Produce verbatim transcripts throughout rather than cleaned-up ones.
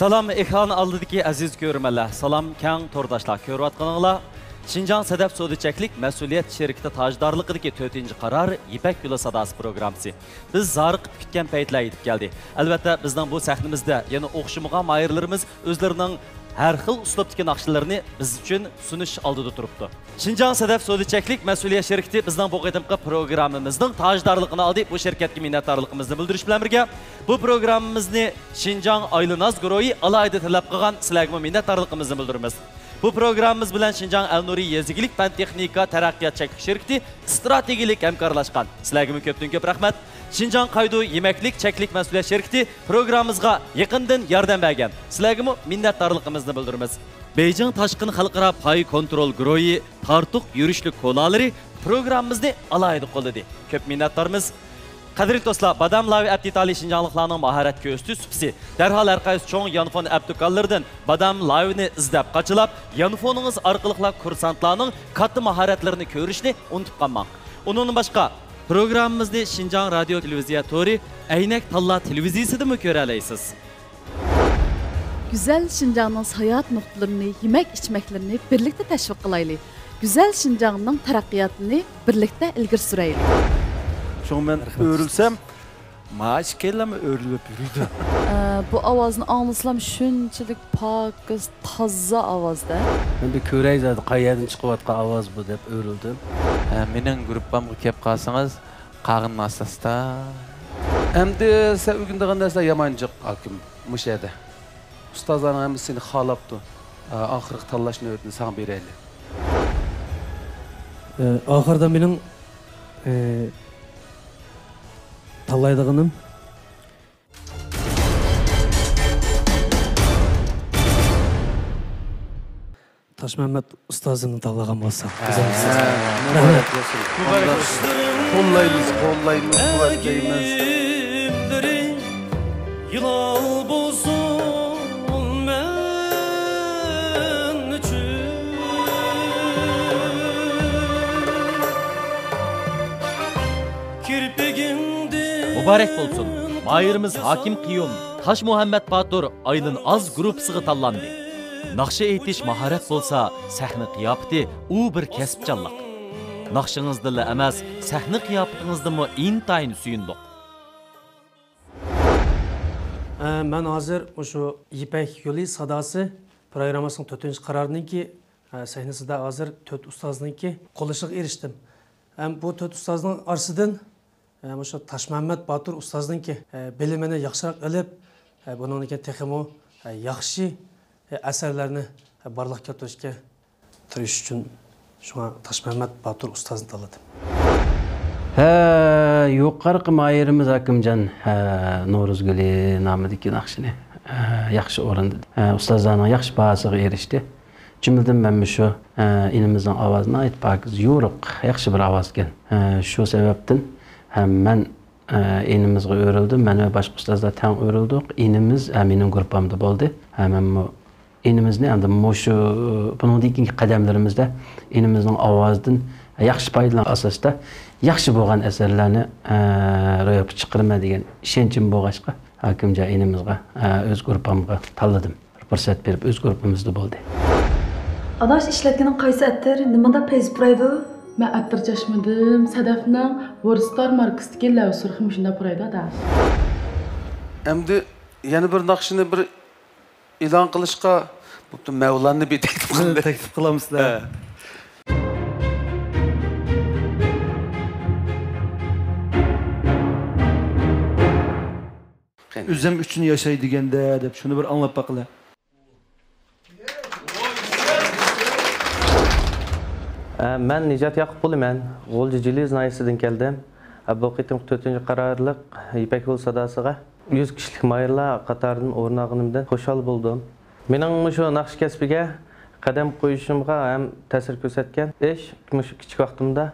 سالام، ئېكران ئالدىدىكى ئەزىز كۆرۈرمەنلەر، سالام، كەڭ تورداشلار، كۆرۈۋاتقىنىڭلار شىنجاڭ سەدەپ سودا چەكلىك مەسئۇلىيەت شىركىتى تاجدارلىقىدىكى تۆتىنچى قارار يىپەك يولى ساداسى پروگراممىسى. بىز زارىقىپ كۈتكەن پەيتلەر يېتىپ كەلدى. ئەلۋەتتە، بىزنىڭ بۇ سەھنىمىزدە يەنە ئوخشىمىغان ماھىرلىرىمىز ئۆزلىرىنىڭ ھەر خىل ئۇسلۇبتىكى ناخشىلىرىنى بىز ئۈچۈن سۇنۇش ئالدىدا تۇرۇپتۇ. شىنجاڭ سەدەپ سودا چەكلىك مەسئۇلىيەت شىركىتى بىزنىڭ بۇ قېتىمقى پروگراممىمىزنىڭ تاجدارلىقىنى ئالدى. بۇ شىركەتكە مىننەتدارلىقىمىزنى بىلدۈرۈش بىلەن بىرگە، بۇ پروگراممىمىزنى شىنجاڭ ئايلىناز گۇرۇھى ئالاھىدە تەلەپ قىلغان، سىلەرگىمۇ مىننەتدارلىقىمىزنى بىلدۈرىمىز. بۇ پروگراممىمىز بىلەن شىنجاڭ ئەلنۇرى يېزا ئىگىلىك پەن تېخنىكا تەرەققىيات چەكلىك شىركىتى ئىستراتېگىيەلىك ھەمكارلاشقان. سىلەرگىمۇ كۆپتىن كۆپ رەھمەت. شىنجاڭ قايدۇ يېمەكلىك چەكلىك مەسئۇلىيەت شىركىتى پروگراممىمىزغا يېقىندىن ياردەم بەرگەن. سىلەرگىمۇ مىننەتدارلىقىمىزنى بىلدۈرىمىز. بېيجىڭ تاشقىن خەلقئارا پاي كونترول گۇرۇھى تارتۇق يۈرۈشلۈك كولالىرى پروگراممىمىزنى ئالاھىدە قوللىدى. كۆپ مىننەتدارمىز. قەدىرلىك دوستلار، بادام لاۋى ئەپ دېتالى شىنجاڭلىقلارنىڭ ماھارەت كۆرسىتىش سۇپىسى. دەرھال ھەر قايسى چوڭ يانفون ئەپ دۇكانلىرىدىن بادام لاۋىنى ئىزدەپ قاچىلاپ، يانفونىڭىز ئارقىلىقلا كۇرسانتلارنىڭ كاتتا ماھارەتلىرىنى كۆرۈشنى ئۇنتۇپ قالماڭ. ئۇنىڭدىن باشقا، پروگراممىمىزنى شىنجاڭ رادىيو تېلېۋىزىيە تورى، ئەينەك تاللا تېلېۋىزىيىسىدىمۇ كۆرەلەيسىز. گۈزەل شىنجاڭنىڭ ساياھەت نۇقتىلىرىنى، يېمەك-ئىچمەكلىرىنى بىرلىكتە تەشۋىق قىلايلى. گۈزەل شىنجاڭنىڭ تەرەققىياتىنى بىرلىكتە ئىلگىرى سۈرەيلى. شۇڭا مەن ئۆرۈلسەم، ما ئىككىيلەنمۇ ئۆرۈلۈپ يۈرىدۇ. ئە، بۇ ئاۋازنى ئاڭلىسام شۇنچىلىك پاكىز، تازا ئاۋازدا. مەن بىر كۆرەي زادى، قەيەردىن چىقىۋاتقان ئاۋاز بۇ دەپ ئۆرۈلدۈم. ئە، مېنىڭ گۇرۇپپامغا كەپ قالسىڭىز، قاغىنىم ئاستا-ئاستا. ئەمدى سەن ئۆگىنىدىغان نەرسىلەر يامان جىق، ھاكىم، مۇشۇ يەردە. ئۇستازلارنىڭ ھەممىسى سېنى خالاپتۇ. ئا، ئاخىرقى تاللاش نۆۋىتىنى ساڭا بېرەيلى. ئە، ئاخىرىدا مېنىڭ، ئە، تاللايدىغىنىم تاشمەممەت ئۇستازىمنى تاللىغان بولسام. ھە، مۇبارەك بولسۇن. قوللايمىز، قوللايمىز، قۇۋۋەتلەيمىز. يىلان بولسۇن مەن ئۈچۈن. كىرپىكىڭدىن مۇبارەك بولسۇن. ماھىرىمىز ھاكىم قىيۇم، تاشمۇھەممەت باتۇر، ئايلىناز گۇرۇپپىسىغا تاللاندى. ناخشا ئېيتىش ماھارەت بولسا، سەھنە قىياپىتى ئۇ بىر كەسىپچانلىق. ناخشىڭىزدىنلا ئەمەس، سەھنە قىياپىتىڭىزدىنمۇ ئىنتايىن سۆيۈندۇق. ئە، مەن ھازىر مۇشۇ يىپەك يولى ساداسى پروگراممىسىنىڭ تۆتىنچى قارارىنىڭكى، ئە، سەھنىسىدە ھازىر تۆت ئۇستازنىڭكى قوللىشىغا ئېرىشتىم. ھەم بۇ تۆت ئۇستازنىڭ ئارىسىدىن، ئە، مۇشۇ تاشمەممەت باتۇر ئۇستازنىڭكى، ئە، بىلىمىنى ياخشىراق ئېلىپ، ئە، بۇنىڭدىن كېيىن تېخىمۇ، ئە، ياخشى، ئە، ئەسەرلەرنى، ئە، بارلىققا كەلتۈرۈشكە تىرىشىش ئۈچۈن شۇڭا تاشمەممەت باتۇر ئۇستازنى تاللىدىم. ھە، يۇقىرىقى ماھىرىمىز ھاكىمجان، ھە، نورۇزگۈلى نامىدىكى ناخشىنى، ھە، ياخشى ئورۇندىدى. ھە، ئۇستازلارنىڭ ياخشى باھاسىغا ئېرىشتى. جۈملىدىن مەن مۇشۇ، ھە، ئىنىمىزنىڭ ئاۋازى ناھايىتى پاكىز، يورۇق، ياخشى بىر ئاۋازكەن. ھە، شۇ سەۋەبتىن ھەم مەن، ھە، ئىنىمىزغا ئۆرۈلدۈم، مەن ۋە باشقا ئۇستازلار تەڭ ئۆرۈلدۇق. ئىنىمىز، ھە، مېنىڭ گۇرۇپپامدا بولدى. ھە، مەنمۇ ئىنىمىزنى ئەمدى مۇشۇ، بۇنىڭدىن كېيىنكى قەدەملىرىمىزدە ئىنىمىزنىڭ ئاۋازىدىن ياخشى پايدىلانغان ئاساستا ياخشى بولغان ئەسەرلەرنى، ئە، روياپقا چىقىرىمەن دېگەن ئىشەنچىم بولغاچقا، ھاكىمجان ئىنىمىزغا، ئە، ئۆز گۇرۇپپامغا تاللىدىم. بىر پۇرسەت بېرىپ ئۆز گۇرۇپپىمىزدا بولدى. ئاداش، ئىشلەتكىنىڭ قايسى ئەتىر؟ نېمانداق پەيزى پۇرايدۇ؟ مەن ئەتىر چاچمىدىم. سەدەفنىڭ ۋورستار ماركىسىدىكى لەۋ سۇرخى مۇشۇنداق پۇرايدۇ، ئاداش. ئەمدى يەنە بىر ناخشىنى بىر ئېلان قىلىشقا بوپتۇ، مەۋلاننى بىر تەكلىپ قىلدى. تەكلىپ قىلامسىلەر؟ ھە. قېنى. ئۆزۈم ئۈچۈن ياشاي دېگەندە دەپ شۇنى بىر ئاڭلاپ باقىلى. ئە، مەن نىجات ياقۇپ بولىمەن. غۇلجا جىلىز ناھىيەسىدىن كەلدىم. ئە، بۇ قېتىمقى تۆتىنچى قارارلىق يىپەك يولى ساداسىغا يۈز كىشىلىك ماھىرلار قاتارىدىن ئورۇن ئالغىنىمدىن خۇشال بولدۇم. مېنىڭ مۇشۇ ناخشا كەسپىگە قەدەم قويۇشۇمغا ھەم تەسىر كۆرسەتكەن ئىش، مۇشۇ كىچىك ۋاقتىمدا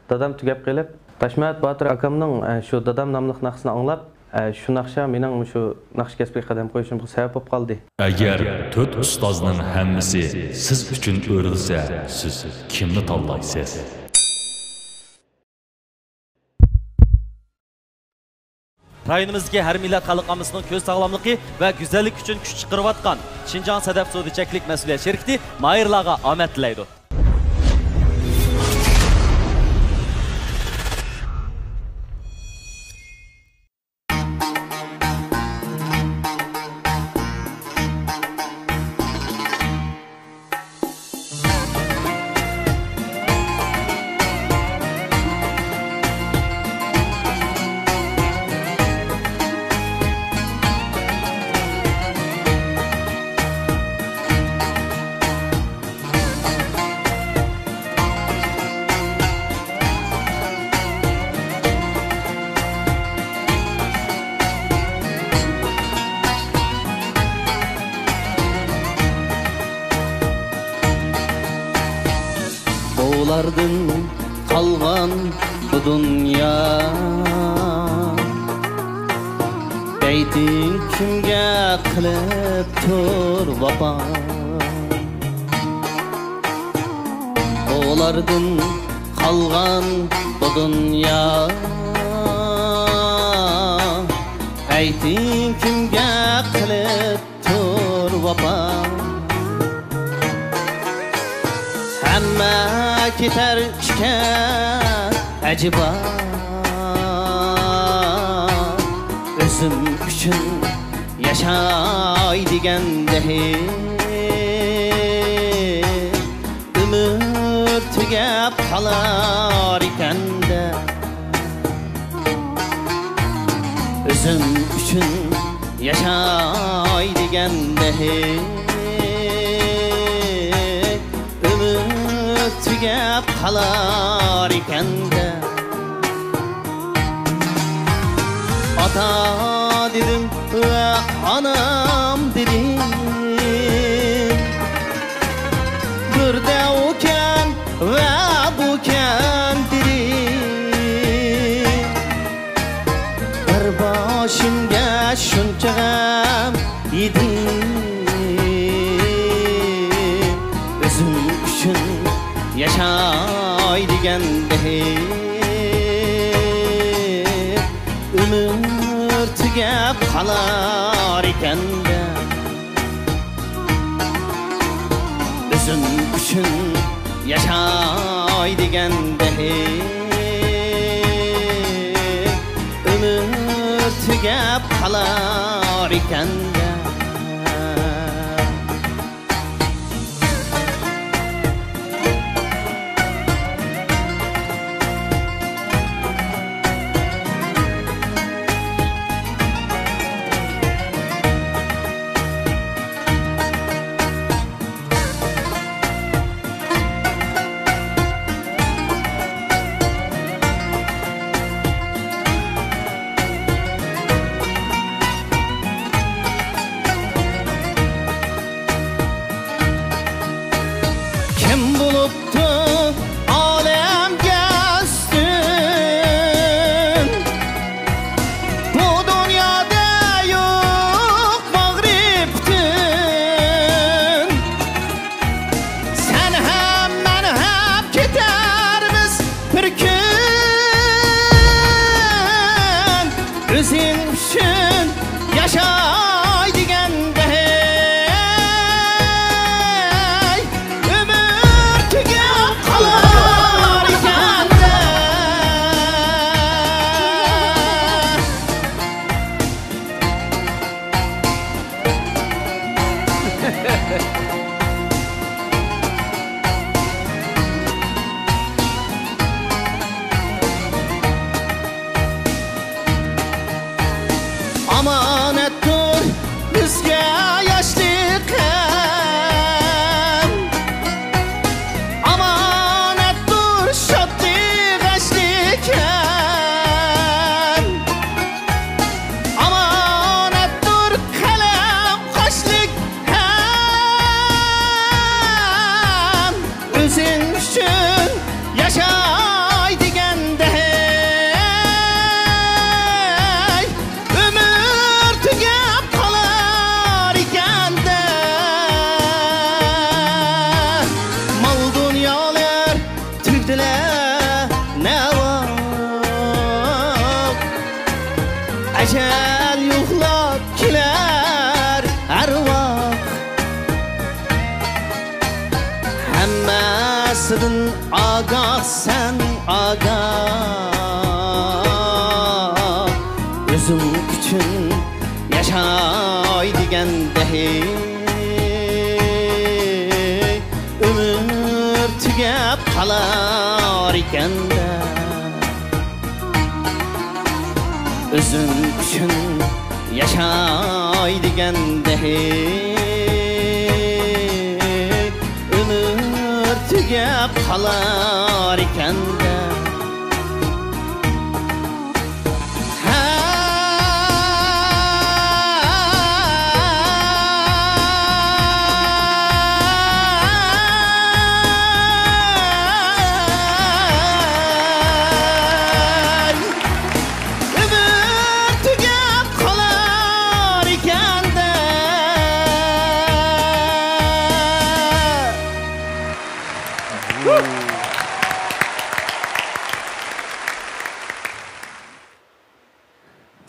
دادام تۈگەپ قېلىپ، تاشمەمەت باتۇر ئاكامنىڭ، ئە، شۇ دادام ناملىق ناخشىسىنى ئاڭلاپ، ئە، شۇ ناخشا مېنىڭ مۇشۇ ناخشا كەسپىگە قەدەم قويۇشۇمغا سەۋەب بولۇپ قالدى. ئەگەر تۆت ئۇستازنىڭ ھەممىسى سىز ئۈچۈن ئۆرۈلسە، سىز كىمنى تاللايسىز؟ رايونىمىزدىكى ھەر مىللەت خەلق ئاممىسىنىڭ كۆز ساغلاملىقى ۋە گۈزەللىكى ئۈچۈن كۈچ چىقىرىۋاتقان شىنجاڭ سەدەپ سودا چەكلىك مەسئۇلىيەت شىركىتى ماھىرلارغا ئامەت تىلەيدۇ. بوۋىلاردىن قالغان بۇ دۇنيا، ئەيتىڭ كىمگە قىلىپ تۇر ۋاپا؟ بوۋىلاردىن قالغان بۇ دۇنيا، ئەيتىڭ كىمگە قىلىپ تۇر ۋاپا؟ ھەممە كېتەر ئىكەن ئەجەبا، ئۆزۈم ئۈچۈن ياشاي دېگەندە ھېچ، ئۆمۈر تۈگەپ قالار ئىكەندە، ئۆزۈم ئۈچۈن ياشاي دېگەندە ھېچ، ئۆمۈر تۈگەپ قالار ئىكەندە. ئاتا دېدىم ۋە ئانام دېدىم، بىردە ئۇكەن ۋە بۇكەن دېدىم. بىر باشىمغا شۇنچە غەم يېدىم، ئۆزۈم ئۈچۈن ياشاي دېگەندە ھېچ، ئۆمۈر تۈگەپ قالار ئىكەندە. ئۆزۈم ئۈچۈن ياشاي دېگەندە ھېچ، ئۆمۈر تۈگەپ قالار ئىكەندە. ھەممىسىدىن ئاگاھ سەن ئاگاھ، ئۆزۈڭ ئۈچۈن ياشاي دېگەندە، ھېي، ئۆمۈر تۈگەپ قالار ئىكەندە. ئۆزۈڭ ئۈچۈن ياشاي دېگەندە، ھېي، ئۆمۈر تۈگەپ قالار ئىكەندە. ھە. ئۆمۈر تۈگەپ قالار ئىكەندە.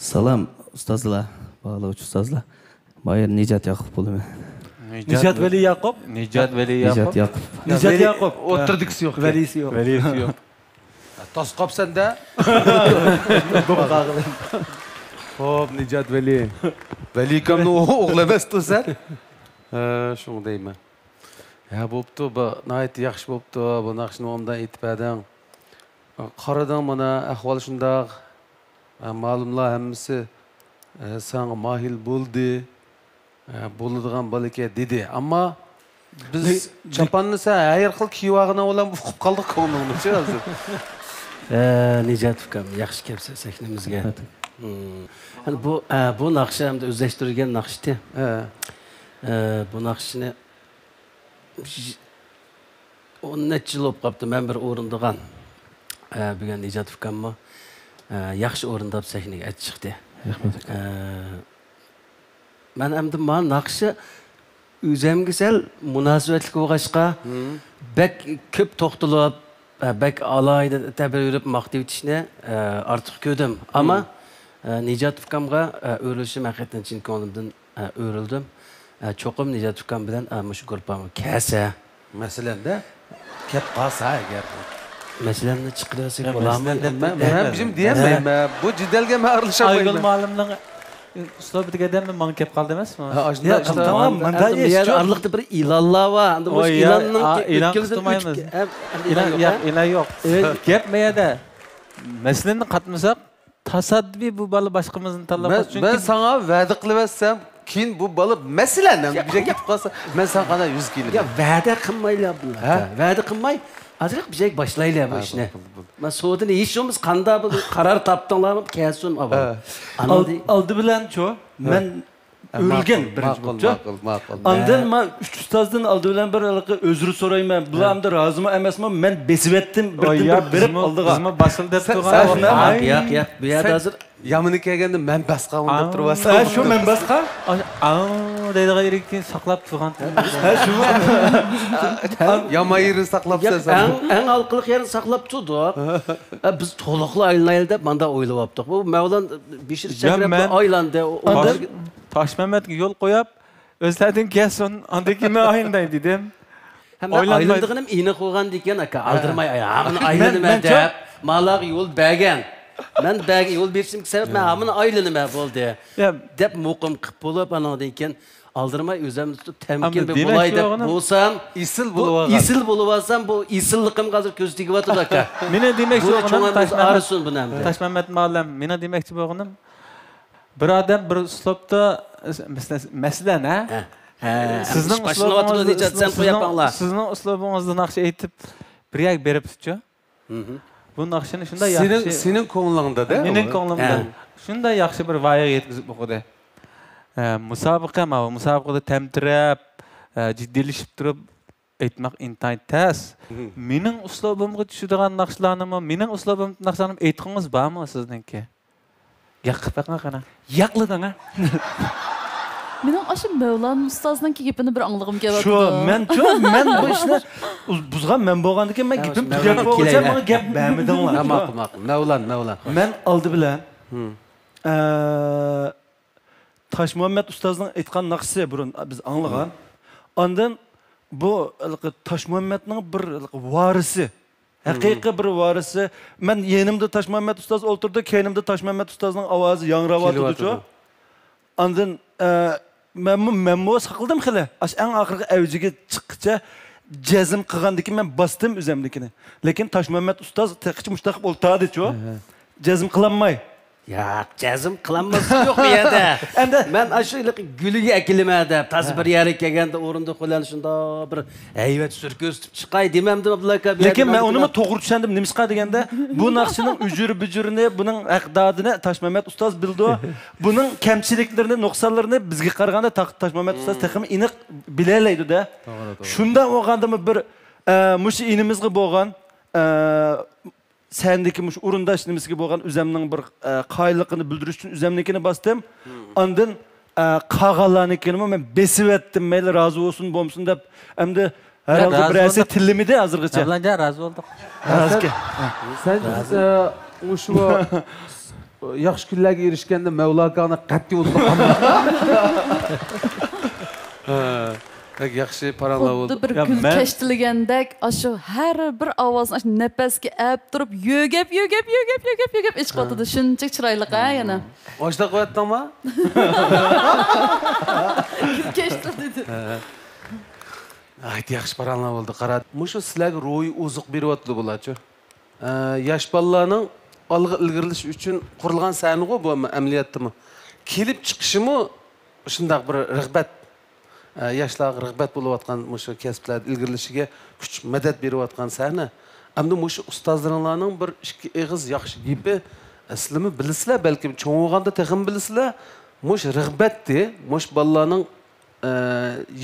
سالام، ئۇستازلار، باھالىغۇچى ئۇستازلار. ماھىر نىجات ياقۇپ بولىمەن. نىجات ۋەلى ياقۇپ؟ نىجات ۋەلى نىجات ياقۇپ. ياقۇپ. نىجات ۋەلى ياقۇپ. ئوتتۇرىدىكىسى يوق. ۋەلىسى يوق. ۋەلىسى يوق. تاس قاپسەن-دە. بولۇپ قالغىلى. خوپ، نىجات ۋەلى. ۋەلىكامنىڭ ئوغلى ئەمەستۇ سەن؟ ھە، شۇڭا دەيمەن. ھە، بوپتۇ، بۇ ناھايىتى ياخشى بوپتۇ، بۇ ناخشىنى ئوبدان ئېيتىپ بەردىڭ. قارىدىڭ، مانا ئەھۋال شۇنداق. ھە، مالۇملار ھەممىسى، ھە، ساڭا ماھىر بولدى، ھە، بولىدىغان بالىكەن دېدى. ئەمما بىز نى-، نى- چاپاننى سەن ھەر خىل كىيىۋالغىنىڭ بىلەن ئۇقۇپ قالدۇق كۆڭلۈڭنىچۇ ھازىر. ھە، نىجات ئۇكام، ياخشى كەپسەن سەھنىمىزگە. ھە. ھىم. ھە، بۇ، ھە، بۇ ناخشا ئەمدى ئۆزلەشتۈرۈلگەن ناخشىتى. ھە. ھە، بۇ ناخشىنى ئون نەچچە يىل بولۇپ قاپتۇ، مەن بىر ئورۇندىغان. ئە، بۈگۈن نىجات ئۇكاممۇ، ئە، ياخشى ئورۇنداپ سەھنىگە ئەت چىقتى. رەھمەت. ئە، مەن ئەمدى ما ناخشا ئۆزەمگە سەل مۇناسىۋەتلىك بولغاچقا، مم. بەك كۆپ توختىلىپ، ئە، بەك ئالاھىدە تەبىر بېرىپ ماختىۋېتىشنى، ئە، ئارتۇق كۆردۈم. ئەمما، مم. ئە، نىجات ئۇكامغا، ئە، ئۆرۈلۈشۈم ھەقىقەتەن چىن كۆڭلۈمدىن ئە، ئۆرۈلدۈم. ئە، چوقۇم نىجات ئۇكام بىلەن، ئە، مۇشۇ گۇرۇپپامغا كەلسە. مەسىلەن-دە، كەپ قالسا ئەگەر. مەسىلەننى چىقىرىۋەتسەك يا، بولامۇ؟ مەسىلەن دەپ مەن، مەن بىزىم دېيەلمەيمەن. بۇ جېدەلگە مەن ئارىلىشالمايمەن. ئايگۈل مۇئەللىمنىڭ ئۇسلۇبىدىكى ئادەم ماڭا كەپ قالدى ئەمەسمۇ؟ ھە، ئاشۇنداق يا، ئىشلار. قىلدىڭلار، مانا ئەمدى ئېيتىش بۇ يەردە ئارىلىقتا بىر ئېلانلار بار. ئەمدى مۇشۇ ئوي، يا، ئېلاننىڭ ئا، ئېلان ئۆتكىلىدىن قىلمايمىز. ئۆتكە-، ئەم، ئەمدى ئېلان، ئېلان يوق، يا، ھە؟ ئېلان يوق. ئۆي. گەپ مەيەدە. مەسىلەننى قاتمىساق، تاسادىپىي بۇ بالا باشقىمىزنى تاللاپ مەن، قالسا، چۈنكى مەن ساڭا ۋەدە قىلىۋەتسەم، كېيىن بۇ بالا مەسىلەن، يا، بىر يەرگە يا. كېتىپ قالسا، مەن ساڭا قانداق يۈز كېلىمەن؟ يا، ۋەدە قىلمايلا بۇلار. ھە؟ ۋەدە قىلماي، ئازراق بىر يەرگە باشلايلى بۇ ھە، ئىشنى. بولدى، بولدى. مەن سودىنى ھېچ بولمىسا قانداق بىر قارار تاپتىڭلارمۇ، كەلسۇن ئاۋۋال. ھە. ئاندىن ئالدى بىلەنچۇ، ھە. مەن ئۆرۈلگەن ماقۇل، بىرىنچى ماقۇل، بولۇپچۇ. ماقۇل، ماقۇل. ئاندىن مەن ئۈچ ئۇستازدىن ئالدى بىلەن بىر ھېلىقى ئۆزرە سورايمەن. بۇلار ھە. ئەمدى رازىمۇ ئەمەسمۇ؟ مەن بېسىۋەتتىم، بىردىن بىر بېرىپ بىزمۇ، ئالدىغا. بىزمۇ باسىلى دەپ سەن، تۇرغان. سەن شۇنداق. ياق، ياق، ياق. بۇ يەردە سەن ھازىر يامىنى كەلگەندە مەن باسقانمۇ دەپ تۇرۇۋاتىسەن. ھە، شۇ مەن باسقان. ئاڭ دەيدىغان يېرىگە كېيىن ساقلاپ تۇرغان. ھە، شۇ. يامان يېرىنى ساقلاپسەن سەن. ئەڭ، ئەڭ ھالقىلىق يېرىنى ساقلاپ تۇردۇق. ھە، بىز تولۇقلا ئايلىنايلى دەپ ماندا ئويلاۋاپتۇق. بۇ مەۋلان بېشىنى يا، چەكرەپ مەن ئايلاندى. ئۇ تاش-، تاشمەمەتكە يول قويۇپ، ئۆزلەردىن كەلسۇن، ئاندىن كېيىن مەن ئايلىناي دېدىم. ھەم ئايلىنىدىغىنىم ئېنىق بولغاندىكىن، ئاكا، ھە. ئالدىرىماي، ھە، مانا ئايلىنىمەن دەپ، مالاغا يول بەرگەن. مەن بەرگەن، يول بېرىشىمگە سەۋەب، مەن ھە. ھامىنى ئايلىنىمەن، بولدى. يا. دەپ مۇقىم قىپ بولۇپ، ئانىڭدىن كېيىن ئالدىرىماي ئۆزۈمنى تۇتۇپ، تەمكىن بىر بولاي دەپ بولسام، ئېسىل بولۇۋالغان. ئېسىل بولۇۋالسام، بۇ ئېسىللىقىمغا ھازىر كۆز تېگىۋاتىدۇ، ئاكا. مېنىڭ دېمەكچى بولغىنىم، تاشمەمەت، تاشمەمەت مۇئەللىم، مېنىڭ دېمەكچى بولغىنىم، بىر ئادەم بىر ئۇسلۇبتا، مەسىلەن، مەسىلەن، ھە؟ ھە، ھە، سىزنىڭ ئۇسلۇبىڭىزدا، سىزنىڭ، سىزنىڭ ئۇسلۇبىڭىزدا ناخشا ئېيتىپ، بىر يەرگە بېرىپسىچۇ؟ بۇ ناخشىنى شۇنداق ياخشى، سېنىڭ كۆڭلۈڭدە-دە، مېنىڭ كۆڭلۈمدە. ھە. شۇنداق ياخشى بىر ۋايىغا يەتكۈزۈپ بولغۇدى. ھە، مۇسابىقە، ماۋۇ مۇسابىقىدە تەمتىرەپ، ھە، جىددىيلىشىپ تۇرۇپ، ئېيتماق ئىنتايىن تەس. مېنىڭ ئۇسلۇبۇمغا چۈشىدىغان ناخشىلارنىمۇ، مېنىڭ ئۇسلۇبۇمدا ناخشىلارنىمۇ ئېيتقۇڭىز بارمۇ سىزنىڭكى؟ ياق قىلىپ بېقىڭ قېنى. ياقلىدىڭ ھە؟ مېنىڭ ئاشۇ مەۋلان ئۇستازنىڭكى گېپىنى بىر ئاڭلىغۇم كېلىۋاتىدۇ. شۇ، مەنچۇ، مەن بۇ ئىشنى ئۇز-، بۇزغان مەن بولغاندىكىن مەن گېپىمنى تۈگەپ بولغۇچە ماڭا گەپ بەرمىدىڭلار. ھە، ماقۇل، ماقۇل. مەۋلان، مەۋلان. مەن ئالدى بىلەن، ئە، تاشمۇھەممەت ئۇستازنىڭ ئېيتقان ناخشىسى بۇرۇن بىز ئاڭلىغان. ئاندىن بۇ ھېلىقى تاشمۇھەممەتنىڭ بىر ھېلىقى ۋارىسى. ھەقىقىي بىر ۋارىسى. مەن يېنىمدا تاشمۇھەممەت ئۇستاز ئولتۇردى، كەينىمدە تاشمۇھەممەت ئۇستازنىڭ ئاۋازى ياڭراۋاتىدۇچۇ. ئاندىن، ئە، مەنمۇ، مەنمۇ ساقلىدىم خېلى. ئاشۇ ئەڭ ئاخىرقى ئەۋجىگە چىققىچە جەزم قىلغاندىن كېيىن مەن باستىم ئۆزەمنىڭكىنى. لېكىن تاشمۇھەممەت ئۇستاز تېخىچە مۇشۇنداق قىلىپ ئولتۇردىچۇ. جەزم قىلالماي. ياق، جەزم قىلالماسلىق يوق بۇ يەردە. ئەمدى مەن ئاشۇ ھېلىقى گۈلىگە ئەكېلىمە دەپ، تازا بىر يەرگە كەلگەندە ئورۇندۇق بىلەن شۇنداق بىر ھەيۋەت سۈركۈزۈپ چىقاي دېمەمدىم، ئابدۇللا ئاكا، بۇ يەردە لېكىن مەن مەن ئۇنىمۇ توغرا چۈشەندىم. نېمىشقا دېگەندە، بۇ ناخشىنىڭ ئۈجۈر-بۈجۈرىنى، بۇنىڭ ھەقدادىنى تاشمەمەت ئۇستاز بىلىدۇ. بۇنىڭ كەمچىلىكلىرىنى، نۇقسانلىرىنى بىزگە قارىغاندا تا-، تاشمەمەت ئۇستاز تېخىمۇ ئېنىق بىلەلەيدۇ-دە. توغرا، توغرا. شۇنداق بولغاندىمۇ بىر، ئە، مۇشۇ ئىنىمىزغا بولغان، ئە، سەھنىدىكى مۇشۇ ئورۇنداش نېمىسىگە بولغان ئۆزەمنىڭ بىر، ئە، قايىللىقىنى بىلدۈرۈش ئۈچۈن ئۆزەمنىڭكىنى باستىم. ئاندىن، ئە، قالغانلارنىڭكىنىمۇ مەن بېسىۋەتتىم، مەيلى رازى بولسۇن، بولمىسۇن دەپ. ئەمدى ھەر ھالدا بىرەرسى تىللىمىدى ھازىرغىچە. ئابلانجان، رازى بولدۇق. سەن، ئە، مۇشۇ ياخشى كۈنلەرگە ئېرىشكەندە مەۋلا ئاكاڭنى قەتئىي ئۇنتۇپ قالما. بەك ياخشى پاراڭلار بولدى. خۇددى بىر گۈل كەشتىلىگەندەك، ئاشۇ ھەر بىر ئاۋازنى ئاشۇ نەپەسكە ئەپ تۇرۇپ، يۆگەپ، يۆگەپ، يۆگەپ، يۆگەپ، يۆگەپ ئېچىقىۋاتىدۇ. شۇنچىلىك چىرايلىق، ھە، يەنە. ئاشۇنداق قىلىۋەتتىڭما؟ گۈل كەشتىلىدى. ناھايىتى ياخشى پاراڭلار بولدى. قارا، مۇشۇ سىلەرگە روھىي ئوزۇق بېرىۋاتىدۇ بۇلارچۇ. ئە، ياش بالىلارنىڭ ئالغا ئىلگىرىلىشى ئۈچۈن قۇرۇلغان سەھنىغۇ بۇ ئەمەلىيەتتىمۇ. كېلىپ چىقىشىمۇ شۇنداق بىر رىغبەت. ئە، ياشلارغا رىغبەت بولۇۋاتقان مۇشۇ كەسىپلەردە ئىلگىرىلىشىگە كۈچ، مەدەت بېرىۋاتقان سەھنە. ئەمدى مۇشۇ ئۇستازلىرىڭلارنىڭ بىر ئىككى ئېغىز ياخشى گېپى، ئە، سىلىمۇ بىلىسىلەر، بەلكىم چوڭ بولغاندا تېخىمۇ بىلىسىلەر. مۇشۇ رىغبەتتى، مۇشۇ بالىلارنىڭ، ئە،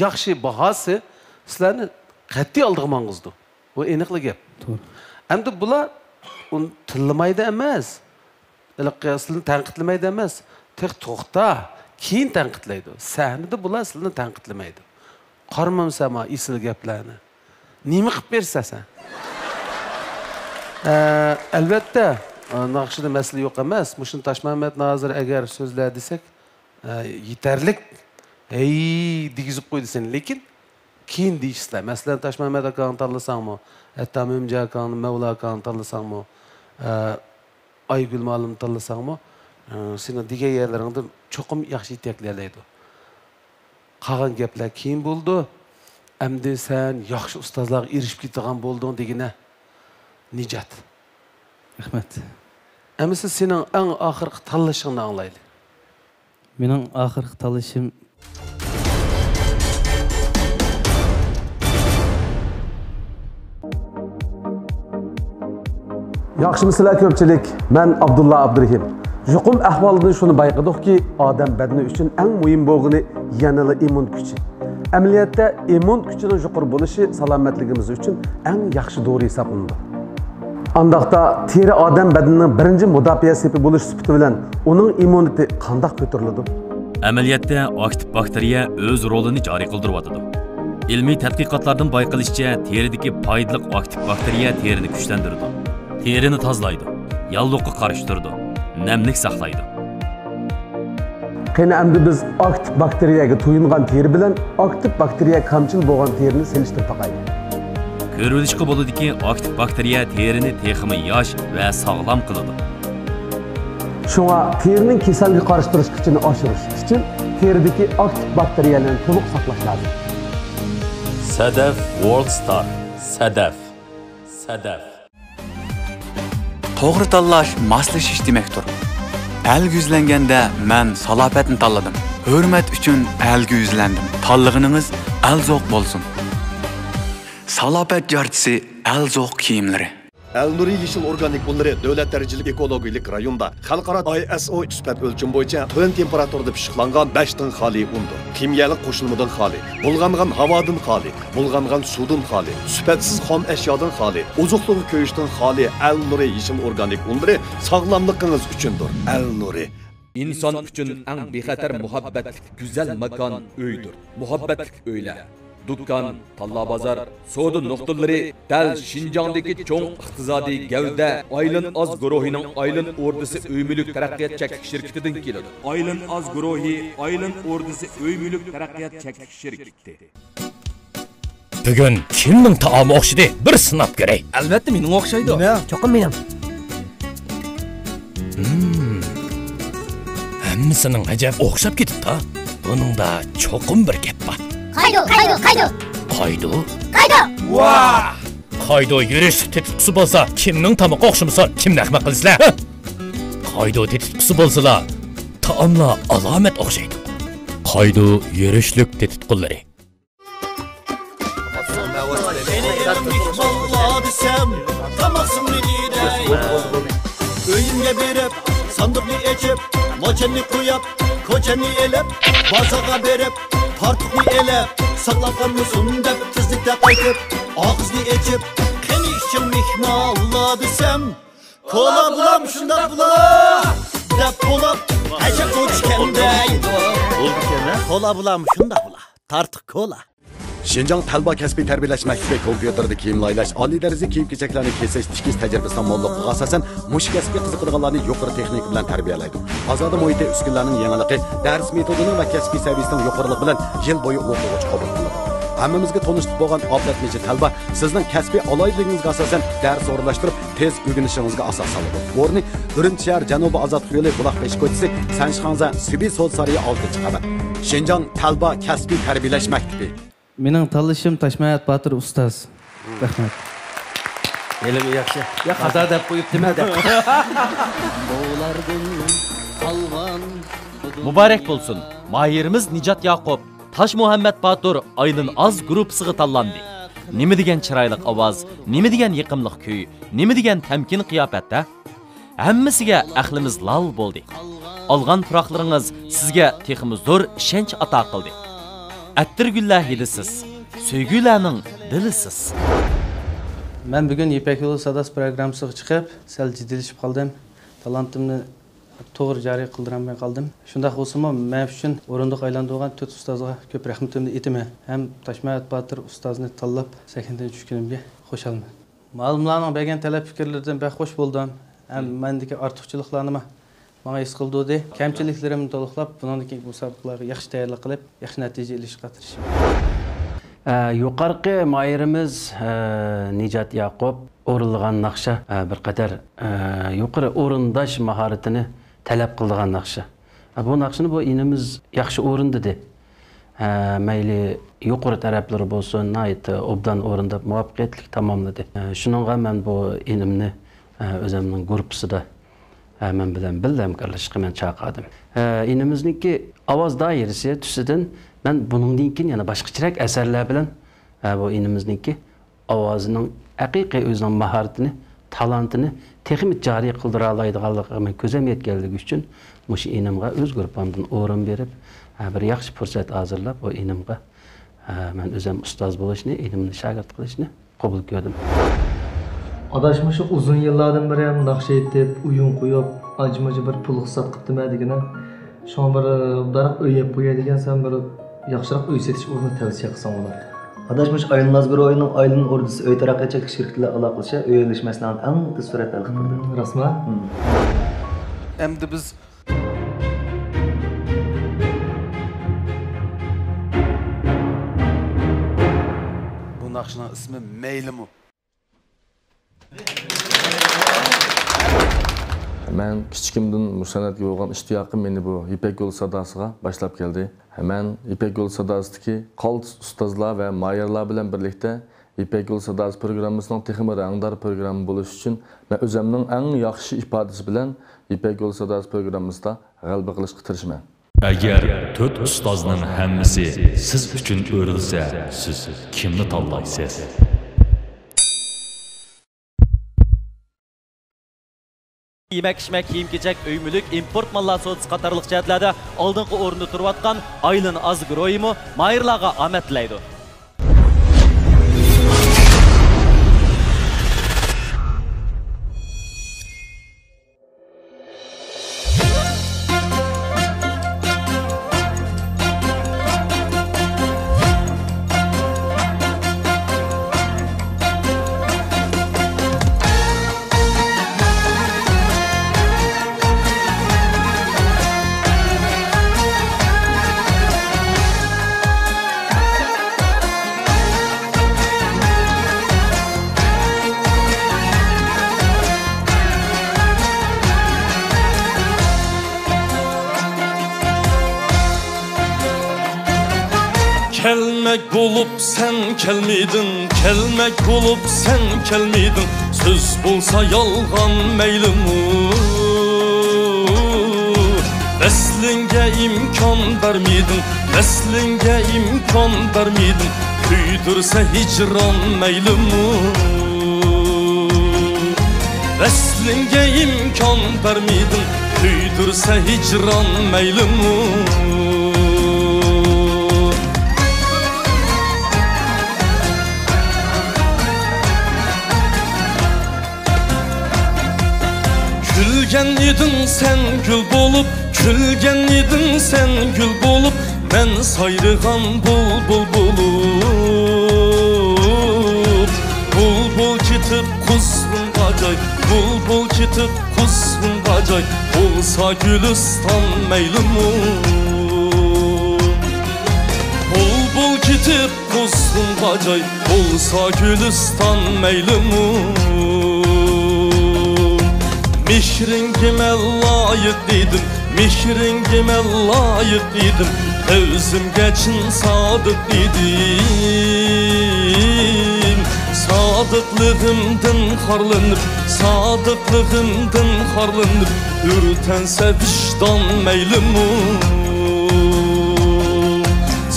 ياخشى باھاسى سىلەرنى قەتئىي ئالدىغا ماڭغۇزىدۇ. بۇ ئېنىقلا گەپ. توغرا. ئەمدى بۇلار ئۇنى تىللىمايدۇ ئەمەس. ھېلىقى سىلىنى تەنقىدلىمەيدۇ ئەمەس. تېخى توختا، كېيىن تەنقىدلەيدۇ. سەھنىدە بۇلار سىلىنى تەنقىدلىمەيدۇ. قارىمامسەن ما ئېسىل گەپلەرنى. نېمە قىلىپ بېرىسەن سەن؟ ئە، ئەلۋەتتە، ئە، ناخشىدا مەسىلە يوق ئەمەس. مۇشۇنى تاشمەمەتنى ھازىر ئەگەر سۆزلە دېسەك، ئە، يېتەرلىك. ھەي، دېگۈزۈپ قويدى سېنى. لېكىن كېيىن دېيىشسىلەر. مەسىلەن، تاشمەمەت ئاكاڭنى تاللىساڭمۇ، ھەتتا مۆمىنجان ئاكاڭنى، مەۋلا ئاكاڭنى تاللىساڭمۇ، ئە، ئايگۈل مۇئەللىمنى تاللىساڭمۇ، ئە، سېنىڭ دېگەن يەرلىرىڭدە چوقۇم ياخشى يېتەكلىيەلەيدۇ. قالغان گەپلەر كېيىن بولىدۇ. ئەمدى سەن ياخشى ئۇستازلارغا ئېرىشىپ كېتىدىغان بولدۇڭ دېگىنە نىجات. رەھمەت. ئەمىسە سېنىڭ ئەڭ ئاخىرقى تاللىشىڭنى ئاڭلايلى. مېنىڭ ئاخىرقى تاللىشىم. ياخشىمۇسىلەر كۆپچىلىك؟ مەن ئابدۇللا ئابدۇرېھىم. يۇقۇم ئەھۋالىدىن شۇنى بايقىدۇقكى، ئادەم بەدىنى ئۈچۈن ئەڭ مۇھىم بولغىنى يەنىلا ئىممۇن كۈچى. ئەمەلىيەتتە ئىممۇن كۈچىنىڭ يۇقىرى بولۇشى سالامەتلىكىمىز ئۈچۈن ئەڭ ياخشى دورا ھېسابلىنىدۇ. ئانداقتا تېرە ئادەم بەدىنىنىڭ بىرىنچى مۇداپىئە سېپى بولۇش سۈپىتى بىلەن ئۇنىڭ ئىممۇنىتېتى قانداق كۆتۈرۈلىدۇ؟ ئەمەلىيەتتە ئاكتىپ باكتېرىيە ئۆز رولىنى جارى قىلدۇرۇۋاتىدۇ. ئىلمىي تەتقىقاتلاردىن بايقىلىشىچە، تېرىدىكى پايدىلىق ئاكتىپ باكتېرىيە تېرىنى كۈچلەندۈرىدۇ، تېرىنى تازىلايدۇ، ياللۇغقا قارشى تۇرىدۇ، نەملىك ساقلايدۇ. قېنى ئەمدى بىز ئاكتىپ باكتېرىيەگە تويۇنغان تېرە بىلەن ئاكتىپ باكتېرىيە كامچىل بولغان تېرىنى سېلىشتۇرۇپ باقايلى. كۆرۈۋېلىشقا بولىدۇكى، ئاكتىپ باكتېرىيە تېرىنى تېخىمۇ ياش ۋە ساغلام قىلىدۇ. شۇڭا تېرىنىڭ كېسەلگە قارشى تۇرۇش كۈچىنى ئاشۇرۇش ئۈچۈن تېرىدىكى ئاكتىپ باكتېرىيەلەرنى تولۇق ساقلاش لازىم. سەدەف ۋورلد ستار. سەدەف. سەدەف. توغرا تاللاش ماسلىشىش دېمەكتۇر. ئەلگە يۈزلەنگەندە مەن سالاپەتنى تاللىدىم. ھۆرمەت ئۈچۈن ئەلگە يۈزلەندىم. تاللىغىنىڭىز ئەلزوق بولسۇن. سالاپەت جارچىسى ئەلزوق كىيىملىرى. ئەلنۇرى يېشىل ئورگانىك ئۇنلىرى دۆلەت دەرىجىلىك ئېكولوگىيەلىك رايوندا خەلقئارا ئاي ئېس ئو سۈپەت ئۆلچىمى بويىچە تۆۋەن تېمپېراتۇرىدا پىششىقلانغان بەشتىن خالىي ئۇندۇر. خىمىيەلىك قوشۇلمىدىن خالىي، بۇلغانغان ھاۋادىن خالىي، بۇلغانغان سۇدىن خالىي، سۈپەتسىز خام ئەشيادىن خالىي، ئوزۇقلۇقى كۆيۈشتىن خالىي ئەلنۇرى يېشىل ئورگانىك ئۇنلىرى ساغلاملىقىڭىز ئۈچۈندۇر. ئەلنۇرى. ئىنسان ئۈچۈن ئەڭ بىخەتەر مۇھەببەتلىك گۈزەل ماكان ئۆيدۇر. مۇھەببەتلىك ئۆيلەر، دۇكان، تاللا بازار، سودا نۇقتىلىرى دەل شىنجاڭدىكى چوڭ ئىقتىسادىي گەۋدە ئايلىن ئاز گۇرۇھىنىڭ ئايلىن ئوردىسى ئۆي مۈلۈك تەرەققىيات چەكلىك شىركىتىدىن كېلىدۇ. ئايلىن ئاز گۇرۇھى ئايلىن ئوردىسى ئۆي مۈلۈك تەرەققىيات چەكلىك شىركىتى. بۈگۈن كىمنىڭ تائامى ئوخشىدى؟ بىر سىناپ كۆرەي. ئەلۋەتتە مېنىڭ ئوخشايدۇ. مېنىڭ. چوقۇم مېنىڭ. ھىم. ھەممىسىنىڭ ئەجەب ئوخشاپ كېتىپتۇ. بۇنىڭدا چوقۇم بىر گەپ بار. قايدۇ، قايدۇ، قايدۇ. قايدۇ؟ قايدۇ. ۋاھ! قايدۇ يۈرۈشلۈك تېتىتقۇسى بولسا، كىمنىڭ تامىقى ئوخشىمىسۇن؟ كىمنى ئەخمەق قىلىسىلەر؟ ھە؟ قايدۇ تېتىتقۇسى بولسىلا، تائاملار ئالامەت ئوخشايدۇ. قايدۇ يۈرۈشلۈك تېتىتقۇلىرى. مېھمانلار دېسەم، تاماقسىڭنى دېدەي. ئۆيۈمگە بېرىپ، ساندۇقنى ئېچىپ، موچەننى قويۇپ، كوچەننى ئېلىپ، بازارغا بېرىپ، تارتۇقنى ئېلىپ، ساقلاپ قالمىسۇن دەپ، تېزلىكتە قايتىپ، ئاغزىنى ئېچىپ، قېنى ئىچىڭ مېھمانلار دېسەم، كولا بۇلام شۇنداق بۇلا دەپ بولۇپ، ئەجەب بولىدىكەن دەيدۇ. بولىدىكەن ھە؟ كولا بۇلام شۇنداق بۇلا. تارتۇق كولا. شىنجاڭ تەلبا كەسپىي تەربىيەلەش مەكتىپى كومپيۇتېردا كىيىم لايىھەلەش، ئالىي دەرىجىلىك كىيىم-كېچەكلەرنى كېسىش، تىكىش تەجرىبىسىنىڭ موللۇقلۇقىغا ئاساسەن، مۇشۇ كەسىپكە قىزىقىدىغانلارنى يۇقىرى تېخنىكا بىلەن تەربىيەلەيدۇ. ئازادە مۇھىتى، ئۈسكۈنىلەرنىڭ يېڭىلىقى، دەرس مېتودىنىڭ ۋە كەسپىي سەۋىيەسىنىڭ يۇقىرىلىقى بىلەن يىل بويى ئوقۇغۇچى قوبۇل قىلىنىدۇ. ھەممىمىزگە تونۇشلۇق بولغان ئابلەتمىچى تەلبا سىزنىڭ كەسپىي ئالاھىدىلىكىڭىزگە ئاساسەن دەرس ئورۇنلاشتۇرۇپ، تېز ئۆگىنىشىڭىزگە ئاساس سالىدۇ. ئورنى ئۈرۈمچى شەھەر جەنۇبىي ئازادلىق يولى، بۇلاق بېشى كوچىسى، سەنشىخاڭزا سۈبى سودا سارىيى، ئالتىنچى قەۋەت. شىنجاڭ تەلبا كەسپىي تەربىيەلەش مەكتىپى. مېنىڭ تاللىشىم تاشمۇھەممەت باتۇر ئۇستاز. رەھمەت. ھېلىمۇ ياخشى. يا خاتا دەپ قويۇپتىمەن دەپ. مۇبارەك بولسۇن! ماھىرىمىز نىجات ياقۇپ تاشمۇھەممەت باتۇر ئايلىن ئاز گۇرۇپپىسىغا تاللاندى. نېمە دېگەن چىرايلىق ئاۋاز، نېمە دېگەن يېقىملىق كۈي، نېمە دېگەن تەمكىن قىياپەت-ە! ھەممىسىگە ئەقلىمىز لال بولدى. ئالغان پۇراقلىرىڭىز سىزگە تېخىمۇ زور ئىشەنچ ئاتا قىلدى. ئەتىرگۈللەر ھىدىسىز، سۆيگۈلەرنىڭ دىلىسىز. مەن بۈگۈن يىپەك يولى ساداسى پروگراممىسىغا چىقىپ، سەل جىددىيلىشىپ قالدىم. تالانتىمنى توغرا جارى قىلدۇرالماي قالدىم. شۇنداق بولسىمۇ، مەن ئۈچۈن ئورۇندۇق ئايلاندۇرغان تۆت ئۇستازغا كۆپ رەھمىتىمنى ئېيتىمەن ھەم تاشمۇھەممەت باتۇر ئۇستازنى تاللاپ سەھنىدىن چۈشكىنىمگە خۇشالمەن. مۇئەللىملارنىڭ بەرگەن تەلەپ پىكىرلىرىدىن بەك خۇش بولدۇم ھەم مەندىكى ئارتۇقچىلىقلارنىمۇ ماڭا ھېس قىلدۇردى. كەمچىلىكلىرىمنى تولۇقلاپ، بۇنىڭدىن كېيىنكى مۇسابىقىلەرگە ياخشى تەييارلىق قىلىپ، ياخشى نەتىجە ئېلىشقا تىرىشىمەن. ئە، يۇقىرىقى ماھىرىمىز، ئە، نىجات ياقۇپ ئورۇنلىغان ناخشا، ئە، بىر قەدەر، ئە، يۇقىرى ئورۇنداش ماھارىتىنى تەلەپ قىلىدىغان ناخشا. ئە، بۇ ناخشىنى بۇ ئىنىمىز ياخشى ئورۇندىدى. ئە، مەيلى يۇقىرى تەرەپلىرى بولسۇن، ناھايىتى ئوبدان ئورۇنداپ، مۇۋەپپەقىيەتلىك تاماملىدى. ئە، شۇنىڭغا مەن بۇ ئىنىمنى، ئە، ئۆزۈمنىڭ گۇرۇپپىسىدا، ئە، مەن بىلەن بىللە ھەمكارلىشىشقا مەن چاقىردىم. ئە، ئىنىمىزنىڭكى ئاۋاز دائىرىسى تۈسىدىن مەن بۇنىڭدىن كېيىن يەنە باشقىچىراق ئەسەرلەر بىلەن، ئە، بۇ ئىنىمىزنىڭكى ئاۋازىنىڭ ھەقىقىي ئۆزىنىڭ ماھارىتىنى، تالانتىنى تېخىمۇ جارى قىلدۇرالايدىغانلىقىغا مەن كۆزەم يەتكەنلىكى ئۈچۈن، مۇشۇ ئىنىمغا ئۆز گۇرۇپپامدىن ئورۇن بېرىپ، ھە، بىر ياخشى پۇرسەت ھازىرلاپ، ئۇ ئىنىمغا، ھە، مەن ئۆزۈم ئۇستاز بولۇشنى، ئىنىمنى شاگىرت قىلىشنى قوبۇل كۆردۈم. ئاداش، مۇشۇ ئۇزۇن يىللاردىن بېرى ھەم ناخشا ئېيتىپ، ئويۇن قويۇپ، ئانچە-مۇنچە بىر پۇل ئىقتىساد قىپتىمەن دېگىنە. شۇڭا بىر، بۇنداق ئۆي ئېلىپ قوياي دېگەنسەن، بىر ياخشىراق ئۆي سېتىش ئورنىنى تەۋسىيە قىلساڭ بولاتتى. ئاداش، مۇشۇ ئايلىن ئازگروينىڭ ئايلىن ئوردىسى ئۆي تەرەققىيات چەكلىك شىركىتى بىلەن ئالاقىلىشىپ، ئۆي ئېلىش مەسىلەڭنى ئەڭ تېز سۈرئەتتە ھەل قىلىپ بېرىدۇ. ھىم، راستمۇ؟ ھىم. ئەمدى بىز بۇ ناخشىنىڭ ئىسمى مەيلىمۇ؟ مەن كىچىكىمدىن مۇشۇ سەنئەتكە بولغان ئىشتىياقىم مېنى بۇ يىپەك يولى ساداسىغا باشلاپ كەلدى. مەن يىپەك يولى ساداسىدىكى قالتىس ئۇستازلار ۋە ماھىرلار بىلەن بىرلىكتە يىپەك يولى ساداسى پروگراممىسىنىڭ تېخىمۇ رەڭدار پروگرامما بولۇشى ئۈچۈن مەن ئۆزۈمنىڭ ئەڭ ياخشى ئىپادىسى بىلەن يىپەك يولى ساداسى پروگراممىسىدا غەلىبە قىلىشقا تىرىشىمەن. ئەگەر تۆت ئۇستازنىڭ ھەممىسى سىز ئۈچۈن ئۆرۈلسە، سىز كىمنى تاللايسىز؟ يېمەك-ئىچمەك، كىيىم-كېچەك، ئۆي-مۈلۈك، ئىمپورت ماللار سودىسى قاتارلىق جەھەتلەردە ئالدىنقى ئورۇندا تۇرۇۋاتقان ئايلىن ئازگرويىمۇ ماھىرلارغا ئامەت تىلەيدۇ. بولۇپ سەن كەلمىدىڭ، كەلمەك بولۇپ سەن كەلمىدىڭ، سۆز بولسا يالغان مەيلىمۇ؟ ۋەسلىڭگە ئىمكان بەرمىدىڭ، ۋەسلىڭگە ئىمكان بەرمىدىڭ، كۆيدۈرسە ھىجران مەيلىمۇ؟ ۋەسلىڭگە ئىمكان بەرمىدىڭ، كۆيدۈرسە ھىجران مەيلىمۇ؟ كۈلگەن ئىدىڭ سەن گۈل بولۇپ، كۈلگەن ئىدىڭ سەن گۈل بولۇپ، مەن سايرىغان بۇلبۇل بولۇپ. بۇلبۇل كېتىپ قۇزغۇنغا جاي، بۇلبۇل كېتىپ قۇزغۇنغا جاي، بولسا گۈلىستان مەيلىمۇ؟ بۇلبۇل كېتىپ قۇزغۇنغا جاي، بولسا گۈلىستان مەيلىمۇ؟ مېھرىڭگە مەن لايىق ئىدىم، مېھرىڭگە مەن لايىق ئىدىم، ئۆزۈمگە چىن سادىق ئىدىم. سادىقلىقىمدىن خارلىنىپ، سادىقلىقىمدىن خارلىنىپ، ئۆرتەنسە ۋىجدان مەيلىمۇ؟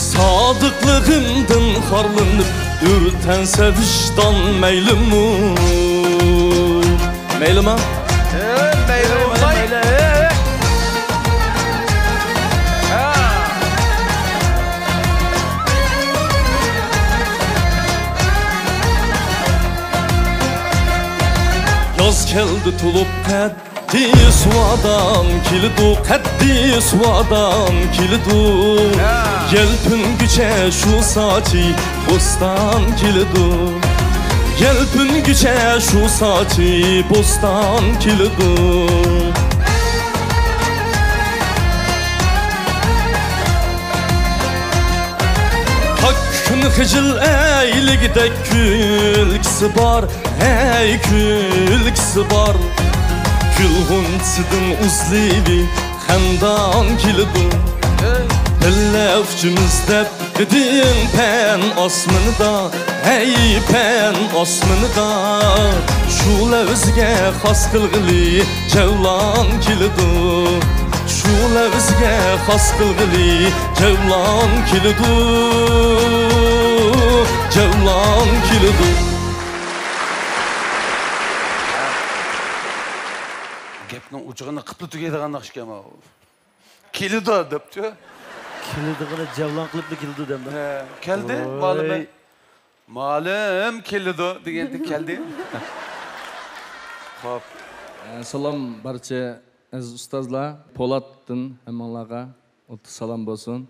سادىقلىقىمدىن خارلىنىپ، ئۆرتەنسە ۋىجدان مەيلىمۇ؟ مەيلىما؟ مەيلى، مەيلى، مەيلى. ياز كەلدى تولۇپ قەد، قەددى سۇ ئادەم كېلىدۇ، قەددى سۇ ئادەم كېلىدۇ. يەلپۈنگۈچە شۇ ساچى بوستان كېلىدۇ. يەلپۈنگۈچە شۇ ساچى بوستان كېلىدۇ. پاك كۈن خىجىل ئەيلىگۈدەك كۈلكىسى بار، ھەي كۈلكىسى بار. گۈل غۇنچىسىدىن ئۇزلىۋى خەندان كېلىدۇ. بىللە ئۇچىمىز دەپ دېدىڭ پەن ئاسمىنىدا، ھەي پەن ئاسمىنىدا. شۇ لەۋزگە خاس قىلغىلى جەۋلان كېلىدۇ. شۇ لەۋزگە خاس قىلغىلى جەۋلان كېلىدۇ، جەۋلان كېلىدۇ. گەپنىڭ ئوچۇقىنى قىپلا تۈگەيدىغان ناخشىكەن ماۋۇ. كېلىدۇ دەپچۇ. كېلىدىغىنى جەۋلان قىلىپلا كېلىدۇ دەمدۇ. ھە، كەلدى، ۋاي. مالىم. مالىم كېلىدۇ دېگەندە كەلدى. خوپ. ئە، سالام بارچە ئەزىز ئۇستازلار. پولاتتىن ھەممىڭلارغا ئوتتۇز سالام بولسۇن.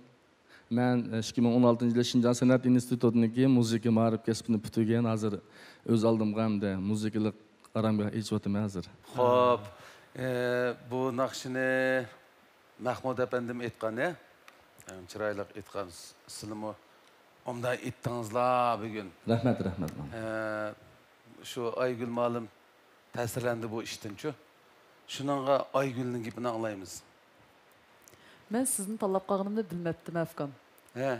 مەن، ئە، ئىككى مىڭ ئون ئالتىنچى يىلى شىنجاڭ سەنئەت ئىنستىتۇتىنىڭكى مۇزىكا مائارىپ كەسپىنى پۈتتۈرگەن، ھازىر ئۆز ئالدىمغا ئەمدى مۇزىكىلىق ئارامگاھ ئېچىۋاتىمەن ھازىر. خوپ، ئە، بۇ ناخشىنى مەھمۇد ئەپەندىم ئېيتقان، ھە؟ ئەم، چىرايلىق ئېيتقان، سىلىمۇ ئومدا ئېيتتىڭىزلا بۈگۈن. رەھمەت، رەھمەت. ھە، شۇ ئايگۈل مالىم تەسىرلەندى بۇ ئىشتىنچۇ. شۇنىڭغا ئايگۈلنىڭ گېپىنى ئاڭلايمىز. مەن سىزنى تاللاپ قالغىنىمنى بىلمەپتىمەن، ئۇكام. ھە.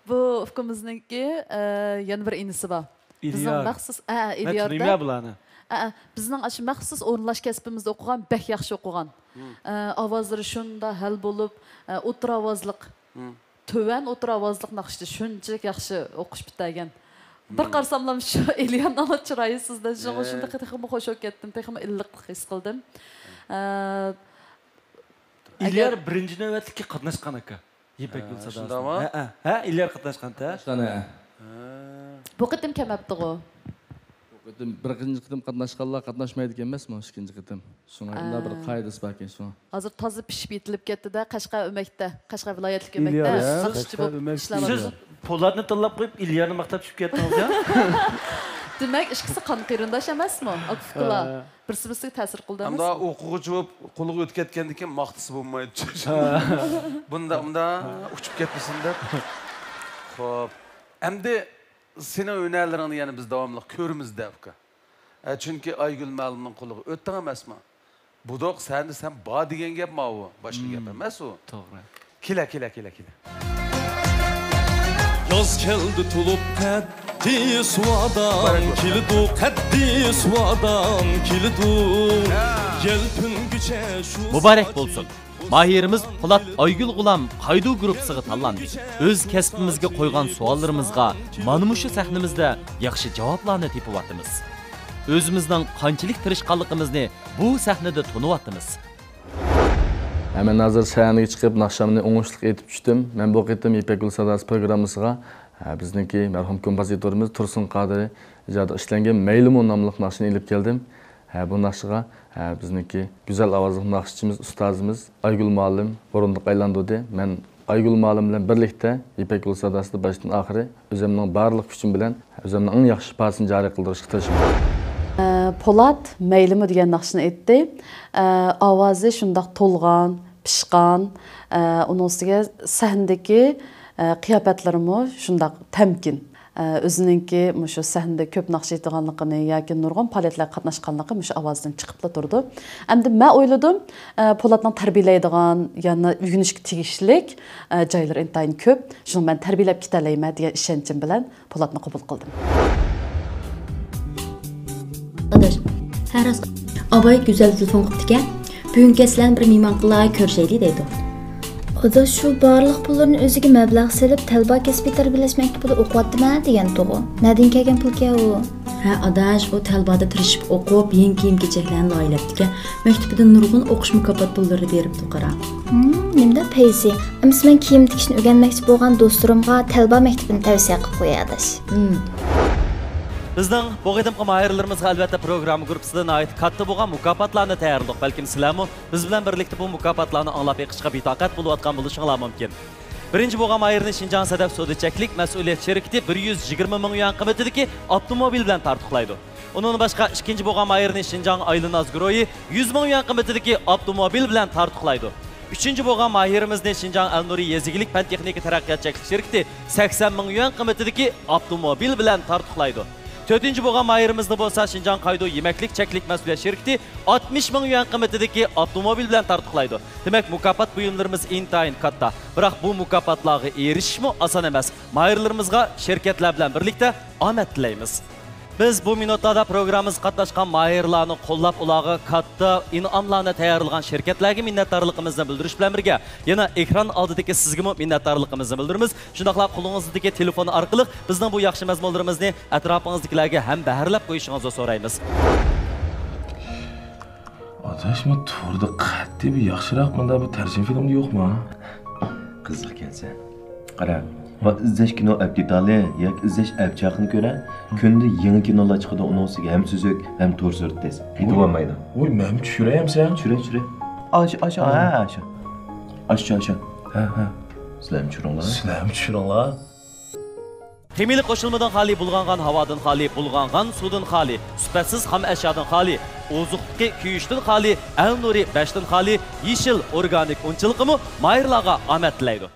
بۇ ئۇكىمىزنىڭكى، ئە، يەنە بىر ئىنىسى بار. بىزنىڭ ئېلىيار. مەخسۇس، ئە، مەن ئېلىياردا. تونۇيمەن بۇلارنى. ئە، ئە، بىزنىڭ ئاشۇ مەخسۇس ئورۇنلاش كەسپىمىزدە ئوقۇغان، بەك ياخشى ئوقۇغان. ھىم. ئە، ئاۋازلىرى شۇنداق ھەل بولۇپ، ئە، ئوتتۇرا ئاۋازلىق، ھىم. تۆۋەن ئوتتۇرا ئاۋازلىق ناخشىچى، شۇنچىلىك ياخشى ئوقۇش پۈتتۈرگەن. بىر ھىم. قارىساملا شۇ ئېلىيارنىڭ چىرايى سىزدە، شۇڭا ھە. شۇنداق تېخىمۇ خۇش بولۇپ كەتتىم، تېخىمۇ ئىللىقلىق ھېس قىلدىم. ئە، ئېلىيار ئەگەر بىرىنچى نۆۋەتلىككە قاتناشقان ئاكا. يىپەك ھە، يول ساداسىدا. شۇنداقمۇ؟ ھە، ھە، ھە، ئېلىيار قاتناشقانتى، ھە؟ قاتناشقان، ھە. ھە. بۇ قېتىم كەلمەپتىغۇ؟ بۇ قېتىم، بىر قېتىم قاتناشقانلار قاتناشمايدىكەن ئەمەسمۇ، ئىككىنچى قېتىم. شۇڭا ئۇنداق بىر ھە. قائىدىسى باركەن شۇڭا. ھازىر تازا پىشىپ يېتىلىپ كەتتى-دە، قەشقەر ئۆمەكتە، قەشقەر ۋىلايەتلىك ئۆمەكتە ئېلىيار، ھە؟ ناخشىچى قەشقەر بولۇپ ئۆمەك ئىشلەۋاتىدۇ. سىز پولاتنى تاللاپ قويۇپ، ئېلىيارنى ماختاپ چۈشۈپ كەتتىڭىز يا؟ دېمەك، ئىككىسى قان قېرىنداش ئەمەسمۇ، ئاكا-ئۇكىلار؟ ھە. بىرسى-بىرسىگە تەسىر قىلدى ئەمدى ئەمەسمۇ؟ ئوقۇغۇچى بولۇپ قولىغا ئۆتۈپ كەتكەندىن كېيىن ماختىسا بولمايدۇ. ھە. بۇنداق، بۇنداق ئۇچۇپ كەتمىسۇن دەپ. خوپ. ئەمدى سېنىڭ ھۈنەرلىرىڭنى يەنە بىز داۋاملىق كۆرىمىز-دە، ئۇكا. ھە، چۈنكى ئايگۈل مەلۇمنىڭ قولىغا ئۆتتۈڭ ئەمەسمۇ؟ بۇدۇق، سەندە سەن بار دېگەن گەپ ماۋۇ. باشقا گەپ ئەمەس ئۇ. توغرا. كېلە، كېلە، كېلە، كېلە. ياز كەلدى تولۇپ قەددى سۇۋادان كېلىدۇ، قەددى سۇۋادان كېلىدۇ. يەلپۈنگۈچە شۇ مۇبارەك بولسۇن! ماھىرىمىز پولات ئايگۈل غۇلام قايدۇ گۇرۇپپىسىغا تاللاندى. ئۆز كەسپىمىزگە قويغان سوئاللىرىمىزغا مانا مۇشۇ سەھنىمىزدە ياخشى جاۋابلارنى تېپىۋاتىمىز. ئۆزىمىزنىڭ قانچىلىك تىرىشقانلىقىمىزنى بۇ سەھنىدە تونۇۋاتىمىز. ھە، مەن ھازىر سەھنىگە چىقىپ، ناخشامنى ئوڭۇشلۇق ئېيتىپ چۈشتۈم. مەن بۇ قېتىم يىپەك يولى ساداسى پروگراممىسىغا، ھە، بىزنىڭكى مەرھۇم كومپوزىتورىمىز تۇرسۇن قادىرى ئىجادىغا ئىشلەنگەن مەيلىمۇ ناملىق ناخشىنى ئېلىپ كەلدىم. ھە، بۇ ناخشىغا، ھە، بىزنىڭكى گۈزەل ئاۋازلىق ناخشىچىمىز، ئۇستازىمىز ئايگۈل مۇئەللىم بۇرۇنلۇق ئايلاندۇردى. مەن ئايگۈل مۇئەللىم بىلەن بىرلىكتە يىپەك يولى ساداسىدا باشتىن ئاخىرى ئۆزۈمنىڭ بارلىق كۈچۈم بىلەن ئۆزۈمنىڭ ئەڭ ياخشى ئىپادىسىنى جارى قىلدۇرۇشقا تىرىشىمەن. ئە، پولات مەيلىمۇ دېگەن ناخشىنى ئېيتتى. ئە، ئاۋازى شۇنداق تولغان، پىشقان، ئە، ئۇنىڭ ئۈستىگە سەھنىدىكى، ئە، قىياپەتلىرىمۇ شۇنداق تەمكىن. ئە، ئۆزىنىڭكى مۇشۇ سەھنىدە كۆپ ناخشا ئېيتىدىغانلىقىنى ياكى نۇرغۇن پائالىيەتلەرگە قاتناشقانلىقى مۇشۇ ئاۋازدىن چىقىپلا تۇرىدۇ. ئەمدى مەن ئويلىدىم، ئە، پولاتنىڭ تەربىيەلەيدىغان يەنە ئۆگىنىشكە تېگىشلىك، ئە، جايلىرى ئىنتايىن كۆپ. شۇڭا مەن تەربىيەلەپ كېتەلەيمەن دېگەن ئىشەنچىم بىلەن پولاتنى قوبۇل قىلدىم. ئاداش، ھە راست. ئاباي گۈزەل تېلېفون قىپتىكەن. بۈگۈن كەچ سىلەرنى بىر مېھمان قىلاي، كۆرۈشەيلى دەيدۇ. ئاداش، شۇ بارلىق پۇللىرىنى ئۆزىگە مەبلەغ سېلىپ، تەلۋا كەسپىي تەربىيەلەش مەكتىپىدە ئوقۇۋاتىمەن دېگەنتىغۇ. نەدىن كەلگەن پۇلكەن ئۇ؟ ھە ئاداش، ئۇ تەلۋادا تىرىشىپ ئوقۇپ، يېڭى كىيىم-كېچەكلەرنى لايىھەلەپتىكەن. مەكتىپىدىن نۇرغۇن ئوقۇش مۇكاپات پۇللىرى بېرىپتۇ، قارا. ھىم، نېمىدەك پەيزى. ئەمىسە مەن كىيىم تىكىشنى ئۆگەنمەكچى بولغان دوستلىرىمغا تەلۋا مەكتىپىنى تەۋسىيە قىلىپ قوياي، ئاداش. ھىم. بىزنىڭ بۇ قېتىمقى ماھىرلىرىمىزغا ئەلۋەتتە پروگرامما گۇرۇپپىسىدا ناھايىتى كاتتا بولغان مۇكاپاتلارنى تەييارلىدۇق. بەلكىم سىلەرمۇ بىز بىلەن بىرلىكتە بۇ مۇكاپاتلارنى ئاڭلاپ بېقىشقا بىتاقەت بولۇۋاتقان بولۇشۇڭلار مۇمكىن. بىرىنچى بولغان ماھىرنى شىنجاڭ سەدەپ سودا چەكلىك مەسئۇلىيەت شىركىتى بىر يۈز يىگىرمە مىڭ يۈەن قىممىتىدىكى ئاپتوموبىل بىلەن تارتۇقلايدۇ. ئۇنىڭدىن باشقا، ئىككىنچى بولغان ماھىرنى شىنجاڭ ئايلىناز گۇرۇھى يۈز مىڭ يۈەن قىممىتىدىكى ئاپتوموبىل بىلەن تارتۇقلايدۇ. ئۈچىنچى بولغان ماھىرىمىزنى شىنجاڭ ئەلنۇرى يېزا ئىگىلىك پەن-تېخنىكا تەرەققىيات چەكلىك شىركىتى سەكسەن مىڭ يۈەن قىممىتىدىكى ئاپتوموبىل بىلەن تارتۇقلايدۇ. تۆتىنچى بولغان ماھىرىمىزنى بولسا شىنجاڭ قايدۇ يېمەكلىك چەكلىك مەسئۇلىيەت شىركىتى ئاتمىش مىڭ يۈەن قىممىتىدىكى ئاپتوموبىل بىلەن تارتۇقلايدۇ. دېمەك، مۇكاپات بۇيۇملىرىمىز ئىنتايىن كاتتا. بىراق بۇ مۇكاپاتلارغا ئېرىشىشمۇ ئاسان ئەمەس. ماھىرلىرىمىزغا شىركەتلەر بىلەن بىرلىكتە ئامەت تىلەيمىز. بىز بۇ مىنۇتلاردا پروگراممىمىزغا قاتناشقان ماھىرلارنى قوللاپ، ئۇلارغا كاتتا ئىنئاملارنى تەييارلىغان شىركەتلەرگە مىننەتدارلىقىمىزنى بىلدۈرۈش بىلەن بىرگە، يەنە ئېكران ئالدىدىكى سىزگىمۇ مىننەتدارلىقىمىزنى بىلدۈرىمىز. شۇنداقلا قولىڭىزدىكى تېلېفون ئارقىلىق بىزنىڭ بۇ ياخشى مەزمۇنلىرىمىزنى ئەتراپىڭىزدىكىلەرگە ھەمبەھىرلەپ قويۇشىڭىزنى سورايمىز. ئاداش، ما توردا قەتئىي بىر ياخشىراق مۇنداق بىر تەرجىمە فىلىم يوقما؟ قىزىق ئىكەنسەن. قارا، ما ئىزدەش كىنو ئەپ دېتالى ياكى ئىزدەش ئەپ چاقىنى كۆرە. كۈندە يېڭى كىنولار چىقىدۇ، ئۇنىڭ ئۈستىگە ھەم سۈزۈك، ھەم تور سۈرەت تېز. يېتىۋالمايدۇ. ۋوي، مەنمۇ چۈشۈرەي ئەمسە؟ چۈشۈرە، چۈشۈرە. ئاشۇ، ئاشۇ، ھە، ئاشۇ. ئاشۇ، ئاشۇ. ھە، ھە. سىلەرمۇ چۈشۈرۈڭلار. سىلەرمۇ چۈشۈرۈڭلار. خىمىيەلىك قوشۇلمىدىن خالىي، بۇلغانغان ھاۋادىن خالىي، بۇلغانغان سۇدىن خالىي، سۈپەتسىز خام ئەشيادىن خالىي، ئوزۇقلۇقى كۆيۈشتىن خالىي، ئەلنۇرى بەشتىن خالىي، يېشىل ئورگانىك ئۇنچىلىقىمۇ ماھىرلارغا ئامەت تىلەيدۇ.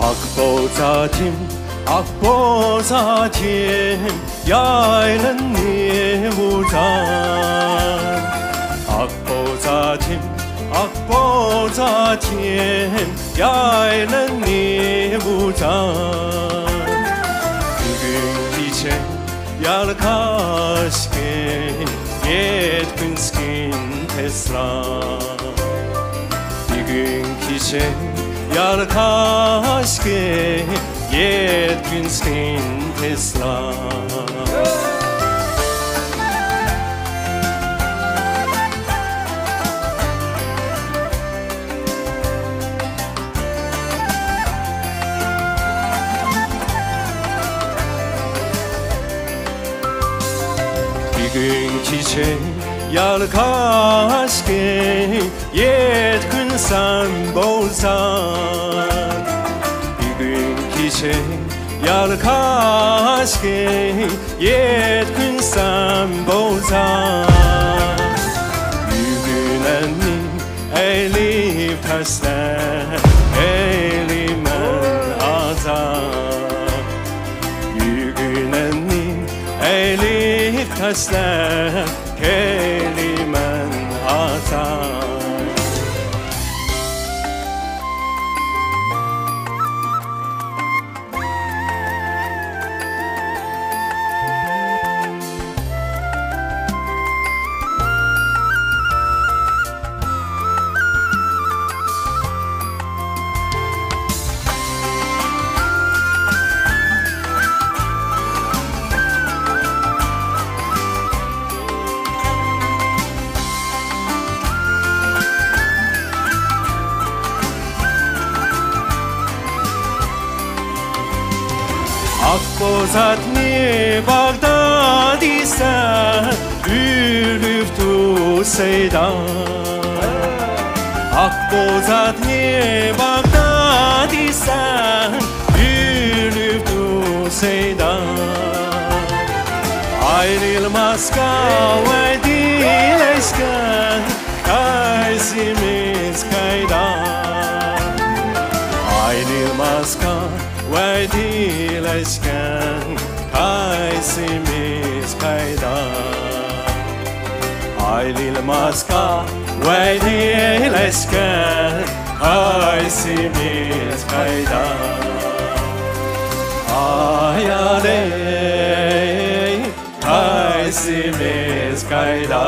ئاق بوزاتىم، ئاق بوزاتىم، يايلىنى ئۇزار. ئاق بوزاتىم، ئاق بوزاتىم، يايلىنى ئۇزار. بۈگۈن كېچە يالكاشكىن، يەتكۈنسكىن تېزلا. بۈگۈن كېچە يالكاشكىن، يەتكۈنسكىن تېزلا. بۈگۈن كېچە يالكاشكى يەتكۈنسەن بولسا، بۈگۈن كېچە يالكاشكى يەتكۈنسەن بولسا، بۈگۈنەننى ئەيلىپ تەسلە، ئەيلىمەن ئازا. بۈگۈنەننى ئەيلىپ تەسلە، كەيلىمەن ئازا. ئاق بوزاتنى باغدا دېسە، ئۆلۈپتۇ سەيدا. ئاق بوزاتنى باغدا دېسە، ئۆلۈپتۇ سەيدا. ئايرىلماسقا ۋەدىلەشكەن قايسىمىز قايدا؟ ئايرىلماسقا ۋەدىلەشكەن قايسىمىز قايدا؟ ئايرىلماسقا ۋەدىلەشكەن قايسىمىز قايدا؟ ئايالى، قايسىمىز قايدا؟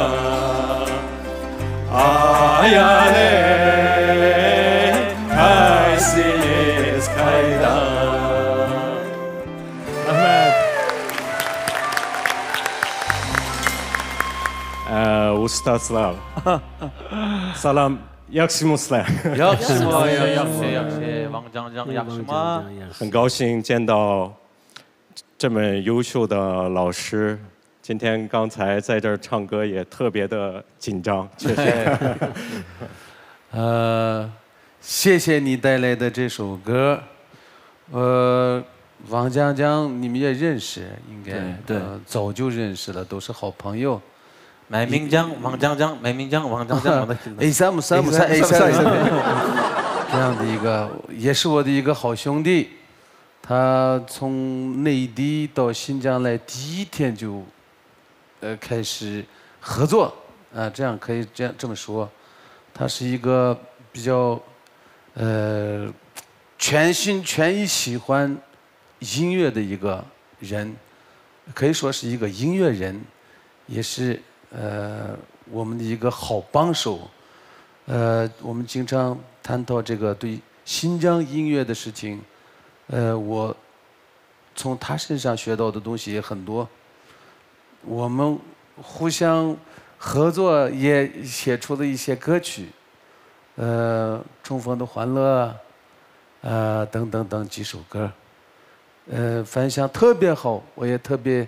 ئايالى، قايسىمىز قايدا؟ رەھمەت. ئە، ئۇستازلار. سالام، ياخشىمۇسىلەر؟ ياخشىما، ياخشى، ياخشى. ۋاڭ جاڭجاڭ ياخشىما؟ 很高兴见到这么优秀的老师，今天刚才在这儿唱歌也特别的紧张，确实。 呃，谢谢你带来的这首歌。呃，王江江，你们也认识，应该对对呃早就认识了，都是好朋友。 мәминҗаң, ваңҗаңҗаң, мәминҗаң, ваңҗаңҗаң. 哎，啥么啥么啥，哎，啥么啥么，这样的一个，也是我的一个好兄弟。他从内地到新疆来，第一天就，呃，开始合作，啊，这样可以这样这么说。他是一个比较，呃，全心全意喜欢音乐的一个人，可以说是一个音乐人，也是呃我们的一个好帮手。呃，我们经常探讨这个对新疆音乐的事情，呃，我从他身上学到的东西也很多。我们互相合作，也写出了一些歌曲，呃，《重逢的欢乐》啊，呃，等等等几首歌。 呃，反响特别好，我也特别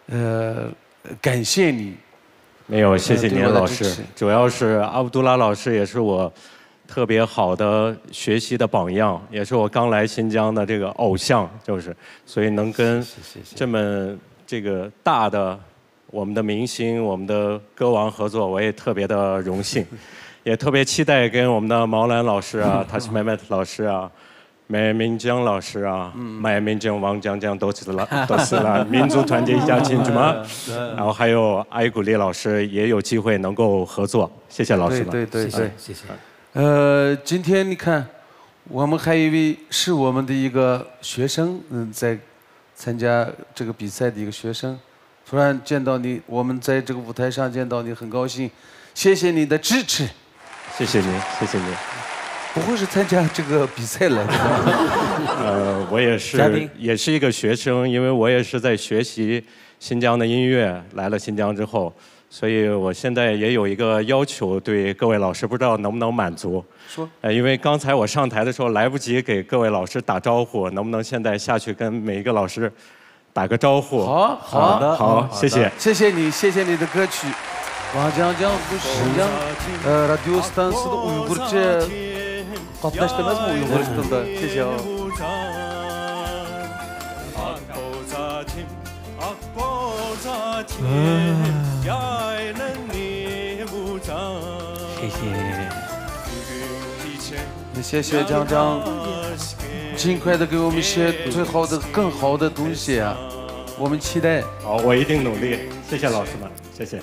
呃感谢你。没有，谢谢您，对我的老师支持。主要是阿卜杜拉老师也是我特别好的学习的榜样，也是我刚来新疆的这个偶像，就是，所以能跟这么这个大的我们的明星、我们的歌王合作，我也特别的荣幸，也特别期待跟我们的毛兰老师啊、塔西麦麦特老师啊、 买明江老师啊，买明江、王江江都是啦，都是啦，民族团结一家亲，是吗？然后还有艾古丽老师也有机会能够合作，谢谢老师们。对对对对，谢谢。呃，今天你看，我们还有一位是我们的一个学生，嗯，在参加这个比赛的一个学生，突然见到你，我们在这个舞台上见到你，很高兴，谢谢你的支持。谢谢您，谢谢您。不会是参加这个比赛来的吧？呃，我也是，嘉宾也是一个学生，因为我也是在学习新疆的音乐，来了新疆之后，所以我现在也有一个要求对各位老师，不知道能不能满足。说。呃，因为刚才我上台的时候来不及给各位老师打招呼，能不能现在下去跟每一个老师打个招呼？好，好，好，谢谢。谢谢你，谢谢你的歌曲。ۋاڭ جاڭجاڭ، بۇ شىنجاڭ، ئە، رادىيو ئىستانسىسىدا ئۇيغۇرچە قاتناشتى ئەمەسمۇ، ئۇيغۇرچە تىلدا؟ تېز يا. ن谢谢张张，尽快的给我们一些最好的、更好的东西啊，我们期待。好，我一定努力，谢谢老师们，谢谢。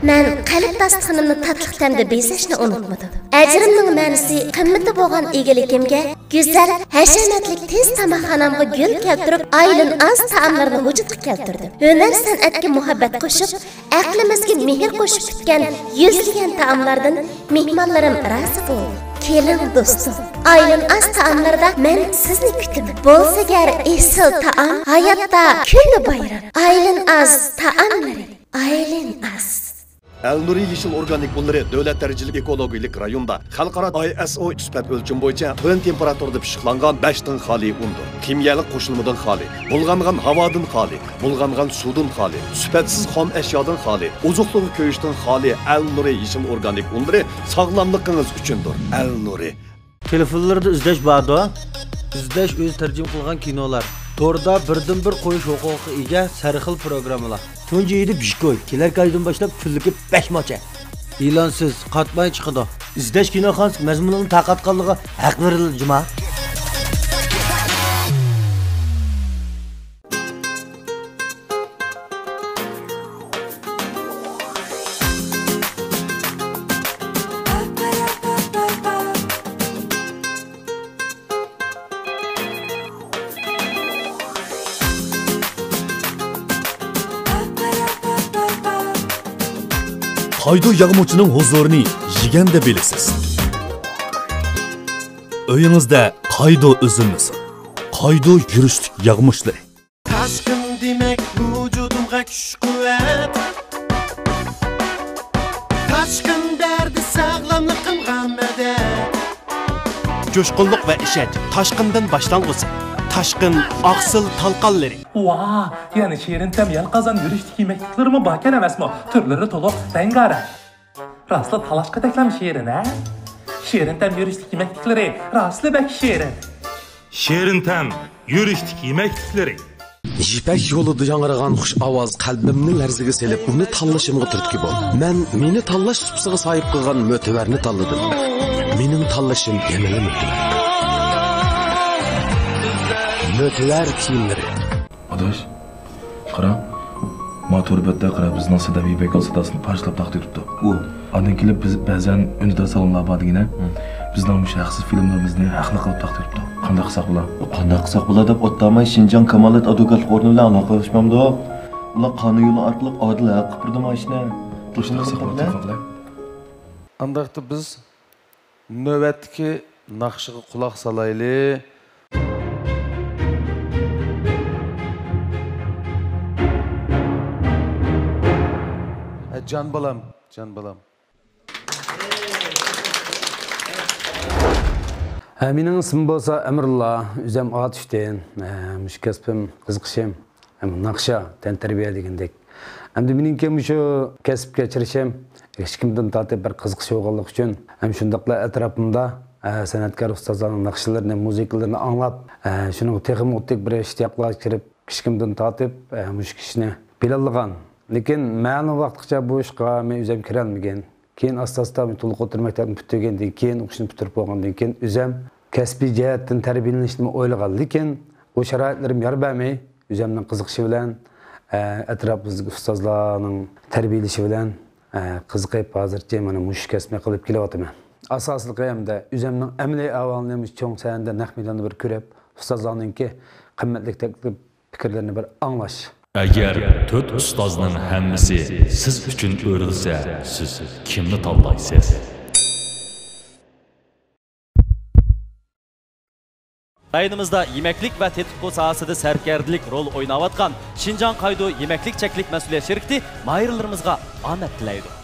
مەن قەلب داستىخىنىمنى تاتلىق تەمدە بېزەشنى ئۇنتۇمىدىم. ئەجرىمنىڭ مەنىسى قىممىتى بولغان ئىگىلىكىمگە، گۈزەل، ھەشەمەتلىك تېز تاماقخانامغا گۈل كەلتۈرۈپ، ئايلىن ئاز تائاملارنى ۋۇجۇدقا كەلتۈردۈم. ھۈنەر-سەنئەتكە مۇھەببەت قوشۇپ، ئەقلىمىزگە مېھىر قوشۇپ پۈتكەن يۈزلىگەن تائاملاردىن مېھمانلىرىم رازى بولدى. كېلىڭ دوستۇم، ئايلىن ئاز تائاملاردا مەن سىزنى كۈتىمەن. بولسا گەر ئېسىل تائام، ھاياتتا كۈندە بايرام. ئايلىن ئاز تائاملىرى، ئايلىن ئاز. ئەلنۇرى يېشىل ئورگانىك ئۇنلىرى دۆلەت دەرىجىلىك ئېكولوگىيەلىك رايوندا خەلقئارا ئاي ئېس ئو سۈپەت ئۆلچىمى بويىچە تۆۋەن تېمپېراتۇرىدا پىششىقلانغان بەش تىن خالىي ئۇندۇر. كىميەلىك قوشۇلمىدىن خالىي، بۇلغانغان ھاۋادىن خالىي، بۇلغانغان سۇدىن خالىي، سۈپەتسىز خام ئەشيادىن خالىي، ئوزۇقلۇقى كۆيۈشتىن خالىي ئەلنۇرى يېشىل ئورگانىك ئۇنلىرى ساغلاملىقىڭىز ئۈچۈندۇر. ئەلنۇرى. تېلېفونلىرىدا ئىزدەش باردۇ. ئىزدەش ئۆزى تەرجىمە قىلغان كىنولار. توردا بىردىنبىر قويۇش ھوقۇقىغا ئىگە سەرخىل پروگراممىلار. تۇنجى يىدى بىشكوي، كېلەر ئايدىن باشلاپ كۈنلۈكى بەش ماچە. ئېلانسىز، قاتماي چىقىدۇ. ئىزدەش كىنوخانىسى مەزمۇنىنى تارقاتقانلىقىغا ھەق بېرىلدى جۇما. قايدو ياغمۇچىنىڭ ھۇزۇرىنى يېگەندە بىلىسىز. ئۆيىڭىزدە قايدو ئۈزۈلمىسۇن. قايدو يۈرۈشلۈك ياغمۇچلىرى. تاشقىن دېمەك ۋۇجۇدۇمغا كۈچ-قۇۋۋەت. تاشقىن بەردى ساغلاملىقىمغا مەدەت. جۇشقۇنلۇق ۋە ئىشەنچ تاشقىندىن باشلانغۇسى. تاشقىن ئاقسىل تالقانلىرى. ۋاھ، يەنە شېرىن تەم يەل قازان يۈرۈشلۈك يېمەكلىكلىرىمۇ باركەن ئەمەسمۇ؟ تۈرلىرى تولۇق، رەڭگارەڭ. راستلا تالاشقا تەكلەم شېرىن، ھە؟ شېرىن تەم يۈرۈشلۈك يېمەكلىكلىرى راستلا بەك شېرىن. شېرىن تەم يۈرۈشلۈك يېمەكلىكلىرى. يىپەك يولىدا ياڭرىغان خۇش ئاۋاز قەلبىمنى لەرزىگە سېلىپ، ئۇنى تاللىشىمغا تۈرتكە بولدى. مەن مېنى تاللاش سۇپىسىغا ساھىب قىلغان مۆتىۋەرنى تاللىدىم. مېنىڭ تاللىشىم يەنىلا مۆتىۋەر. مۆتىۋەر كىيىملىرى. ئاداش، قارا، ما تور بەتتە قارا، بىزنىڭ سەدەم يىپەك يول ساداسىنى پارچىلاپ تارقىتىۋېتىپتۇ. ئۇ. ئاندىن كېلىپ بىز بەزەن ئۈندىدار سالونلار بار دېگىنە، بىزنىڭ مۇشۇ ھەقسىز فىلىملىرىمىزنى ھەقلىق قىلىپ تارقىتىۋېتىپتۇ. قانداق قىلساق بولا؟ قانداق قىلساق بولا دەپ ئوتتاماي شىنجاڭ كامالەت ئادۋوكاتلىق ئورنى بىلەن ئالاقىلەشمامدۇق؟ ئۇلار قانۇن يولى ئارقىلىق ئادىل ھەق قىلىپ بېرىدۇ ما ئىشنى. قانداق قىلساق بولا؟ ئانداقتا بىز نۆۋەتتىكى ناخشىغا قۇلاق سالايلى. ھە، جان بالام، جان بالام. ھە، مېنىڭ ئىسمىم بولسا ئەمرۇللا، ئۆزۈم ئاتۇشتىن. ھە، مۇشۇ كەسپىم، قىزىقىشىم. ھەم ناخشا، تەنتەربىيە دېگەندەك. ئەمدى مېنىڭكى مۇشۇ كەسىپكە كىرىشىم كىچىكىمدىن تارتىپ بىر قىزىقىش بولغانلىقى ئۈچۈن، ھەم شۇنداقلا ئەتراپىمدا، ئە، سەنئەتكار ئۇستازلارنىڭ ناخشىلىرىنى، مۇزىكىلىرىنى ئاڭلاپ، ئە، شۇنىڭغا تېخىمۇ ئوتتەك بىر ئىشتىياقلار كىرىپ، كىچىكىمدىن تارتىپ، ئە، مۇشۇ ئىشنى پىلانلىغان. لېكىن مەلۇم ۋاقىتقىچە بۇ ئىشقا مەن ئۆزۈم كىرەلمىگەن. كېيىن ئاستا-ئاستا مەن تولۇق ئوتتۇرا مەكتەپنى پۈتتۈرگەندىن كېيىن، ئوقۇشنى پۈتتۈرۈپ بولغاندىن كېيىن، ئۆزۈم كەسپىي جەھەتتىن تەربىيەلىنىشنىمۇ ئويلىغان، لېكىن ئۇ شارائىتلىرىم يار بەرمەي، ئۆزۈمنىڭ قىزىقىشى بىلەن، ئە، ئەتراپىمىزدىكى ئۇستازلارنىڭ تەربىيەلىشى بىلەن، ئە، قىزىقىپ، ھازىرچە مانا مۇشۇ كەسىپنى قىلىپ كېلىۋاتىمەن. ئاساسلىقى ھەمدە ئۆزۈمنىڭ ئەمەلىي ئەھۋالىنى مۇشۇ چوڭ سەھنىدە نەق مەيداندا بىر كۆرۈپ، ئۇستازلارنىڭكى قىممەتلىك تەكلىپ پىكىرلىرىنى بىر ئاڭلاش. ئەگەر تۆت ئۇستازنىڭ ھەممىسى سىز ئۈچۈن ئۆرۈلسە، سىز كىمنى تاللايسىز؟ رايونىمىزدا يېمەكلىك ۋە تېتىتقۇ ساھەسىدە سەركەردىلىك رول ئويناۋاتقان شىنجاڭ قايدۇ يېمەكلىك چەكلىك مەسئۇلىيەت شىركىتى ماھىرلىرىمىزغا ئامەت تىلەيدۇ.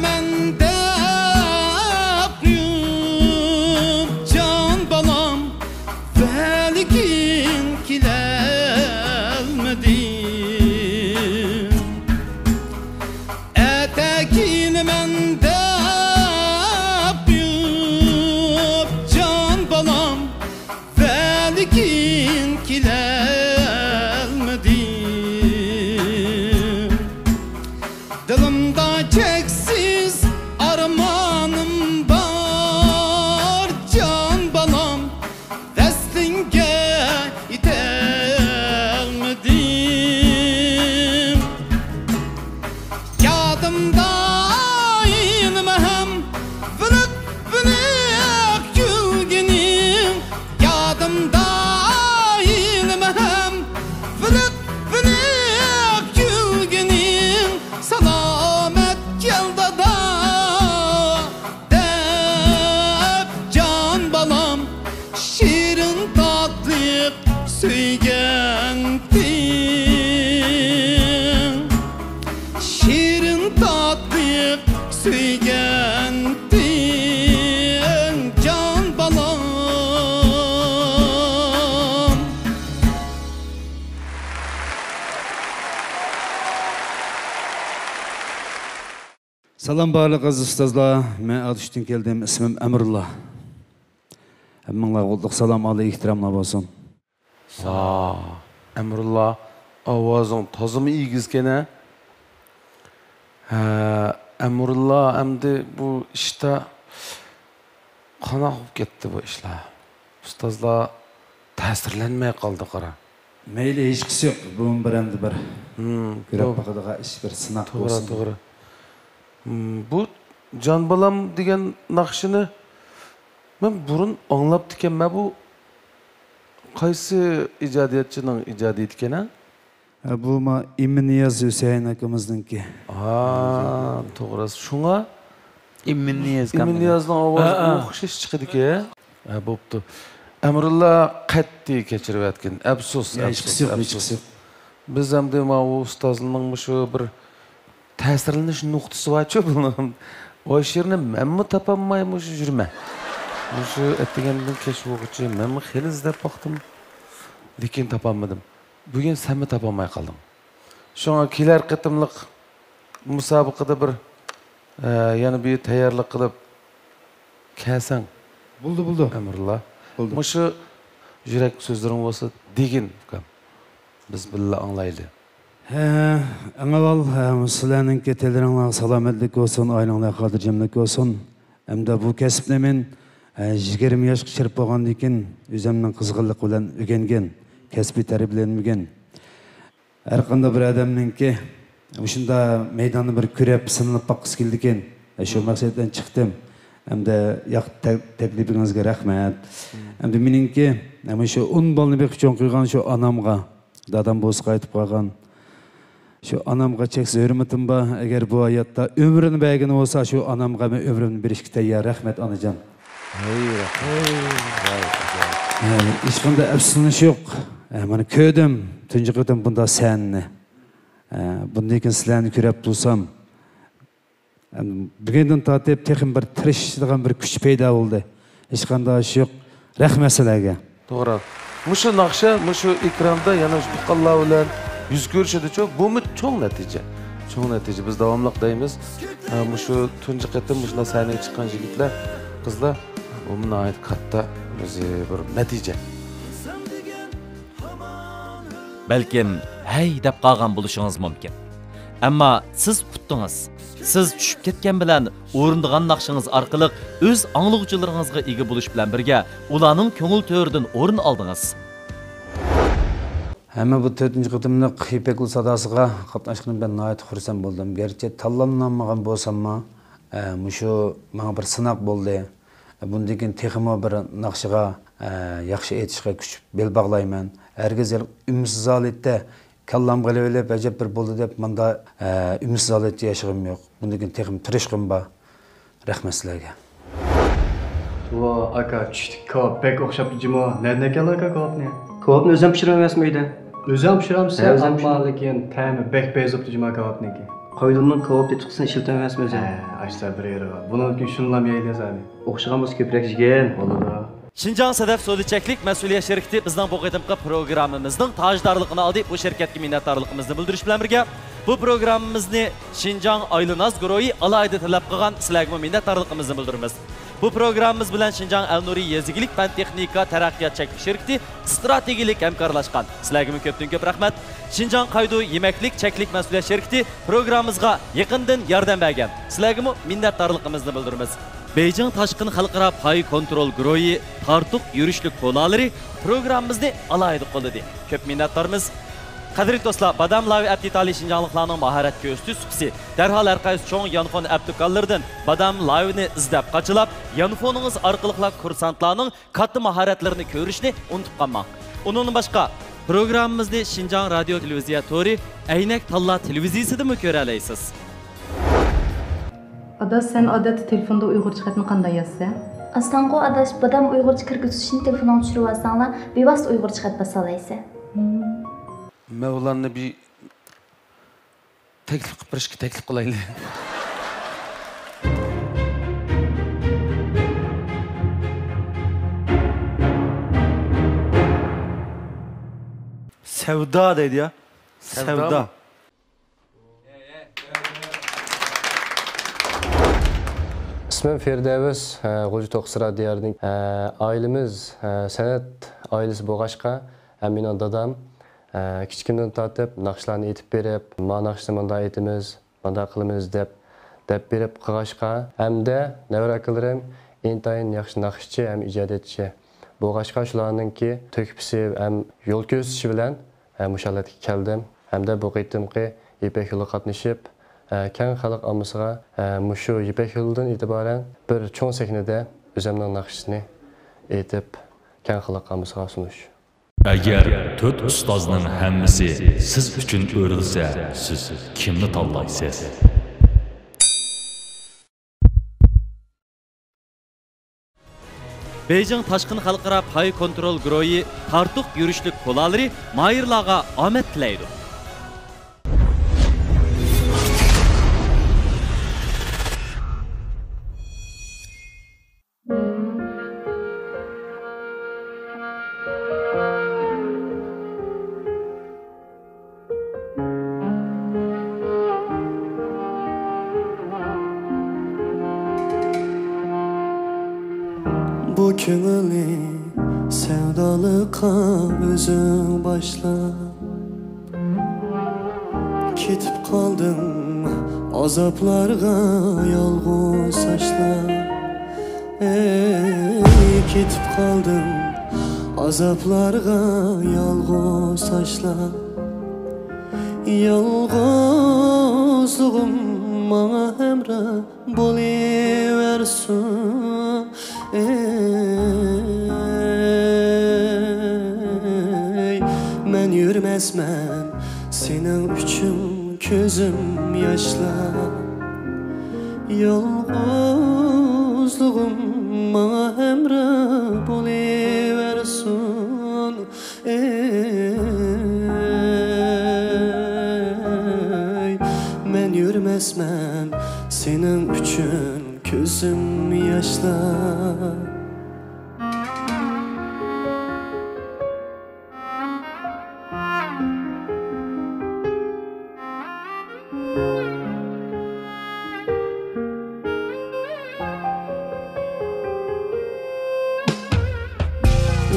مەن دەپ قويۇپ جان بالام، ۋەلىكىن كېلەلمىدىم. ئەتە كېلىمەن دەپ قويۇپ جان بالام، ۋەلىكىن كېلەلمىدىم. دىلىمدا چەكسىز ئارمانىم بار، جان بالام، ۋەسلىڭگە يېتەلمىدىم. يادىمدا ئاينىم ھەم ۋىلىق ۋىلىق كۈلگىنىڭ، يادىمدا ئاينىم ھەم ۋىلىق ۋىلىق كۈلگىنىڭ. سالامەت كەل دادا دەپ جان بالام، شېرىن تاتلىق سۆيگەنتىم، شېرىن تاتلىق سۆيگەنتىم، جان بالام. سالام بارلىق ئەزىز ئۇستازلار، مەن ئاتۇشتىن كەلدىم، ئىسمىم ئەمرۇللا. ھەممىڭلارغا ئوتلۇق سالام، ئالىي ئېھتىراملار بولسۇن. ۋا، ئەمرۇللا، ئاۋازىڭ تازىمۇ ئېگىزكەن ھە. ھە، ئەمرۇللا، ئەمدى بۇ ئىشتا قانداق بولۇپ كەتتى بۇ ئىشلار؟ ئۇستازلار تەسىرلەنمەي قالدى قارا. مەيلى، ھېچقىسى يوق. بۇمۇ بىر ئەمدى بىر ھىم، كۆرۈپ توغرا. باقىدىغان ئىش، بىر سىناق توغرا، بولسۇن. توغرا. ھىم، بۇ جان بالام دېگەن ناخشىنى مەن بۇرۇن ئاڭلاپتىكەنمەن. بۇ قايسى ئىجادىيەتچىنىڭ ئىجادىيىتىكەن ھە؟ ھە، بۇ ما ئىمىنىياز ھۈسەيىن ئاكىمىزنىڭكى. ھا، توغرا. شۇڭا ئىمىنىياز ئىمىنىيازنىڭ ئاۋازى ھە، ھە. ئوخشاش چىقىدىكەن. ھە، بوپتۇ. ئەمرۇللا قەتئىي كەچۈرۈۋەتكىن. ئەپسۇس، يا، ئەپسۇس، ھېچقىسى يوق، ئەپسۇس. ھېچقىسى يوق. بىز ئەمدى ماۋۇ ئۇستازنىڭ مۇشۇ بىر تەسىرلىنىش نۇقتىسى بارچۇ بۇنىڭ. ئۇ شېئىرنى مەنمۇ تاپالماي مۇشۇ يۈرىمەن. مۇشۇ ئەتىگەندىن كەچ بولغۇچە مەنمۇ خېلى ئىزدەپ باقتىم. لېكىن تاپالمىدىم. بۈگۈن سەنمۇ تاپالماي قالدىڭ. شۇڭا كېلەر قېتىملىق مۇسابىقىدە بىر، ئە، يەنە بىر تەييارلىق قىلىپ كەلسەڭ. بولدى، بولدى. ئەمرۇللا. بولدى. مۇشۇ يۈرەك سۆزلىرىڭ بولسا دېگىن، ئۇكام. بىز بىللە ئاڭلايلى. ھە، ئەڭ ئاۋۋال، ھە، سىلەرنىڭكى تېنلىرىڭلارغا سالامەتلىك بولسۇن، ئائىلەڭلار خاتىرجەملىك بولسۇن. ھەمدە بۇ كەسىپنى مەن، ھە، يىگىرمە ياشقا كىرىپ بولغاندىن كېيىن ئۆزۈمنىڭ قىزغىنلىق بىلەن ئۆگەنگەن، كەسپىي تەربىيەلەنمىگەن. ھەر قانداق بىر ئادەمنىڭكى مۇشۇنداق مەيداندا بىر كۆرۈپ، سىنىلىپ باققۇسى كېلىدىكەن. شۇ مەقسەت بىلەن چىقتىم. ھەمدە ياق، تە-، تەكلىپىڭىزگە رەھمەت. ھەمدە مېنىڭكى مۇشۇ ئون بالىنى بېقىپ چوڭ قىلغان شۇ ئانامغا، دادام بولسا قايتىپ قالغان. شۇ ئانامغا چەكسىز ھۆرمىتىم بار. ئەگەر بۇ ھاياتتا ئۆمرىنى بەرگىنى بولسا، شۇ ئانامغا مەن ئۆمرۈمنى بېرىشكە تەييار. رەھمەت، ئانىجان. ھەي، رەھمەت. ھە، ھېچقانداق ئەپسۇسلىنىش يوق. ھە، مانا كۆردۈم. تۇنجى قېتىم بۇنداق سەھنىنى. ھە، بۇندىن كېيىن سىلەرنى كۆرۈپ تۇرسام، ھە، بۈگۈندىن تارتىپ تېخىمۇ بىر تىرىشىدىغان بىر كۈچ پەيدا بولدى. ھېچقانداق ئىش يوق. رەھمەت سىلەرگە. توغرا. مۇشۇ ناخشا، مۇشۇ ئېكراندا يەنە شۇ تۇغقانلار بىلەن يۈز كۆرۈشىدىچۇ، بۇمۇ چوڭ نەتىجە. چوڭ نەتىجە. بىز داۋاملىق دەيمىز. ھە، مۇشۇ تۇنجى قېتىم مۇشۇنداق سەھنىگە چىققان يىگىتلەر، قىزلار، بۇمۇ ناھايىتى كاتتا بىر نەتىجە. بەلكىم ھەي دەپ قالغان بولۇشىڭىز مۇمكىن. ئەمما سىز ئۇتتىڭىز. سىز چۈشۈپ كەتكەن بىلەن ئورۇندىغان ناخشىڭىز ئارقىلىق ئۆز ئاڭلىغۇچىلىرىڭىزغا ئىگە بولۇش بىلەن بىرگە ئۇلارنىڭ كۆڭۈل تۆرىدىن ئورۇن ئالدىڭىز. ھەممە بۇ تۆتىنچى قېتىملىق يىپەك يولى ساداسىغا قاتناشقىنىم بىلەن ناھايىتى خۇرسەن بولدۇم. گەرچە تاللانالمىغان بولساممۇ، ئە، مۇشۇ ماڭا بىر سىناق بولدى. بۇندىن كېيىن تېخىمۇ بىر ناخشىغا، ئە، ياخشى ئېيتىشقا كۈچ بېل باغلايمەن. ھەرگىز ھېلىقى ئۈمىدسىز ھالەتتە كاللامغا ئېلىۋېلىپ، ئەجەب بىر بولدى دەپ، مۇنداق، ئە، ئۈمىدسىز ھالەتتە ياشىغىنىم يوق. بۇندىن كېيىن تېخىمۇ تىرىشقۇم بار. رەھمەت سىلەرگە. ۋا ئاكا، چۈشتىكى كاۋاپ بەك ئوخشاپتۇ جۇمۇ. نەدىن ئەكەلدىڭ ئاكا كاۋاپنى؟ كاۋاپنى ئۆزۈم پىشۇرىمەن ئەمەسمۇ ئۆيدە؟ ئۆزۈڭ پىشۇرامسەن؟ ھە، ئۆزۈم ئەمما پىشۇرىمەن. لېكىن تەمى بەك بەزەپتۇ جۇمۇ كاۋاپنىڭكى. قايلىمنىڭ كاۋاپ تېتىتقۇسىنى ئىشلىتەلمەيسىز ئۆزى. ھە، ئاشتا بىر يېرى بار. بۇنىڭ ئۈچۈن شۇنىلا يەيلى زادى. ئوخشىغان بولسا كۆپرەك يېگىن. بولىدۇ. شىنجاڭ سەدەف سودا چەكلىك مەسئۇلىيەت شىركىتى بىزنىڭ بۇ قېتىمقى پروگراممىمىزنىڭ تاجدارلىقىنى ئالدى. بۇ شىركەتكە مىننەتدارلىقىمىزنى بىلدۈرۈش بىلەن بىرگە، بۇ پروگراممىمىزنى شىنجاڭ ئائىلە ناز گۇرۇھى ئالاھىدە تەلەپ قىلغان، سىلەرگىمۇ مىننەتدارلىقىمىزنى بىلدۈرىمىز. بۇ پروگراممىمىز بىلەن شىنجاڭ ئەلنۇرى يېزا ئىگىلىك پەن-تېخنىكا تەرەققىيات چەكلىك شىركىتى ئىستراتېگىيەلىك ھەمكارلاشقان. سىلەرگىمۇ كۆپتىن كۆپ رەھمەت. شىنجاڭ قايدۇ يېمەكلىك چەكلىك مەسئۇلىيەت شىركىتى پروگراممىمىزغا يېقىندىن ياردەم بەرگەن. سىلەرگىمۇ مىننەتدارلىقىمىزنى بىلدۈرىمىز. بېيجىڭ تاشقىن خەلقئارا پاي كونترول گۇرۇھى تارتۇق يۈرۈشلۈك كولالىرى پروگراممىمىزنى ئالاھىدە قوللىدى. كۆپ مىننەتدارمىز. قەدىرلىك دوستلار، بادام لاۋى ئەپ دېتالى شىنجاڭلىقلارنىڭ ماھارەت كۆرسىتىش سۇپىسى. دەرھال ھەر قايسى چوڭ يانفون ئەپ دۇكانلىرىدىن بادام لاۋىنى ئىزدەپ قاچىلاپ، يانفونىڭىز ئارقىلىقلا كۇرسانتلارنىڭ كاتتا ماھارەتلىرىنى كۆرۈشنى ئۇنتۇپ قالماڭ. ئۇنىڭدىن باشقا، پروگراممىمىزنى شىنجاڭ رادىيو تېلېۋىزىيە تورى، ئەينەك تاللا تېلېۋىزىيىسىدىمۇ كۆرەلەيسىز. ئاداش، سەن ئادەتتە تېلېفوندا ئۇيغۇرچە خەتنى قانداق يازىسەن؟ ئاسانغۇ ئاداش، بادام ئۇيغۇرچە كىرگۈزۈشنى تېلېفونۇڭغا چۈشۈرۈۋالساڭلا، بىۋاسىتە ئۇيغۇرچە خەت باسالايسەن. مەن ئۇلارنى بىر تەكلىپ قىلىپ بېرىشكە تەكلىپ قىلايلى. سەۋدا دەيدۇ يا. سەۋدا. سەۋدا. ئىسمىم فىردەۋس، غۇلجا توققۇزراق دىيارىدىن. ئائىلىمىز سەنئەت ئائىلىسى بولغاچقا، ھەم مېنىڭ دادام كىچىكىمدىن تارتىپ ناخشىلارنى ئېيتىپ بېرىپ، ما ناخشىنى مۇنداق ئېيتىمىز، مۇنداق قىلىمىز دەپ، دەپ بېرىپ قىلغاچقا، ھەمدە نەۋرە ئاكىلىرىم ئىنتايىن ياخشى ناخشىچى ھەم ئىجادىيەتچى بولغاچقا، شۇلارنىڭكى تۆھپىسى ھەم يول كۆرسىتىشى بىلەن، ھە، مۇشۇ ھالەتكە كەلدىم. ھەمدە بۇ قېتىمقى يىپەك يولىغا قاتنىشىپ، ھە، كەڭ خەلق ئاممىسىغا، ھە، مۇشۇ يىپەك يولىدىن ئېتىبارەن بىر چوڭ سەھنىدە ئۆزۈمنىڭ ناخشىسىنى ئېيتىپ، كەڭ خەلق ئاممىسىغا سۇنۇش. ئەگەر تۆت ئۇستازنىڭ ھەممىسى سىز ئۈچۈن ئۆرۈلسە، سىز كىمنى تاللايسىز؟ بېيجىڭ تاشقىن خەلقئارا پاي كونترول گۇرۇھى تارتۇق يۈرۈشلۈك كولالىرى ماھىرلارغا ئامەت تىلەيدۇ. بۇ كۆڭۈلنى سەۋدالىققا ئۆزۈڭ باشلا. كېتىپ قالدىڭ ئازابلارغا يالغۇز تاشلاپ. ئەي، كېتىپ قالدىم ئازابلارغا يالغۇز تاشلاپ. يالغۇزلۇغۇم ماڭا ھەمراھ بولۇۋەرسۇن. ئەي، مەن يۈرمەسمەن سېنىڭ ئۈچۈن كۆزۈم ياشلاپ. يالغۇزلۇغۇم ماڭا ھەمراھ بولۇۋەرسۇن. ئەي، مەن يۈرمەسمەن سېنىڭ ئۈچۈن كۆزۈم ياشلاپ.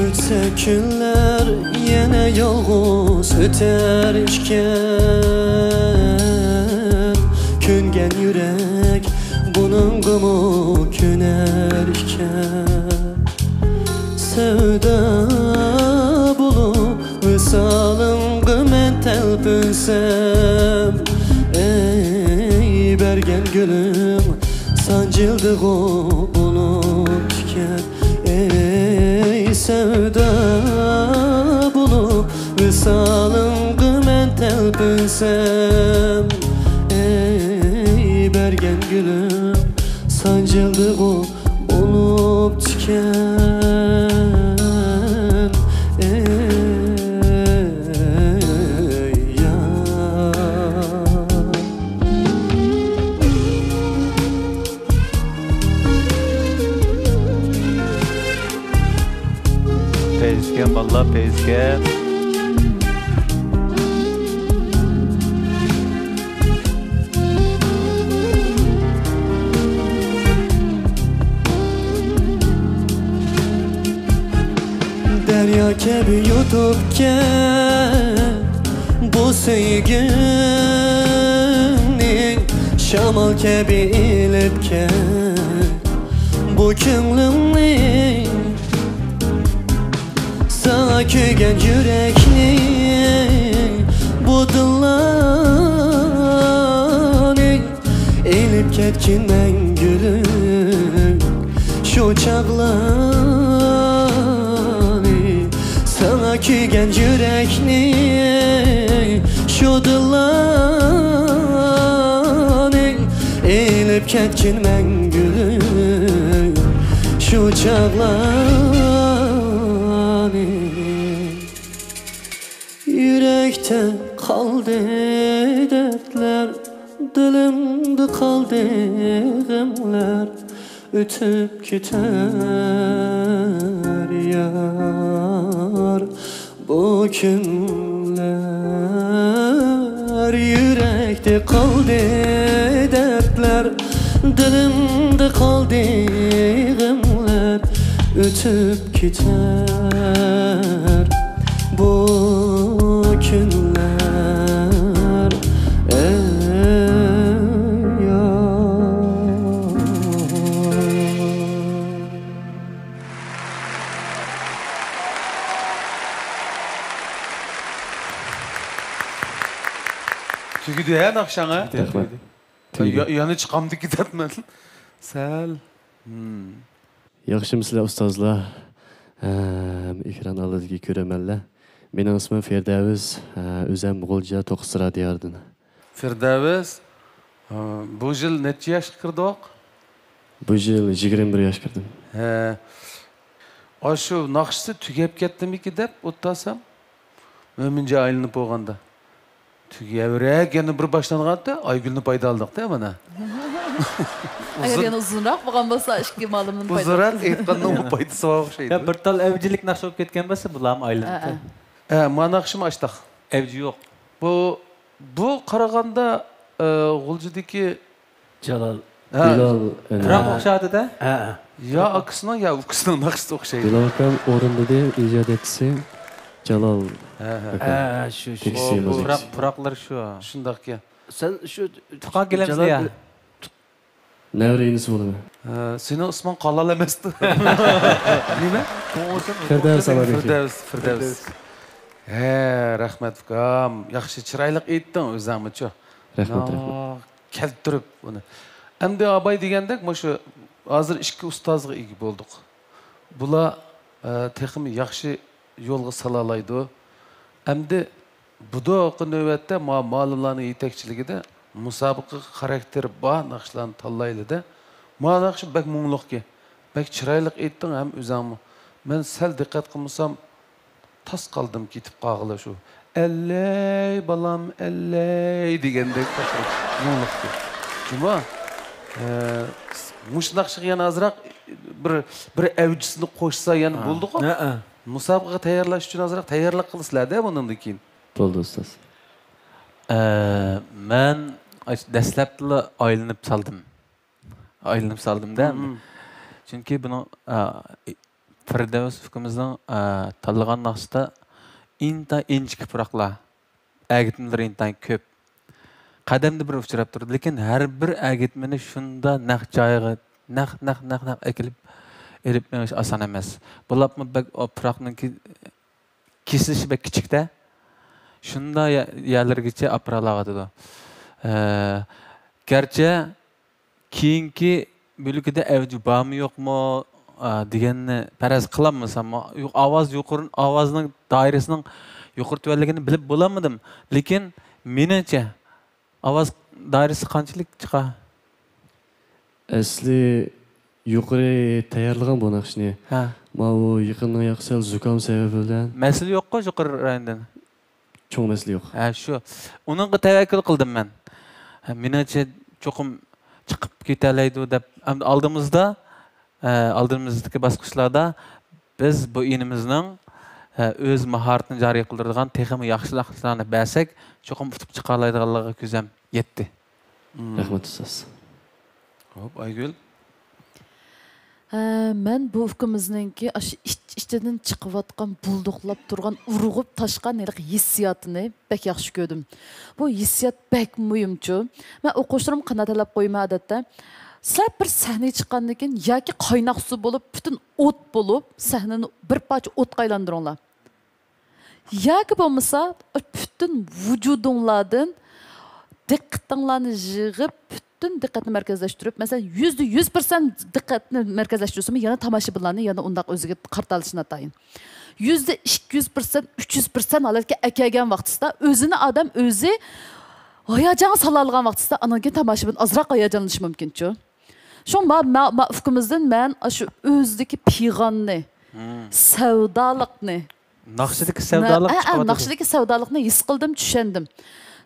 ئۆتسە كۈنلەر يەنە يالغۇز ئۆتەر ئىكەن. كۆنگەن يۈرەك بۇنىڭغىمۇ كۆنەر ئىكەن. سەۋدا بولۇپ ۋىسالىڭغا مەن تەلپۈنسەم، ئەي بەرگەن گۈلۈم سانجىلدىغۇ بولۇپ تىكەن. ئەي سەۋدا بولۇپ ۋىسالىڭغا مەن تەلپۈنسەم، ئەي بەرگەن گۈلۈم سانجىلدىغۇ بولۇپ تىكەن. ئەي يار. بالىلار پەيزىگە. دەريا كەبى يۇتۇپ كەل بۇ سۆيگۈمنى، شامال كەبى ئېلىپ كەل بۇ كۆڭلۈمنى. ساڭا كۆيگەن يۈرەكنى، بۇ دىللارنى ئېلىپ كەتكىن مەڭگۈلۈك شۇ چاغلارنى. ساڭا كۆيگەن يۈرەكنى، شۇ دىللارنى ئېلىپ كەتكىن مەڭگۈلۈك شۇ چاغلارنى. يۈرەكتە قالدى دەردلەر، دىلىمدا قالدى غەملەر. ئۆتۈپ كېتەر يار بۇ كۈنلەر. يۈرەكتە قالدى دەردلەر، دىلىمدا قالدى غەملەر. ئۆتۈپ كېتەر بۇ كۈنلەر، ئەي يار. تۈگىدى ھە ناخشاڭ ھە؟ رەھمەت. يا-، يەنە چىقامدىكى دەپمەن. سەل. ياخشىمۇسىلەر ئۇستازلار؟ ھەم ئېكران ئالدىدىكى كۆرۈرمەنلەر. مېنىڭ ئىسمىم فىردەۋس، ئۆزەم غۇلجا توققۇزسىرا دىيارىدىن. فىردەۋس، بۇ يىل نەچچە ياشقا كىردۇق؟ بۇ يىل يىگىرمە بىر ياشقا كىردىم. ھە. ئاشۇ ناخشىسى تۈگەپ كەتتىمىكى دەپ ئولتۇرسام، مۆمىنجان ئايلىنىپ بولغاندا. تۈگەۋرەك يەنە بىر باشلانغاندا ئايگۈلنى پايدا ئالدۇق-دە مانا. ئەگەر يەنە ئۇزۇنراق بولغان بولسا، ئىككى مالىمنى پايدا ئۇزۇنراق ئېيتقاننىڭمۇ پايدىسى بار ئوخشايدۇ. يا، بىر تال ئەۋجىلىك ناخشا بولۇپ كەتكەن بولسا، بۇلارمۇ ئايلىنىپتۇ. ھە، ھە. ھە، ما ناخشىمۇ ئاشتاق. ئەۋجى يوق. بۇ، بۇ قارىغاندا، ئە، غۇلجىدىكى جالال. ھە. بىلال، ئەنە. پۇراق ئوخشايدۇ-دە. ھە. يا ئاكىسىنىڭ، يا ئۇكىسىنىڭ ناخشىسى ئوخشايدۇ. بىلال ئاكام ئورۇندىدى، ئىجادىيەتچىسى جالال. ھە، ھە. ئاكا. ھە، شۇ، شۇ، تېكىستى شۇ. يازغۇچىسى. پۇراق، پۇراقلىرى شۇ. شۇنداقكەن. سەن شۇ تۇغقان كېلەمسىز جالال يا؟ نەۋرە ئىنىسى بولىمەن. ھە، سېنىڭ ئىسمىڭ قالال ئەمەستۇ؟ نېمە؟ فىردەۋس ئالادى. فىردەۋس، فىردەۋس. ھە، رەھمەت ئۇكام. ياخشى، چىرايلىق ئېيتتىڭ ئۆزۈڭمۇچۇ. رەھمەت، رەھمەت. كەلتۈرۈپ ئۇنى. ئەمدى ئاباي دېگەندەك، مۇشۇ ھازىر ئىككى ئۇستازغا ئىگە بولدۇق. بۇلار، ئە، تېخىمۇ ياخشى يولغا سالالايدۇ. ئەمدى بۇدۇقى نۆۋەتتە ما-، مالىملارنىڭ يېتەكچىلىكىدە مۇسابىقىگە خاراكتېرى بار ناخشىلارنى تاللايلى-دە. ما ناخشا بەك مۇڭلۇقكەن. بەك چىرايلىق ئېيتتىڭ ھەم ئۆزۈڭمۇ. مەن سەل دىققەت قىلمىسام، تاس قالدىم كېتىپ قالغىلى شۇ. «ئەللەي، بالام، ئەللەي» دېگەندەك مۇڭلۇقتى. جۇما، ئە، مۇشۇ ناخشىغا يەنە ئازراق بىر، بىر ئەۋجىسىنى قوشسا يەنە ھە. بولدىغۇ. ھە، ھە. مۇسابىقىگە تەييارلاش ئۈچۈن ئازراق تەييارلىق قىلىسىلەر-دە بۇنىڭدىن كېيىن. بولدى، ئۇستاز. ئە، مەن ئاش-، دەسلەپتىلا ئايلىنىپ سالدىم. ئايلىنىپ سالدىم-دە ئەمدى. مم. چۈنكى بۇنىڭ، ئە، فىردەۋس ئۇكىمىزنىڭ، ئە، تاللىغان ناخشىسىدا ئىنتايىن ئىنچىكە پۇراقلار، ئەگىتمىلىرى ئىنتايىن كۆپ. قەدەمدە بىر ئۇچراپ تۇرىدۇ، لېكىن ھەر بىر ئەگىتمىنى شۇنداق نەق جايىغا، نەق، نەق، نەق، نەق ئەكېلىپ، ئېلىپ مېڭىش ئاسان ئەمەس. بولۇپمۇ بەك ئو پۇراقنىڭكى كېسىلىشى بەك كىچىك-دە. شۇنداق يە-، يەرلەرگىچە ئاپىرالاۋاتىدۇ. ئە، گەرچە كېيىنكى بۆلىكىدە ئەۋجى بارمۇ يوقمۇ، ئا، دېگەننى پەرەز قىلالمىساممۇ، يۇ-، ئاۋاز يۇقىرى، ئاۋازنىڭ دائىرىسىنىڭ يۇقىرى تۆۋەنلىكىنى بىلىپ بولالمىدىم. لېكىن مېنىڭچە، ئاۋاز دائىرىسى قانچىلىك چىقار؟ ئەسلى يۇقىرى تەييارلىغان بۇ ناخشىنى. ھە. ماۋۇ يېقىننىڭ ياقى سەل زۇكام سەۋەبى بىلەن. مەسىلە يوققۇ يۇقىرى رايوندىن؟ چوڭ مەسىلە يوق. ھە، شۇ. ئۇنىڭغا تەۋەككۈل قىلدىم مەن. ھە، مېنىڭچە چوقۇم چىقىپ كېتەلەيدۇ دەپ، ئەمدى ئالدىمىزدا، ھە، ئالدىمىزدىكى باسقۇچلاردا بىز بۇ ئىنىمىزنىڭ ھە، ئۆز ماھارىتىنى جارى قىلدۇرىدىغان تېخىمۇ ياخشى ناخشىلارنى بەرسەك، چوقۇم ئۇتۇپ چىقالايدىغانلىقىغا كۆزۈم يەتتى. رەھمەت ئۇستاز. خوپ، ئايگۈل. ھە، مەن بۇ ئۇكىمىزنىڭكى ئاشۇ ئىچ-ئىچىدىن چىقىۋاتقان، بۇلدۇقلاپ تۇرغان، ئۇرغۇپ تاشقان ھېلىقى ھېسسىياتىنى بەك ياخشى كۆردۈم. بۇ ھېسسىيات بەك مۇھىمچۇ. مەن ئوقۇغۇچىلىرىمغا قانات تەلەپ قويىمەن ئادەتتە. سىلەر بىر سەھنىگە چىققاندىن كېيىن ياكى قايناق سۇ بولۇپ، پۈتۈن ئوت بولۇپ، سەھنىنى بىر پارچە ئوتقا ئايلاندۇرۇڭلار. ياكى بولمىسا پۈتۈن ۋۇجۇدۇڭلاردىن دىققىتىڭلارنى يىغىپ، پۈتۈن دىققەتنى مەركەزلەشتۈرۈپ، مەسىلەن، يۈزدە يۈز پىرسەنت دىققەتنى مەركەزلەشتۈرسىمۇ، يەنە تاماشىبىنلارنى يەنە ئۇنداق ئۆزىگە قارىتالىشى ناتايىن. يۈزدە ئىككى يۈز پىرسەنت، ئۈچ يۈز پىرسەنت ھالەتكە ئەكەلگەن ۋاقتىسىدا ئۆزىنى ئادەم ئۆزى ھاياجانغا سالالىغان ۋاقتىسىدا، ئانان كېيىن تاماشىبىن ئازراق ھاياجانلىنىشى مۇمكىنچۇ. شۇڭا ما، ما، ما ئۇكىمىزدىن مەن ئاشۇ ئۆزىدىكى پىغاننى، سەۋدالىقنى، ناخشىدىكى سەۋدالىق ھە، ھە، چىقىۋاتىدۇ. ناخشىدىكى سەۋدالىقنى ھېس قىلدىم، چۈشەندىم.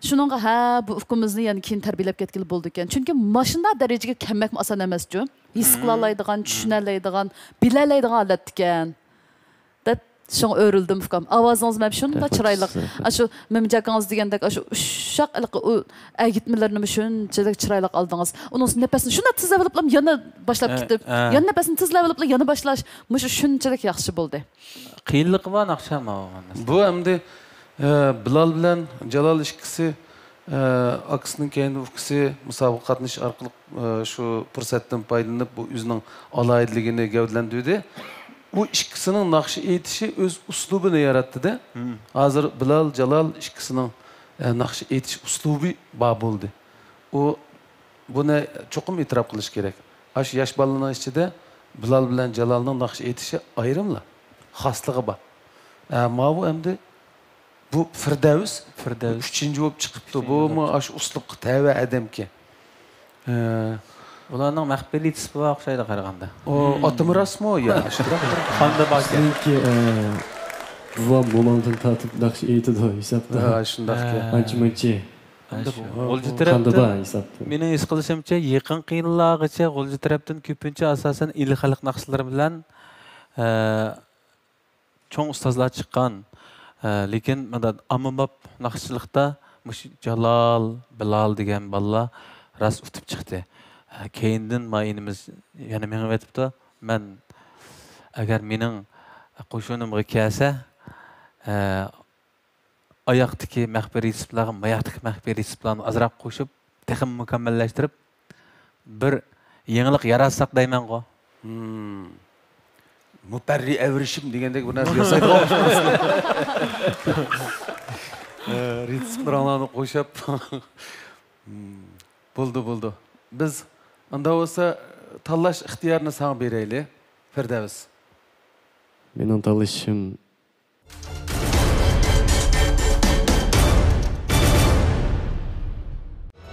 شۇنىڭغا ھە، بۇ ئۇكىمىزنى يەنە كېيىن تەربىيەلەپ كەتكىلى بولىدىكەن. چۈنكى ماشۇنداق دەرىجىگە كەلمەكمۇ ئاسان ئەمەسچۇ. ھېس قىلالايدىغان، چۈشىنەلەيدىغان، بىلەلەيدىغان ھالەتتىكەن. دەپ شۇڭا ئۆرۈلدۈم ئۇكام. ئاۋازىڭىز مەن شۇنداق چىرايلىق. ئاشۇ مۆمىنجان ئاكىڭىز دېگەندەك ئاشۇ ئۇششاق ھېلىقى ئۇ ئەگىتمىلىرىنىمۇ شۇنچىلىك چىرايلىق ئالدىڭىز. ئۇنىڭ ئۈستىدە نەپەسنى شۇنداق تېزلەۋېلىپلا يەنە باشلاپ كېتىپ، يەنە نەپەسنى تېزلەۋېلىپلا يەنە باشلاش. مۇشۇ شۇنچىلىك ياخشى بولدى. قىيىنلىقى بار ناخشا ماۋۇ. بۇ ئەمدى ئە، بىلال بىلەن جالال ئىككىسى، ئە، ئاكىسىنىڭ كەينىدىن ئۇكىسى مۇسابىقە قاتنىشىش ئارقىلىق، ئە، شۇ پۇرسەتتىن پايدىلىنىپ، بۇ ئۆزىنىڭ ئالاھىدىلىكىنى گەۋدىلەندۈردى. ئۇ ئىككىسىنىڭ ناخشا ئېيتىشى ئۆز ئۇسلۇبىنى ياراتتىدە. ھازىر بىلال، جالال ئىككىسىنىڭ، ئە، ناخشا ئېيتىش ئۇسلۇبى بار بولدى. ئۇ بۇنى چوقۇم ئېتىراپ قىلىش كېرەك. ئاشۇ ياش بالىلارنىڭ ئىچىدە بىلال بىلەن جالالنىڭ ناخشا ئېيتىشى ئايرىملا، خاسلىقى بار. ئە، ماۋۇ ئەمدى بۇ فىردەۋس، فىردەۋس ئۈچىنچى بولۇپ چىقىپتۇ. بۇمۇ ئاشۇ ئۇسلۇبقا تەۋە ئادەمكەن. ئە، ئۇلارنىڭ مەخپىي رىتسىپى بار ئوخشايدۇ قارىغاندا. ئۇ ئاتىمۇ راستمۇ يا؟ خاندا باركەن. بىزنىڭكى، ئە، بوۋام مومامدىن تارتىپ ناخشا ئېيتىدۇ ھېسابتا. شۇنداقكەن. ئانچە مۇنچە. غۇلجا تەرەپتىن، مېنىڭ ھېس قىلىشىمچە، يېقىنقى يىللارغىچە غۇلجا تەرەپتىن كۆپىنچە ئاساسەن ئىلى خەلق ناخشىلىرى بىلەن، ئە، چوڭ ئۇستازلار چىققان. ئە، لېكىن مانا ئاممىباب ناخشىچىلىقتا مۇشۇ جالال، بىلال دېگەن بالىلار راست ئۇتۇپ چىقتى. ئە، كەينىدىن ما ئىنىمىز يەنە مېڭىۋېتىپتۇ. مەن ئەگەر مېنىڭ قوشۇنۇمغا كەلسە، ئە، ئاياقتىكى مەخپىي رىتسىپلارغا ماياقتىكى مەخپىي رىتسىپلارنى ئازراق قوشۇپ، تېخىمۇ مۇكەممەللەشتۈرۈپ، بىر يېڭىلىق ياراتساق دەيمەنغۇ. مۇپەررى ئەۋرىشىم دېگەندەك بىر نەرسە ياسايدىغان. رىتسىپلىرىڭلارنى قوشۇپ. بولدى، بولدى. بىز ئاندا بولسا تاللاش ئىختىيارىنى ساڭا بېرەيلى، فىردەۋس. مېنىڭ تاللىشىم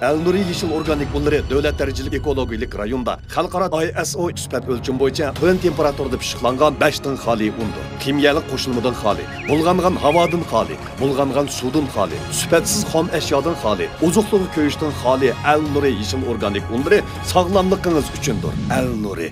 ئەلنۇرى يېشىل ئورگانىك ئۇنلىرى دۆلەت دەرىجىلىك ئېكولوگىيەلىك رايوندا خەلقئارا ئاي ئېس ئو سۈپەت ئۆلچىمى بويىچە تۆۋەن تېمپېراتۇرىدا پىششىقلانغان بەشتىن خالىي ئۇندۇر. كىميەلىك قوشۇلمىدىن خالىي، بۇلغانغان ھاۋادىن خالىي، بۇلغانغان سۇدىن خالىي، سۈپەتسىز خام ئەشيادىن خالىي، ئوزۇقلۇقى كۆيۈشتىن خالىي ئەلنۇرى يېشىل ئورگانىك ئۇنلىرى ساغلاملىقىڭىز ئۈچۈندۇر. ئەلنۇرى.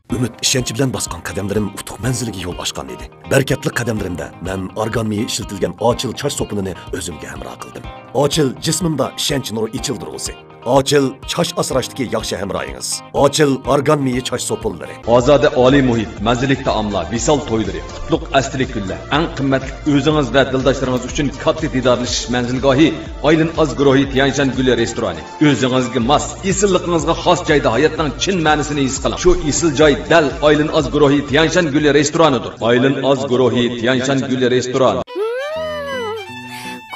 ئۈمىد، ئىشەنچ بىلەن باسقان قەدەملىرىم ئۇتۇق مەنزىلىگە يول ئاچقان ئىدى. بەرىكەتلىك قەدەملىرىمدە مەن ئارگان مېيى ئىشلىتىلگەن ئاچىل چاچ سوپۇنىنى ئۆزۈمگە ھەمراھ قىلدىم. ئاچىل جىسمىمدا ئىشەنچ نۇرى ئېچىلدۇرغۇسى. ئاچىل چاچ ئاسراشتىكى ياخشى ھەمراھىڭىز. ئاچىل ئارگان مېيى چاچ سوپۇنلىرى. ئازادە ئالىي مۇھىت، مەززىلىك تائاملار، ۋىسال تويلىرى، قۇتلۇق ئەستىلىك كۈنلەر، ئەڭ قىممەتلىك ئۆزىڭىز ۋە دىلداشلىرىڭىز ئۈچۈن كاتتا دىدارلىشىش مەنزىلگاھى ئايلىن ئاز گۇرۇھى تيەنشەن گۈلى رېستورانى. ئۆزىڭىزگە ماس، ئېسىللىقىڭىزغا خاس جايدا ھاياتنىڭ چىن مەنىسىنى ھېس قىلىڭ. شۇ ئېسىل جاي دەل ئايلىن ئاز گۇرۇھى تيەنشەن گۈلى رېستورانىدۇر. ئايلىن ئاز گۇرۇھى تيەنشەن گۈلى رېستوران. ھىم،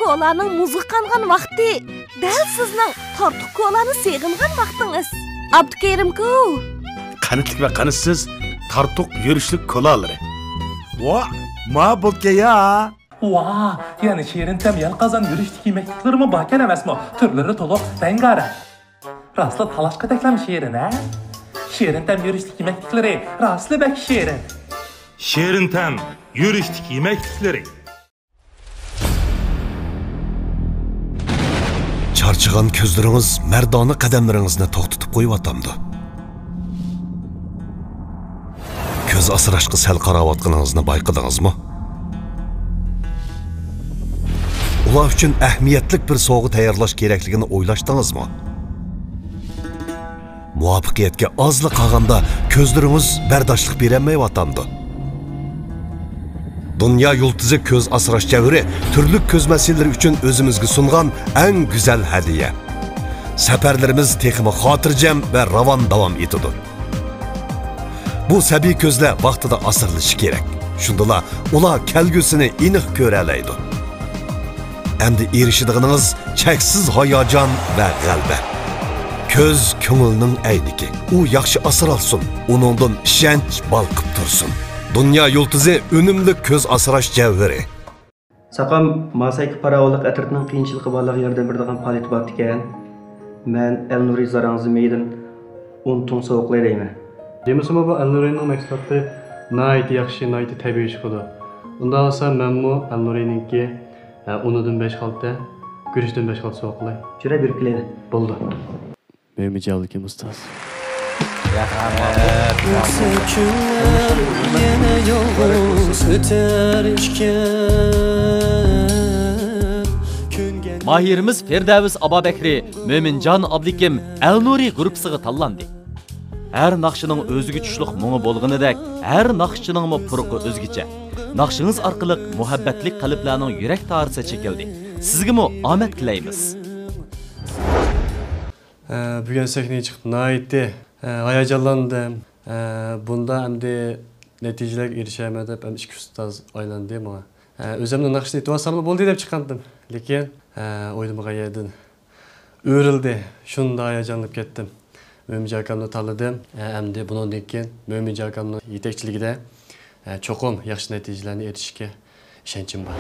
كولانىڭ مۇزغا قانغان ۋاقتى دەل سىزنىڭ تارتۇق كولانى سېغىنغان ۋاقتىڭىز. ئابدۇكېرىمكۇ؟ قەنتلىك ۋە قەنتسىز تارتۇق يۈرۈشلۈك كولالىرى. ۋا، ما بولكەن يا! ۋا، يەنە شېرىن تەم يەل قازان يۈرۈشلۈك يېمەكلىكلىرىمۇ باركەن ئەمەسمۇ؟ تۈرلىرى تولۇق، رەڭگارەڭ. راستلا تالاشقۇدەكلەم شېرىن، ھە؟ شېرىن تەم يۈرۈشلۈك يېمەكلىكلىرى راستلا بەك شېرىن. شېرىن تەم يۈرۈشلۈك يېمەكلىكلىرى. چارچىغان كۆزلىرىڭىز مەردانە قەدەملىرىڭىزنى توختىتىپ قويۇۋاتامدۇ؟ كۆز ئاسراشقا سەل قاراۋاتقىنىڭىزنى بايقىدىڭىزمۇ؟ ئۇلار ئۈچۈن ئەھمىيەتلىك بىر سوۋغا تەييارلاش كېرەكلىكىنى ئويلاشتىڭىزمۇ؟ مۇۋەپپەقىيەتكە ئازلا قالغاندا كۆزلىرىڭىز بەرداشلىق بېرەلمەيۋاتامدۇ؟ دۇنيا يۇلتۇزى كۆز ئاسراش جەۋھىرى تۈرلۈك كۆز مەسىلىلىرى ئۈچۈن ئۆزىمىزگە سۇنغان ئەڭ گۈزەل ھەدىيە. سەپەرلىرىمىز تېخىمۇ خاتىرجەم ۋە راۋان داۋام ئېتىدۇ. بۇ سەبىي كۆزلەر ۋاقتىدا ئاسرىلىشى كېرەك. شۇندىلا ئۇلار كەلگۈسىنى ئېنىق كۆرەلەيدۇ. ئەمدى ئېرىشىدىغىنىڭىز چەكسىز ھاياجان ۋە غەلىبە. كۆز كۆڭۈلنىڭ ئەينىكى. ئۇ ياخشى ئاسرالسۇن، ئۇنىڭدىن ئىشەنچ بالقىپ تۇرسۇن. دۇنيا يۇلتۇزى ئۈنۈملۈك كۆز ئاسراش جەۋھىرى. ساقام ماسايكا پاراۋانلىق ئەترىتىنىڭ قىيىنچىلىقى بالىلارغا ياردەم بېرىدىغان پائالىيىتى بارتىكەن. مەن ئەلنۇرى زاراڭزى مېيىدىن ئۇن تۇڭ سوۋغىلاي دەيمەن. دېمىسىمۇ بۇ ئەلنۇرىنىڭ مەھسۇلاتلىرى ناھايىتى ياخشى، ناھايىتى تەبىئىي چىقىدۇ. ئۇنداق بولسا مەنمۇ ئەلنۇرىنىڭكى، ئە، ئۇنىدىن بەش خالتا، گۈرۈچتىن بەش خالتا سوۋغىلاي. چۈرە بېرىپ كېلەيلى. بولدى. مۆمىنجان ئابلىكىم ئۇستاز. يۈكسەك كۈنلەر يەنە يالغۇز ئۆتەر ئىكەن. كۆنگەن ماھىرىمىز فىردەۋس ئابابەكرى، مۆمىنجان ئابلىكىم، ئەلنۇرى گۇرۇپپىسىغا تاللاندى. ھەر ناخشىنىڭ ئۆزىگە چۈشلۈك مۇڭى بولغىنىدەك، ھەر ناخشىچىنىڭمۇ پۇرىقى ئۆزگىچە. ناخشىڭىز ئارقىلىق مۇھەببەتلىك قەلبلەرنىڭ يۈرەك تارىسى چېكىلدى. سىزگىمۇ ئامەت تىلەيمىز. ئە، بۈگۈن سەھنىگە چىقىپ ناھايىتى، ئە، ھاياجانلاندىم. ئە، بۇندا ئەمدى نەتىجىلەرگە ئېرىشەرمەن دەپ ئەمدى ئىككى ئۇستاز ئايلاندى ماڭا. ئە، ئۆزۈمنىڭ ناخشىنى ئېيتىۋالساملا بولدى دەپ چىققانتىم. لېكىن، ئە، ئويلىمىغان يەردىن ئۆرۈلدى. شۇنداق ھاياجانلىنىپ كەتتىم. مۆمىنجان ئاكامنى تاللىدىم. ئە، ئەمدى بۇنىڭدىن كېيىن مۆمىنجان ئاكامنىڭ يېتەكچىلىكىدە، ئە، چوقۇم ياخشى نەتىجىلەرنى ئېرىشىشكە ئىشەنچىم بار.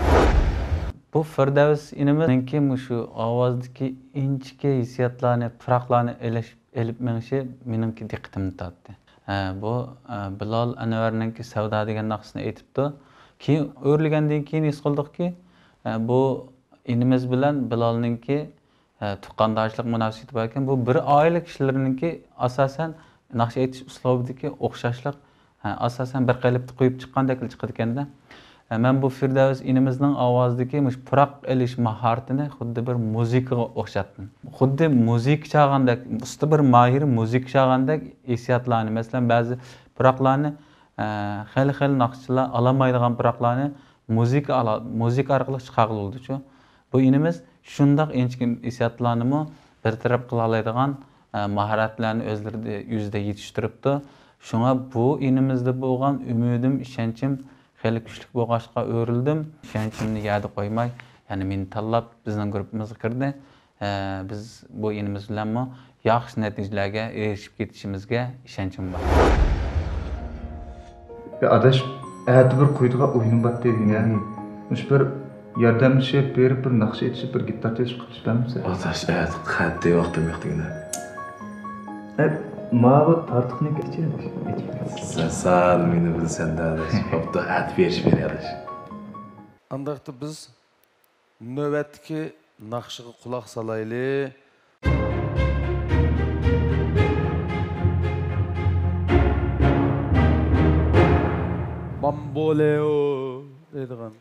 بۇ فىردەۋس ئىنىمىزنىڭكى مۇشۇ ئاۋازدىكى ئىنچىكە ھېسسىياتلارنى، پۇراقلارنى ئېلىش، ئېلىپ مېڭىشى مېنىڭكى دىققىتىمنى تارتتى. ھە، بۇ، ئە، بىلال ئەنۋەرنىڭكى سەۋدا دېگەن ناخشىسىنى ئېيتىپتۇ. كېيىن ئۆرلىگەندىن كېيىن ھېس قىلدۇقكى، ئە، بۇ ئىنىمىز بىلەن بىلالنىڭكى، ئە، تۇغقانداشلىق مۇناسىۋىتى باركەن. بۇ بىر ئائىلە كىشىلىرىنىڭكى ئاساسەن ناخشا ئېيتىش ئۇسلۇبىدىكى ئوخشاشلىق، ھە، ئاساسەن بىر قېلىپتا قويۇپ چىققاندەكلا چىقىدىكەن-دە. ھە، مەن بۇ فىردەۋس ئىنىمىزنىڭ ئاۋازىدىكى مۇشۇ پۇراق ئېلىش ماھارىتىنى خۇددى بىر مۇزىكىغا ئوخشاتتىم. خۇددى مۇزىكا چالغاندەك، ئۇستا بىر ماھىر مۇزىكا چالغاندەك ھېسسىياتلارنى، مەسىلەن، بەزى پۇراقلارنى، ھە، خېلى-خېلى ناخشىچىلار ئالالمايدىغان پۇراقلارنى مۇزىكا ئالا-، مۇزىكا ئارقىلىق چىقارغىلى بولىدۇچۇ. بۇ ئىنىمىز شۇنداق ئىنچىكە ھېسسىياتلارنىمۇ بىر تەرەپ قىلالايدىغان، ئە، ماھارەتلەرنى ئۆزلىرىدە، يۈزىدە يېتىشتۈرۈپتۇ. شۇڭا بۇ ئىنىمىزدە بولغان ئۈمىدىم، ئىشەنچىم خېلى كۈچلۈك بولغاچقا ئۆرۈلدۈم. ئىشەنچىمنى يەردە قويماي، يەنە مېنى تاللاپ بىزنىڭ گۇرۇپپىمىزغا كىردى. ئە، بىز بۇ ئىنىمىز بىلەنمۇ ياخشى نەتىجىلەرگە ئېرىشىپ كېتىشىمىزگە ئىشەنچىم بار. يا ئاداش، ئەتە بىر قويىدىغان ئويۇنۇم بار دېگىنە. مم. مۇشۇ بىر ياردەملىشىپ بېرىپ، بىر ناخشا ئېيتىشىپ، بىر گىتار چېلىشىپ قىلىپ بەرمىسە؟ ئاداش، ئەتە قەتئىي ۋاقتىم يوق دېگىنە. ئەي، ماۋۇ تارتۇقنى ئېچىۋېتىش. سەن سەل مېنى بىلىسەن-دە، ئاداش. بوپتۇ، ئەتە بېرىشىپ بېرەي، ئاداش. ئانداقتا بىز نۆۋەتتىكى ناخشىغا قۇلاق سالايلى. بامبولېئو دەيدىغان.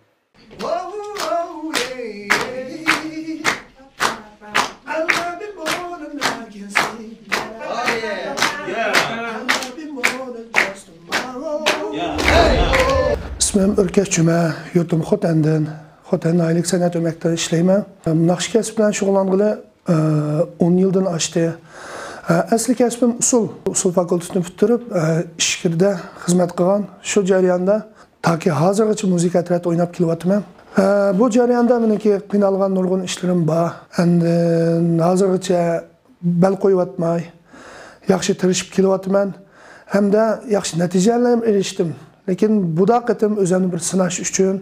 ئىسمىم ئۆركەش جۈمە، يۇرتۇم خوتەندىن. خوتەن ناھىيەلىك سەنئەت ئۆمەكتە ئىشلەيمەن. ناخشا كەسپى بىلەن شۇغۇللانغىلى، ئە، ئون يىلدىن ئاشتى. ئە، ئەسلى كەسپىم ئۇسسۇل. ئۇسسۇل فاكۇلتېتىنى پۈتتۈرۈپ، ئە، ئىچكىرىدە خىزمەت قىلغان. شۇ جەرياندا تاكى ھازىرغىچە مۇزىكا ئەترەتتە ئويناپ كېلىۋاتىمەن. ئە، بۇ جەرياندا مېنىڭكى قىينالغان نۇرغۇن ئىشلىرىم بار. ئەمدى ھازىرغىچە بەل قويۇۋاتماي، ياخشى تىرىشىپ كېلىۋاتىمەن ھەمدە ياخشى نەتىجىلەرگە ئېرىشتىم. لېكىن بۇدا قېتىم ئۆزۈمنى بىر سىناش ئۈچۈن،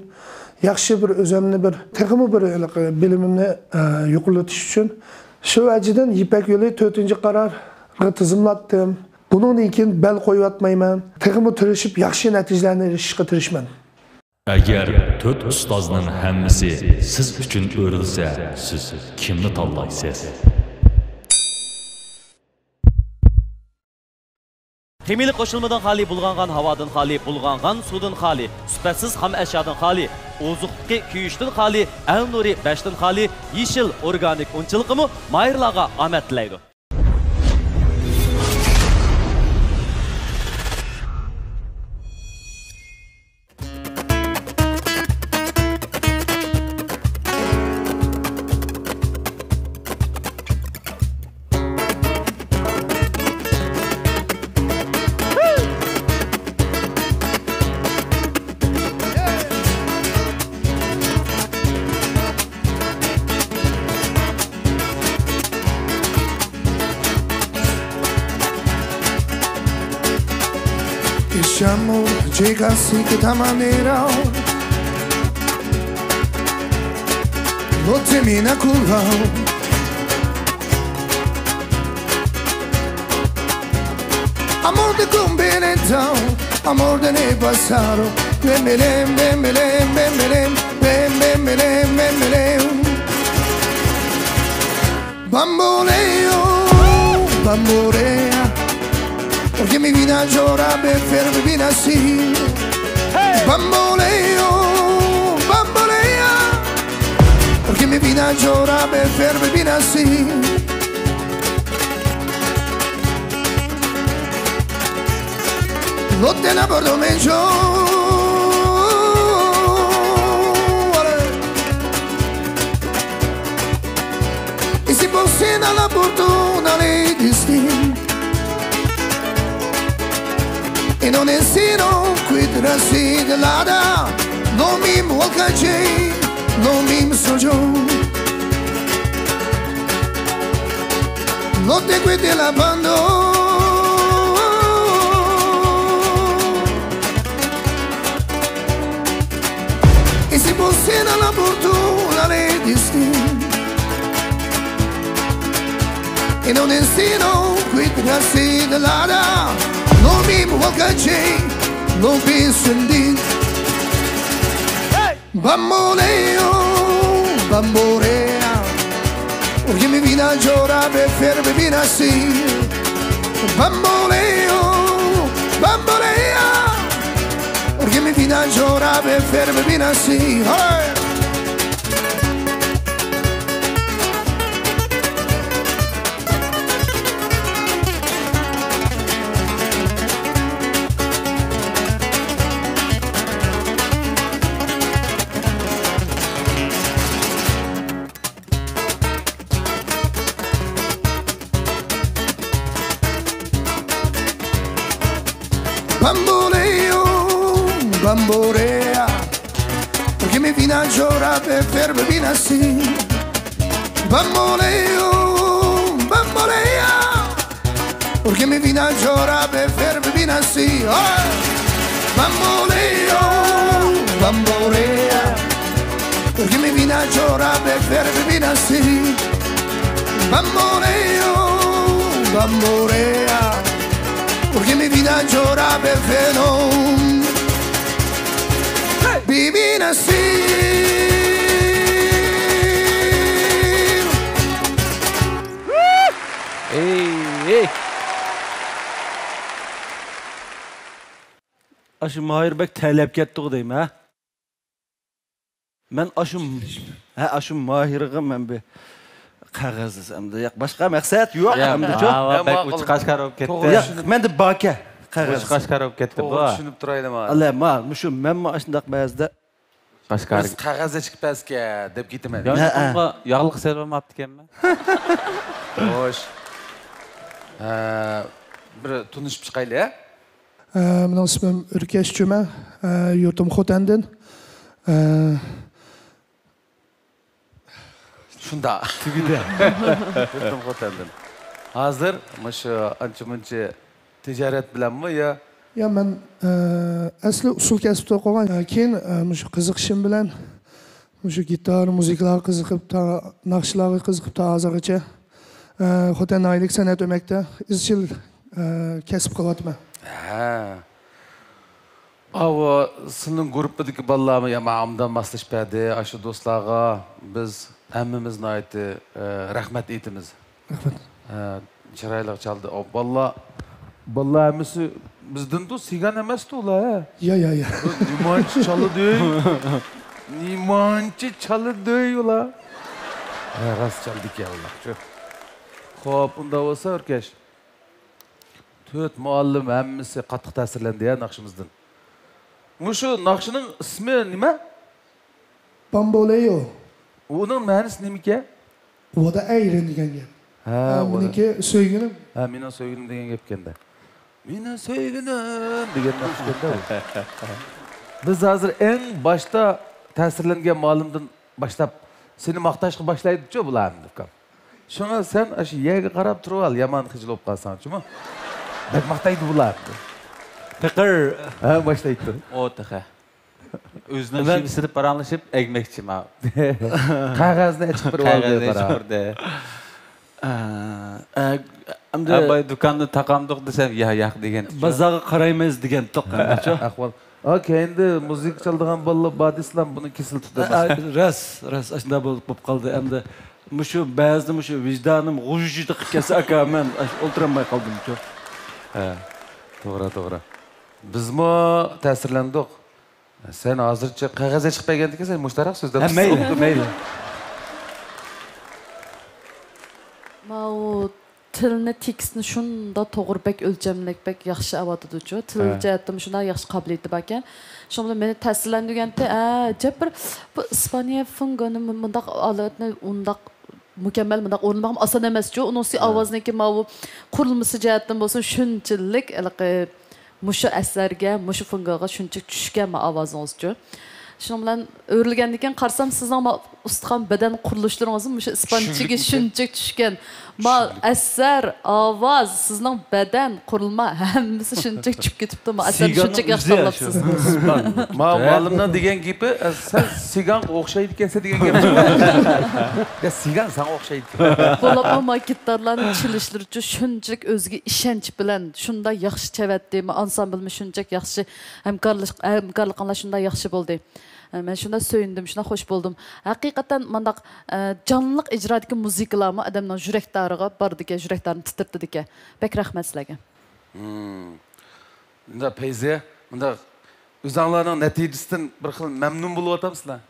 ياخشى بىر ئۆزۈمنى بىر، تېخىمۇ بىر ھېلىقى بىلىمىمنى، ئە، يۇقىرىلىتىش ئۈچۈن شۇ ۋەجىدىن يىپەك يولى تۆتىنچى قارارغا تىزىملاتتىم. بۇنىڭدىن كېيىن بەل قويۇۋاتمايمەن. تېخىمۇ تىرىشىپ، ياخشى نەتىجىلەرنى ئېرىشىشقا تىرىشىمەن. ئەگەر تۆت ئۇستازنىڭ ھەممىسى سىز ئۈچۈن ئۆرۈلسە، سىز كىمنى تاللايسىز؟ خىمىيەلىك قوشۇلمىدىن خالىي، بۇلغانغان ھاۋادىن خالىي، بۇلغانغان سۇدىن خالىي، سۈپەتسىز خام ئەشيادىن خالىي، ئوزۇقلۇقى كۆيۈشتىن خالىي، ئەلنۇرى بەشتىن خالىي، يېشىل ئورگانىك ئۇنچىلىقىمۇ ماھىرلارغا ئامەت تىلەيدۇ. Diciamo, llega sì che da manera, lo termina con la. Amor de combination, amor de ne passato. Bem, bem, bem, bem, bem, bem, bem, bem, bem, bem, bem, bem, bem. Bamboleo, bambolea, perché mi viene a giorare per fermi fino a sì. Bamboleo, bambolea, perché mi viene a giorare per fermi fino a sì. Lotte na bordo menjo. E si posena la fortuna le destin. E non esino qui traside l'ada, non mi muolca c'è, non mi sojo. Lotte qui te la bando. E si posena la fortuna le destin. E non esino qui traside l'ada, non mi muolca c'è, non mi sentì. Bamboleo, bambolea, perché mi viene a giorare per fermi fino a sì. Bamboleo, bambolea, perché mi viene a giorare per fermi fino a sì. Hey! Bamboleo, bambolea, perché mi viene a giorare per fermi fino a sì. Bamboleo, bambolea, perché mi viene a giorare per fermi fino a sì. Oh! Bamboleo, bambolea, perché mi viene a giorare per fermi fino a sì. Bamboleo, bambolea, perché mi viene a giorare per fermi fino a sì. ئەي، ئەي. ئاشۇ ماھىر بەك تەرلەپ كەتتىغۇ دەيمەن، ھە؟ مەن ئاشۇ، ھە، ئاشۇ ماھىرغا مەن بىر قەغەز ئەمدى، ياق، باشقا مەقسەت يوق ياق، ئەمدىچۇ. ھاۋا يا، بەك ماقۇل. ئوچۇق ئاشكارا بولۇپ كەتتى. توغرا ياق، چۈشىنىپ، مەندە باركەن قەغەز. ئوچۇق ئاشكارا بولۇپ كەتتى بۇ. توغرا چۈشىنىپ تۇرايلى ما. ئالە، ما، مۇشۇ مەنمۇ ئاشۇنداق بەزىدە. ئاشكارا. بىز قەغەز ئېچىپ بەرسىكە دەپ كېتىمەن. يا، ھە، ھە. ياغلىق سېلىۋالماپتىكەنمەن. خوش. ھە، بىر تونۇشۇپ چىقايلى، ھە؟ ئە، مېنىڭ ئىسمىم ئۆركەش جۈمە، ئە، يۇرتۇم خوتەندىن. ئە، شۇنداق. تۈگىدى. يۇرتۇم خوتەندىن. ھازىر مۇشۇ ئانچە-مۇنچە تىجارەت بىلەنمۇ يا؟ يا، مەن، ئە، ئەسلى ئۇسسۇل كەسىپتە ئوقۇغان. ئە، كېيىن، ئە، مۇشۇ قىزىقىشىم بىلەن مۇشۇ گىتار مۇزىكىلارغا قىزىقىپ، تا ناخشىلارغا قىزىقىپ، تا ھازىرغىچە، ئە، خوتەن ناھىيەلىك سەنئەت ئۆمەكتە ئىزچىل، ئە، كەسىپ قىلىۋاتىمەن. ھە. ئاۋۇ سېنىڭ گۇرۇپپىدىكى بالىلارمۇ يا ماڭا ئوبدان ماسلىشىپ بەردى. ئاشۇ دوستلارغا بىز ھەممىمىز ناھايىتى، ئە، رەھمەت ئېيتىمىز. رەھمەت. ئە، چىرايلىق چالدى. ئاۋۇ بالىلار بالىلار ھەممىسى بىزدىندۇ، سىگان ئەمەستۇ ئۇلار، ھە؟ يا، يا، يا. نېمانچە چالىدۇ؟ نېمانچە چالىدۇ ئۇلار؟ ھە، راست چالىدىكەن ئۇلار. خوپ، ئۇنداق بولسا، ئۆركەش. تۆت مۇئەللىم ھەممىسى قاتتىق تەسىرلەندى يا ناخشىمىزدىن. مۇشۇ ناخشىنىڭ ئىسمى نېمە؟ بامبولېيو. ئۇنىڭ مەنىسى نېمىكەن؟ ۋودا ئەيرىن دېگەن گەپ. ھە، ھە، ۋودا. مېنىڭكى سۆيگىنىم. ھە، مېنىڭ سۆيگىنىم دېگەن گەپكەندە. مېنىڭ سۆيگىنىم دېگەن ناخشىكەندە ئۇ. بىز ھازىر ئەڭ باشتا تەسىرلەنگەن مۇئەللىمدىن باشلاپ سېنى ماختاشقا باشلايدۇچۇ بۇلار ئەمدى، ئۇكام. شۇڭا سەن ئاشۇ يەرگە قاراپ تۇرۇۋال، يامان خىجىل بولۇپ قالساڭچۇمۇ. بەك ماختايدۇ بۇلار. پېقىر. ھە، باشلايدۇ. ئو، تېخى. ئۆزىنىڭ مەن شىۋىسىدە پاراڭلىشىپ ئەگمەكچى ماۋۇ. قەغەزنى ئېچىپ بېرىۋالدى، قەغەزنى ئېچىپ بېرىدى. ئە، ئە، ئەمدى ھە، باي دۇكاندا تاقامدۇق دېسەم، يا، ياق دېگەنتىكى. بازارغا قارايمىز دېگەنتۇق ئەمدىچۇ. ئەھۋال. ھا، كەينىدە مۇزىكا چالىدىغان بالىلار بار دېسىلام، بۇنى كېسىلى تۇتىمىز. ئە، ئە، راست، راست، ئاشۇنداق بولۇپ، بولۇپ قالدى. ئەمدى مۇشۇ بەزىدە مۇشۇ ۋىجدانىم غۇژژىدە قىلىپ كەتسە، ئاكا، مەن ئولتۇرالماي قالدىمچۇ. ھە، توغرا، توغرا. بىزمۇ تەسىرلەندۇق. سەن ھازىرچە قەغەز ئېچىپ بەرگەندىكىن، سەن مۇشتاراق سۆزلەپ ھە، مەيلى، مەيلى. ماۋۇ تىلنى، تېكىستنى شۇنداق توغرا، بەك ئۆلچەملىك، بەك ياخشى ئەۋاتىدۇچۇ. تىل ھە. جەھەتتىمۇ شۇنداق ياخشى قابىلىيىتى باركەن. شۇنىڭ بىلەن مېنى تەسىرلەندۈرگەنتى، ئە، ئەجەب بىر بۇ ئىسپانىيە فۇنگونى مۇنداق ھالەتنى ئۇنداق مۇكەممەل مۇنداق ئورۇنلىماقمۇ ئاسان ئەمەسچۇ. ئۇنىڭ ئۈستىگە ھە. ئاۋازنىڭكى ماۋۇ قۇرۇلمىسى جەھەتتىن بولسۇن شۇنچىلىك ھېلىقى مۇشۇ ئەسەرگە، مۇشۇ فۇنگوغا شۇنچىلىك چۈشكەن ما ئاۋازىڭىزچۇ. شۇنىڭ بىلەن ئۆرۈلگەندىن كېيىن قارىسام، سىزنىڭ ما ئۇستىخان بەدەن قۇرۇلۇشلىرىڭىزمۇ مۇشۇ ئىسپانچىگە چۈشكەنمىكىن؟ شۇنچىلىك چۈشكەن. ما چۈشكەنمىكىن؟ ئەسەر، ئاۋاز، سىزنىڭ بەدەن قۇرۇلما ھەممىسى شۇنچىلىك چۈشۈپ كېتىپتۇ. ما ئەسەرنى سىگاننىڭ شۇنچىلىك ياخشى ئۆزى تاللاپسىز. شۇ. ما مۇئەللىمنىڭ دېگەن گېپى، ئە، سەن سىگانغا ئوخشايدىكەنسەن دېگەن گەپ. يا، سىگان ساڭا ئوخشايدىكەن. بولۇپمۇ ما گىتارلارنى چېلىشلىرىچۇ شۇنچىلىك ئۆزىگە ئىشەنچ بىلەن شۇنداق ياخشى چېۋەتتى. ما ئانسامبىلمۇ شۇنچىلىك ياخشى ھەمكارلىق، ھەمكارلىقىڭلار شۇنداق ياخشى بولدى. ئە، مەن شۇنداق سۆيۈندۈم، شۇنداق خوش بولدۇم. ھەقىقەتەن مۇنداق، ئە، جانلىق ئىجرادىكى مۇزىكىلارمۇ ئادەمنىڭ يۈرەك تارىغا بارىدىكەن، يۈرەك تارىنى تىترىتىدىكەن. بەك رەھمەت سىلەرگە. مم. مۇنداق پەيزىيە، مۇنداق ئۆزۈڭلارنىڭ نەتىجىسىدىن بىر خىل مەمنۇن بولۇۋاتامسىلەر؟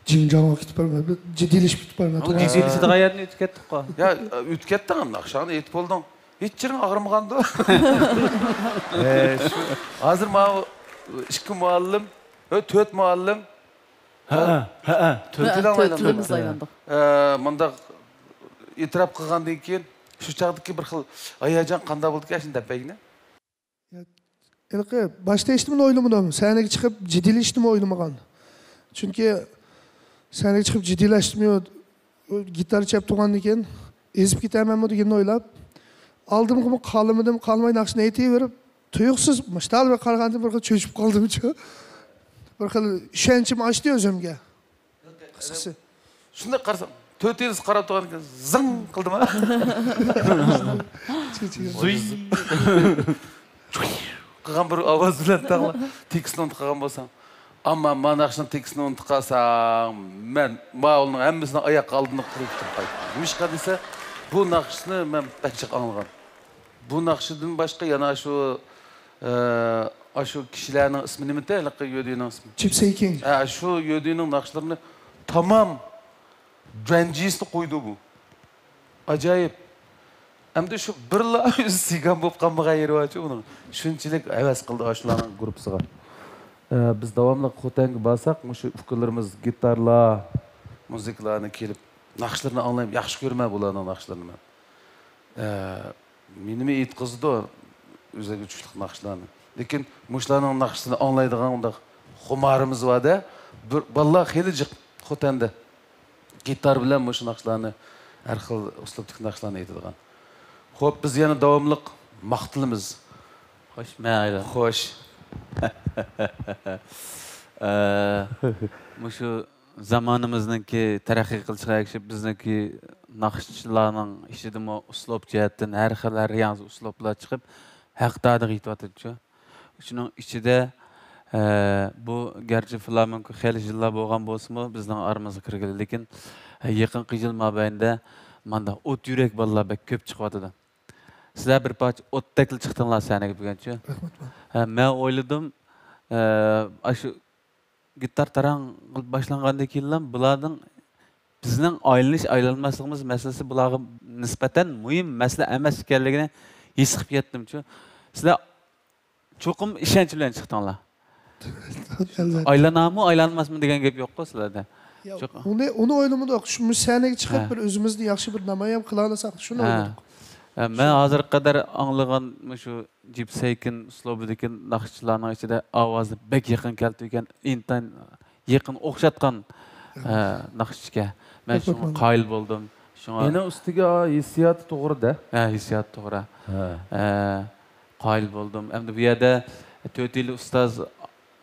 جىڭجاڭغا كېتىپ بارماي، بىر جىددىيلىشىپ كېتىپ بارماي. ئۇ جىددىيلىشىدىغان يەردىن ئۆتۈپ كەتتۇققۇ. يا، ئۆتۈپ كەتتىڭ ئەمدى، ئاخشامنى ئېيتىپ بولدۇڭ. ھېچ يېرىڭ ئاغرىمىغاندۇ؟ ئە، شۇ، ھازىر ماۋۇ ئىككى مۇئەللىم، ھە، تۆت مۇئەللىم. ھەئە، ھەئە. تۆتىلەڭ تۆتىلىمىز ئايلاندۇق. ئە، مۇنداق ئېتىراپ قىلغاندىن كېيىن شۇ چاغدىكى بىر خىل ھاياجان قانداق بولدىكەن، شۇنى دەپ بەرگىنە. يا، ھېلىقى باشتا ھېچنېمىنى ئويلىمىدىم. سەھنىگە چىقىپ جىددىيلىشىشنىمۇ ئويلىمىغان. چۈنكى سەھنىگە چىقىپ جىددىيلەشتىمۇ، گىتار چېلىپ تۇرغاندىن كېيىن ئېزىپ كېتەرمەنمۇ دېگىنىنى ئويلاپ، ئالدىمغىمۇ قارىمىدىم، قارىماي ناخشىنى ئېيتىۋېرىپ، تۇيۇقسىز مۇشتال بىر قارىغاندىن بىر خىل چۆچۈپ قالدىمچۇ. بىر خىل ئىشەنچىم ئاشتى ئۆزۈمگە. قىسقىسى. شۇنداق قارىسام، تۆت يىلدىز قاراپ تۇرغاندىكىن زىڭ قىلدىما؟ زۇي. قىلغان بىر ئاۋاز بىلەن تەڭلا تېكىستنى ئۇنتۇپ قالغان بولساڭ. ئەمما مانا ناخشىنىڭ تېكىستىنى ئۇنتۇپ قالساڭ، مەن ماۋۇلارنىڭ ھەممىسىنىڭ ئاياق ئالدىنى قۇرۇپ قايتتىم. نېمىشقا دېسە، بۇ ناخشىنى مەن بەك جىق ئاڭلىغان. بۇ ناخشىدىن باشقا يەنە شۇ، ئە، ئاشۇ كىشىلەرنىڭ ئىسمى نېمىدى؟ ھېلىقى يۆدىنىڭ ئىسمى. جىپسەي كىڭ. ھە، شۇ يۆدىنىڭ ناخشىلىرىنى تامام جۈەنجىسىنى قويدى بۇ. ئاجايىپ. ئەمدى شۇ بىرلا ئۆزى سىگان بولۇپ قالمىغان يېرى بارچۇ ئۇنىڭ. شۇنچىلىك ھەۋەس قىلدى ئاشۇلارنىڭ گۇرۇپپىسىغا. ئە، بىز داۋاملىق خوتەنگە بارساق، مۇشۇ ئۇكىلىرىمىز گىتارلار، مۇزىكىلارنى كېلىپ ناخشىلىرىنى ئاڭلايمەن، ياخشى كۆرىمەن بۇلارنىڭ ناخشىلىرىنى مەن. ئە، مېنىمۇ ئېيتقۇزىدۇ ئۆزىگە چۈشلۈك ناخشىلارنى. لېكىن مۇشۇلارنىڭ ناخشىسىنى ئاڭلايدىغان ئۇنداق خۇمارىمىز بار-دە. بىر بالىلار خېلى جىق خوتەندە گىتار بىلەن مۇشۇ ناخشىلارنى، ھەر خىل ئۇسلۇبتىكى ناخشىلارنى ئېيتىدىغان. خوپ، بىز يەنە داۋاملىق ماختىلىمىز. خوش، مەن ئايلان. خوش. ئە، مۇشۇ زامانىمىزنىڭكى تەرەققىي قىلىشىغا ئەگىشىپ، بىزنىڭكى ناخشىچىلارنىڭ ئىچىدىمۇ ئۇسلۇب جەھەتتىن ھەر خىل، ھەر ياڭزا ئۇسلۇبلار چىقىپ، ھەق دادىغا يېتىۋاتىدۇچۇ. شۇنىڭ ئىچىدە، ئە، بۇ گەرچە فلامېنكو خېلى يىللار بولغان بولسىمۇ، بىزنىڭ ئارىمىزغا كىرگىلى، لېكىن، ئە، يېقىنقى يىل مابەينىدە مانداق ئوت يۈرەك بالىلار بەك كۆپ چىقىۋاتىدۇ. سىلەر بىر پارچە ئوتتەكلا چىقتىڭلار سەھنىگە بۈگۈنچۇ. رەھمەت. ھە، مەن ئويلىدىم، ئە، ئاشۇ گىتار تاراڭ قىلىپ باشلانغاندىن كېيىنلا بۇلارنىڭ بىزنىڭ ئايلىنىش ئايلانماسلىقىمىز مەسىلىسى بۇلارغا نىسبەتەن مۇھىم مەسىلە ئەمەس ئىكەنلىكىنى ھېس قىلىپ يەتتىمچۇ. سىلەر چوقۇم ئىشەنچ بىلەن چىقتىڭلار. ئەلۋەتتە. ئايلانامۇ، ئايلانماسمۇ دېگەن گەپ يوققۇ سىلەردە. يا، چوق- ئۇنى، ئۇنى ئويلىمىدۇق. شۇ، مۇشۇ سەھنىگە چىقىپ ھە. بىر ئۆزىمىزنى ياخشى بىر نامايان قىلالىساق، شۇنى ھە. ئويلىدۇق. ھە، مەن ھازىرغا قەدەر ئاڭلىغان مۇشۇ جىپسەيكىن ئۇسلۇبىدىكى ناخشىچىلارنىڭ ئىچىدە ئاۋازى بەك يېقىن كەلتۈرگەن، ئىنتايىن يېقىن ئوخشاتقان، ئە، ناخشىچىكەن. مەن شۇڭا قايىل بولدۇم. شۇڭا مېنىڭ ئۈستىگە ھېسسىياتى توغرا-دە. ھە، ھېسسىياتى توغرا. ھە. ئە، قايىل بولدۇم. ئەمدى بۇ يەردە تۆت يىل ئۇستاز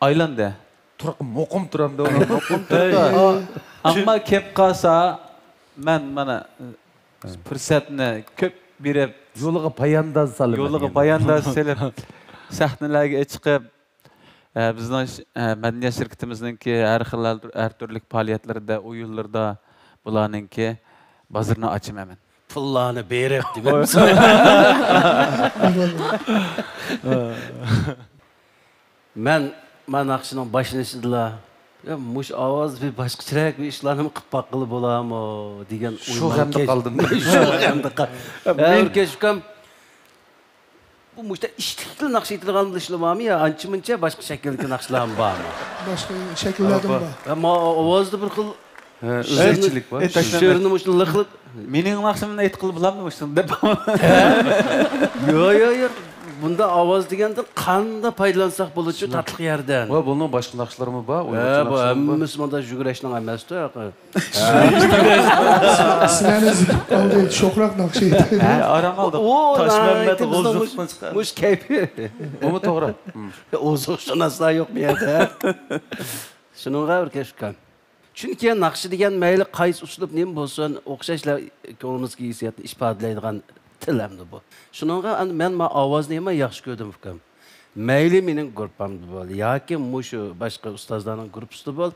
ئايلاندى. تۇرۇپ مۇقىم تۇرامدۇ؟ مۇقىم تۇرىدۇ. ئەمما كەپ قالسا، مەن مانا پۇرسەتنى كۆپ بېرىپ، يولىغا پايانداز سالىمەن يولىغا يەنە. پايانداز سېلىپ، سەھنىلەرگە چىقىپ، ئە، بىزنىڭ ش-، ئە، مەدەنىيەت شىركىتىمىزنىڭكى ھەر خىل، ھەر تۈرلۈك پائالىيەتلىرىدە، ئويۇنلىرىدا بۇلارنىڭكى بازىرىنى ئاچىمەن مەن. پۇللارنى بېرىپ دېمەمسىز؟ مەن، مەن ناخشىنىڭ باشلىنىشىدىلا، يا، مۇشۇ ئاۋاز بىر باشقىچىراق بىر ئىشلارنى قىلىپ باققىلى بولامۇ دېگەن شۇ ئويلار غەمدە كەچ-، قالدىم. شۇ غەمدە قال-، ھە، ئۈركەش ئۇكام، بۇ مۇشۇنداق ئىشتىكلا ناخشا ئېيتىدىغان ئىشلار بارمۇ يا ئانچە مۇنچە باشقا شەكىلدىكى ناخشىلارمۇ بارمۇ؟ باشقا شەكىللەردىمۇ بار. ھە، ما-، ئاۋازدا بىر خىل ھە، ئۆزگىچىلىك بار. شېئىرنى مۇشۇنداق لىقلىق. مېنىڭ ناخشامنى ئېيتقىلى بولامدۇ مۇشۇنداق دەپ؟ ياق، ياق، ياق. بۇنداق ئاۋاز دېگەندىن قانداق پايدىلانساق بولىدۇ تاتلىق يەردىن. ۋە بۇنىڭ باشقا ناخشىلىرىمۇ بار. ھە، بۇ ھەممىسى مۇنداق جۈگرەشنىڭ ئەمەستۇ. سىلەرنى ئۈزۈپ قالدى، شوخراق ناخشا ئېيتىدۇ. ھە، ئارام ئالدۇق. ئۇ تاشمەممەت ناھايىتى بىزنىڭ غوزۇقتىن مۇش-، چىققان. مۇش كەيپى. بۇمۇ توغرا. ھىم. ئوزۇقشۇناسلار يوق بۇ يەردە. شۇنىڭغا ئۈركەش ئۇكام. چۈنكى ناخشا دېگەن مەيلى قايسى ئۇسلۇب نېمە بولسۇن، ئوخشاشلا كۆڭلىمىزدىكى ھېسسىياتنى ئىپادىلەيدىغان تىل ئەمدى بۇ. شۇنىڭغا ئەمدى مەن ما ئاۋازنى ھەم ياخشى كۆردۈم، ئۇكام. مەيلى مېنىڭ گۇرۇپپامدا بول ياكى مۇشۇ باشقا ئۇستازلارنىڭ گۇرۇپپىسىدا بول،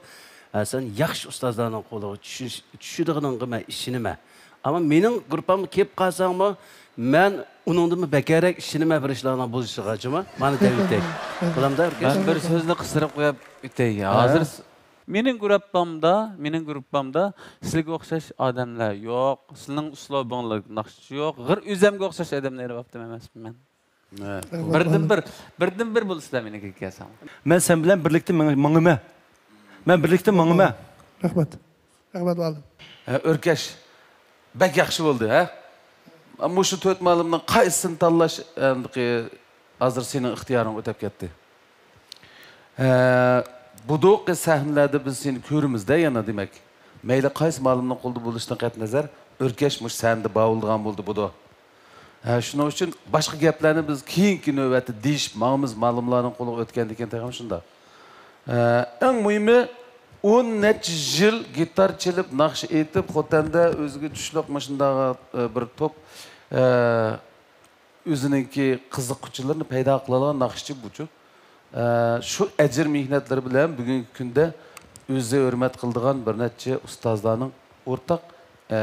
ھە، سەن ياخشى ئۇستازلارنىڭ قولىغا چۈشۈش-، چۈشىدىغىنىڭغا مەن ئىشىنىمەن. ئەمما مېنىڭ گۇرۇپپامغا كېلىپ قالساڭمۇ، مەن ئۇنىڭدىنمۇ بەكرەك ئىشىنىمەن بىر ئىشلارنىڭ بولۇشىغا، جۇما. مانا دەپ ئۆتەي. بولامدا، ئۈركەش؟ مەن بىر سۆزنى قىستۇرۇپ قويۇپ ئۆتەي. ھە؟ ھازىر مېنىڭ گۇرۇپپامدا، مېنىڭ گۇرۇپپامدا سىلىگە ئوخشاش ئادەملەر يوق، سىلىنىڭ ئۇسلۇبىڭلىق ناخشىچى يوق، غىر ئۆزەمگە ئوخشاش ئادەمنى ئېلىۋاپتىم ئەمەسمۇ مەن؟ ھە. بىردىن بىر، بىردىن بىر بولىسىلەر مېنىڭكىگە كەلسەڭلار. مەن سەن بىلەن بىرلىكتە مېڭ-، ماڭىمەن. مەن بىرلىكتە ماڭىمەن. رەھمەت. رەھمەت، مۇئەللىم. ھە، ئۆركەش. بەك ياخشى بولدى، ھە؟ مۇشۇ تۆت مۇئەللىمنىڭ قايسىسىنى تاللاش، ئەمدىقى، ھازىر سېنىڭ ئىختىيارىڭغا ئۆتۈپ كەتتى. ھە، بۇدۇقى سەھنىلەردە بىز سېنى كۆرىمىز-دە يەنە، دېمەك. مەيلى قايسى مۇئەللىمنىڭ قولىدا بولۇشىدىن قەتئىينەزەر، ئۆركەش مۇشۇ سەھنىدە باۋۇلىدىغان بولدى، بۇدۇق. ھە، شۇنىڭ ئۈچۈن باشقا گەپلەرنى بىز كېيىنكى نۆۋەتتە دېيىشىپ ماڭىمىز، مۇئەللىملارنىڭ قولىغا ئۆتكەندىن كېيىن تېخىمۇ شۇنداق. ھە، ئەڭ مۇھىمى، ئون نەچچە يىل گىتار چېلىپ، ناخشا ئېيتىپ، خوتەندە ئۆزىگە چۈشلۈك مۇشۇنداق، ئە، بىر توپ، ئە، ئۆزىنىڭكى قىزىققۇچىلىرىنى پەيدا قىلالىغان ناخشىچى بۇچۇ. ئە، شۇ ئەجىر مېھنەتلىرى بىلەن بۈگۈنكى كۈندە ئۆزى ھۆرمەت قىلىدىغان بىر نەچچە ئۇستازلارنىڭ ئورتاق، ئە،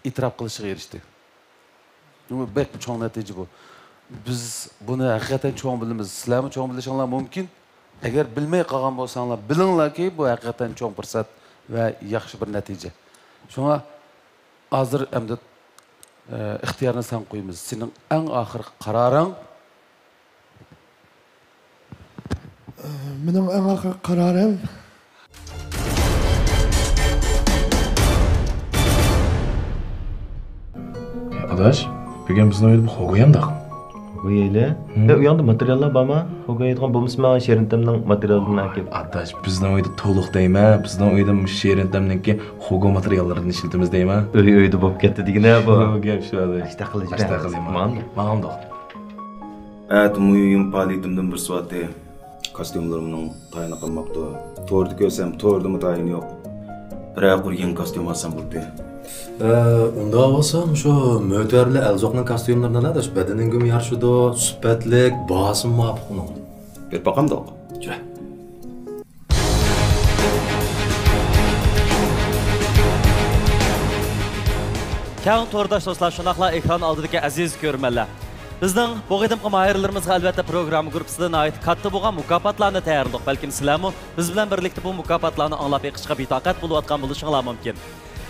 ئېتىراپ قىلىشىغا ئېرىشتى. بۇ بەك چوڭ نەتىجە بۇ. بىز بۇنى ھەقىقەتەن چوڭ بىلىمىز. سىلەرمۇ چوڭ بىلىشىڭلار مۇمكىن. ئەگەر بىلمەي قالغان بولساڭلار، بىلىڭلاركى، بۇ ھەقىقەتەن چوڭ پۇرسەت ۋە ياخشى بىر نەتىجە. شۇڭا ھازىر ئەمدى، ئە، ئىختىيارنى ساڭا قويىمىز. سېنىڭ ئەڭ ئاخىرقى قارارىڭ؟ مېنىڭ ئەڭ ئاخىرقى قارارىم. ئاداش، بۈگۈن بىزنىڭ ئۆيدە بىر خوگو يانداق. خوگو يەيلى. ھە، ئۇ ياندا ماتېرىياللار بارما؟ خوگو يەيدىغان بولمىسا، ماڭا شېرىنتەمنىڭ ماتېرىيالىنى ئەكەل. ئاداش، بىزنىڭ ئۆيدە تولۇق دەيمەن، بىزنىڭ ئۆيدە مۇشۇ شېرىنتەمنىڭكى خوگو ماتېرىياللىرىدىن ئىشلىتىمىز دەيمەن. ئۆي ئۆيدە بولۇپ كەتتى دېگىنە بۇ. شۇ گەپ شۇ، ئاداش. ئاشتاق قىلىش. ئاشتاق قىلىمەن. ماڭامدۇ؟ ماڭامدۇ؟ ئەتە مۇھىم پائالىيىتىمدىن بىرسى بارتى. كاستيۇملىرىمنىڭ تايىنى قالماپتۇ. توردا كۆرسەم، توردىمۇ تايىنى يوق. بىرەر قۇر يېڭى كاستيۇم ئالسام بولدى. ئە، ئۇنداق بولسا، مۇشۇ مۆتىۋەر بىلەن ئەلزوقنىڭ كاستيۇملىرىنى ئال، ئاداش. بەدىنىڭگىمۇ يارىشىدۇ، سۈپەتلىك، باھاسىمۇ مۇۋاپىق ئۇنىڭ. بېرىپ باقامدۇق؟ جۈرە. كەڭ تورداش دوستلار، شۇنداقلا ئېكران ئالدىدىكى ئەزىز كۆرۈرمەنلەر. بىزنىڭ بۇ قېتىمقى ماھىرلىرىمىزغا ئەلۋەتتە پروگرامما گۇرۇپپىسىدا ناھايىتى كاتتا بولغان مۇكاپاتلارنى تەييارلىدۇق. بەلكىم سىلەرمۇ بىز بىلەن بىرلىكتە بۇ مۇكاپاتلارنى ئاڭلاپ بېقىشقا بىتاقەت بولۇۋاتقان بولۇشۇڭلار مۇمكىن.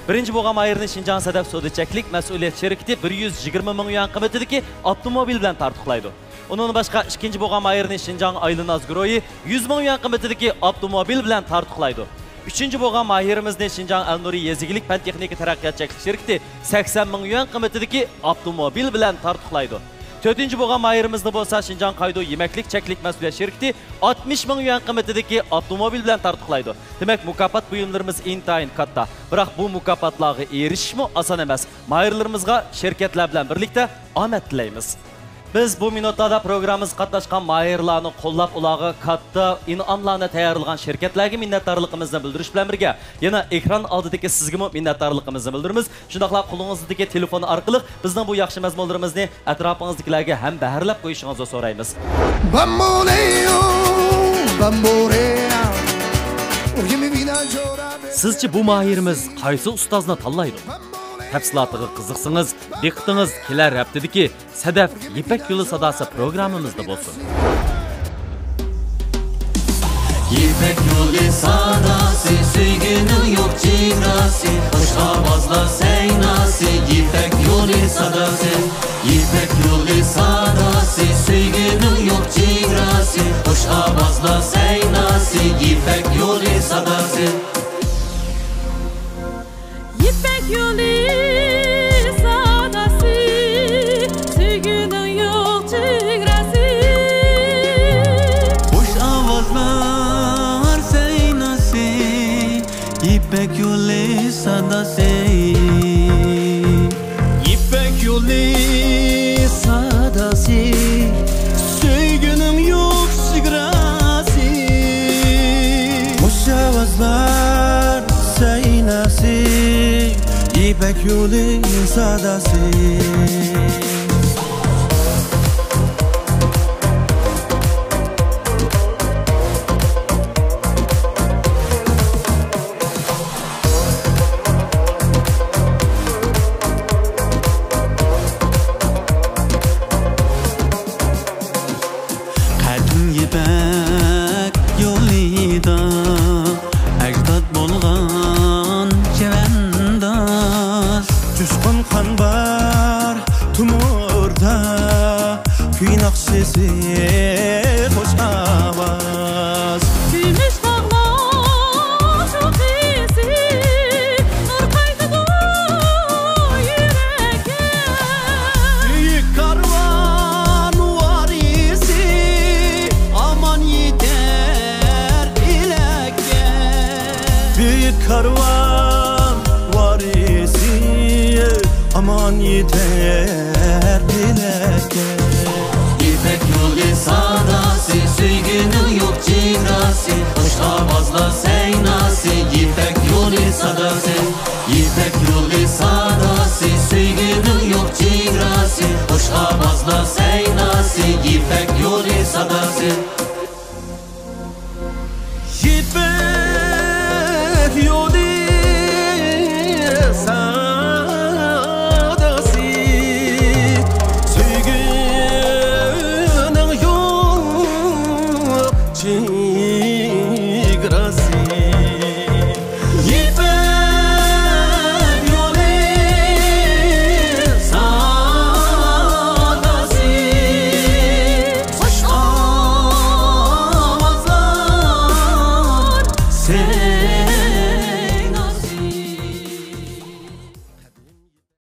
بىرىنچى بولغان ماھىرنى شىنجاڭ سەدەف سودا چەكلىك مەسئۇلىيەت شىركىتى بىر يۈز يىگىرمە مىڭ يۈەن قىممىتىدىكى ئاپتوموبىل بىلەن تارتۇقلايدۇ. ئۇنىڭدىن باشقا، ئىككىنچى بولغان ماھىرنى شىنجاڭ ئايلىناز گۇرۇھى يۈز مىڭ يۈەن قىممىتىدىكى ئاپتوموبىل بىلەن تارتۇقلايدۇ. ئۈچىنچى بولغان ماھىرىمىزنى شىنجاڭ ئەلنۇرى يېزا ئىگىلىك پەن تېخنىكا تەرەققىيات چەكلىك شىركىتى سەكسەن مىڭ يۈەن قىممىتىدىكى ئاپتوموبىل بىلەن تارتۇقلايدۇ. تۆتىنچى بولغان ماھىرىمىزنى بولسا شىنجاڭ قايدو يېمەكلىك چەكلىك مەسئۇلىيەت شىركىتى ئاتمىش مىڭ يۈەن قىممىتىدىكى ئاپتوموبىل بىلەن تارتۇقلايدۇ. دېمەك، مۇكاپات بۇيۇملىرىمىز ئىنتايىن كاتتا. بىراق بۇ مۇكاپاتلارغا ئېرىشىشمۇ ئاسان ئەمەس. ماھىرلىرىمىزغا شىركەتلەر بىلەن بىرلىكتە ئامەت تىلەيمىز. بىز بۇ مىنۇتلاردا پروگراممىمىزغا قاتناشقان ماھىرلارنى قوللاپ، ئۇلارغا كاتتا ئىنئاملارنى تەييارلىغان شىركەتلەرگە مىننەتدارلىقىمىزنى بىلدۈرۈش بىلەن بىرگە، يەنە ئېكران ئالدىدىكى سىزگىمۇ مىننەتدارلىقىمىزنى بىلدۈرىمىز. شۇنداقلا قولىڭىزدىكى تېلېفون ئارقىلىق بىزنىڭ بۇ ياخشى مەزمۇنلىرىمىزنى ئەتراپىڭىزدىكىلەرگە ھەم بەھرىلەپ قويۇشىڭىزنى سورايمىز. بامبولېو، بامبولېو. سىزچە بۇ ماھىرىمىز قايسى ئۇستازنى تاللايدۇ؟ تەپسىلاتىغا قىزىقسىڭىز، دىققىتىڭىز كېلەر ھەپتىدىكى سەدەف يىپەك يولى ساداسى پروگراممىمىزدا بولسۇن. يىپەك يولى ساداسى، سۆيگۈنىڭ يوق چېگراسى، خۇش ئاۋازلار سەيناسى، يىپەك يولى ساداسى. يىپەك يولى ساداسى، سۆيگۈنىڭ يوق چېگراسى، خۇش ئاۋازلار سەيناسى، يىپەك يولى ساداسى. يىپەك يولى ساداسى، سۆيگۈنىڭ يوق چېگراسى. خۇش ئاۋازلار سەيناسى، يىپەك يولى ساداسى. يىپەك يولى ساداسى، سۆيگۈنىڭ يوق چېگراسى. خۇش ئاۋازلار سەيناسى، يىپەك يولى ساداسى. قەدىم يىپەك يولىدا ئەجداد بولغان چەۋەنداز. جۇشقۇن قان بار تومۇردا، كۈي ناخشىسى، خۇش ئاۋاز. كۈمۈش تاغلار چوققىسى، نۇر قايتىدۇ يۈرەككە. بۈيۈك كارۋان ۋارىسى، ئامان يېتەر ئىلەككە. بۈيۈك كارۋان ۋارىسى، ئامان يېتەر ئىلەككە. يىپەك يولى ساداسى، سۆيگۈنىڭ يوق چېگراسى، خۇش ئاۋازلار سەيناسى، يىپەك يولى ساداسى. يىپەك يولى ساداسى، سۆيگۈنىڭ يوق چېگراسى، خۇش ئاۋازلار سەيناسى، يىپەك يولى ساداسى.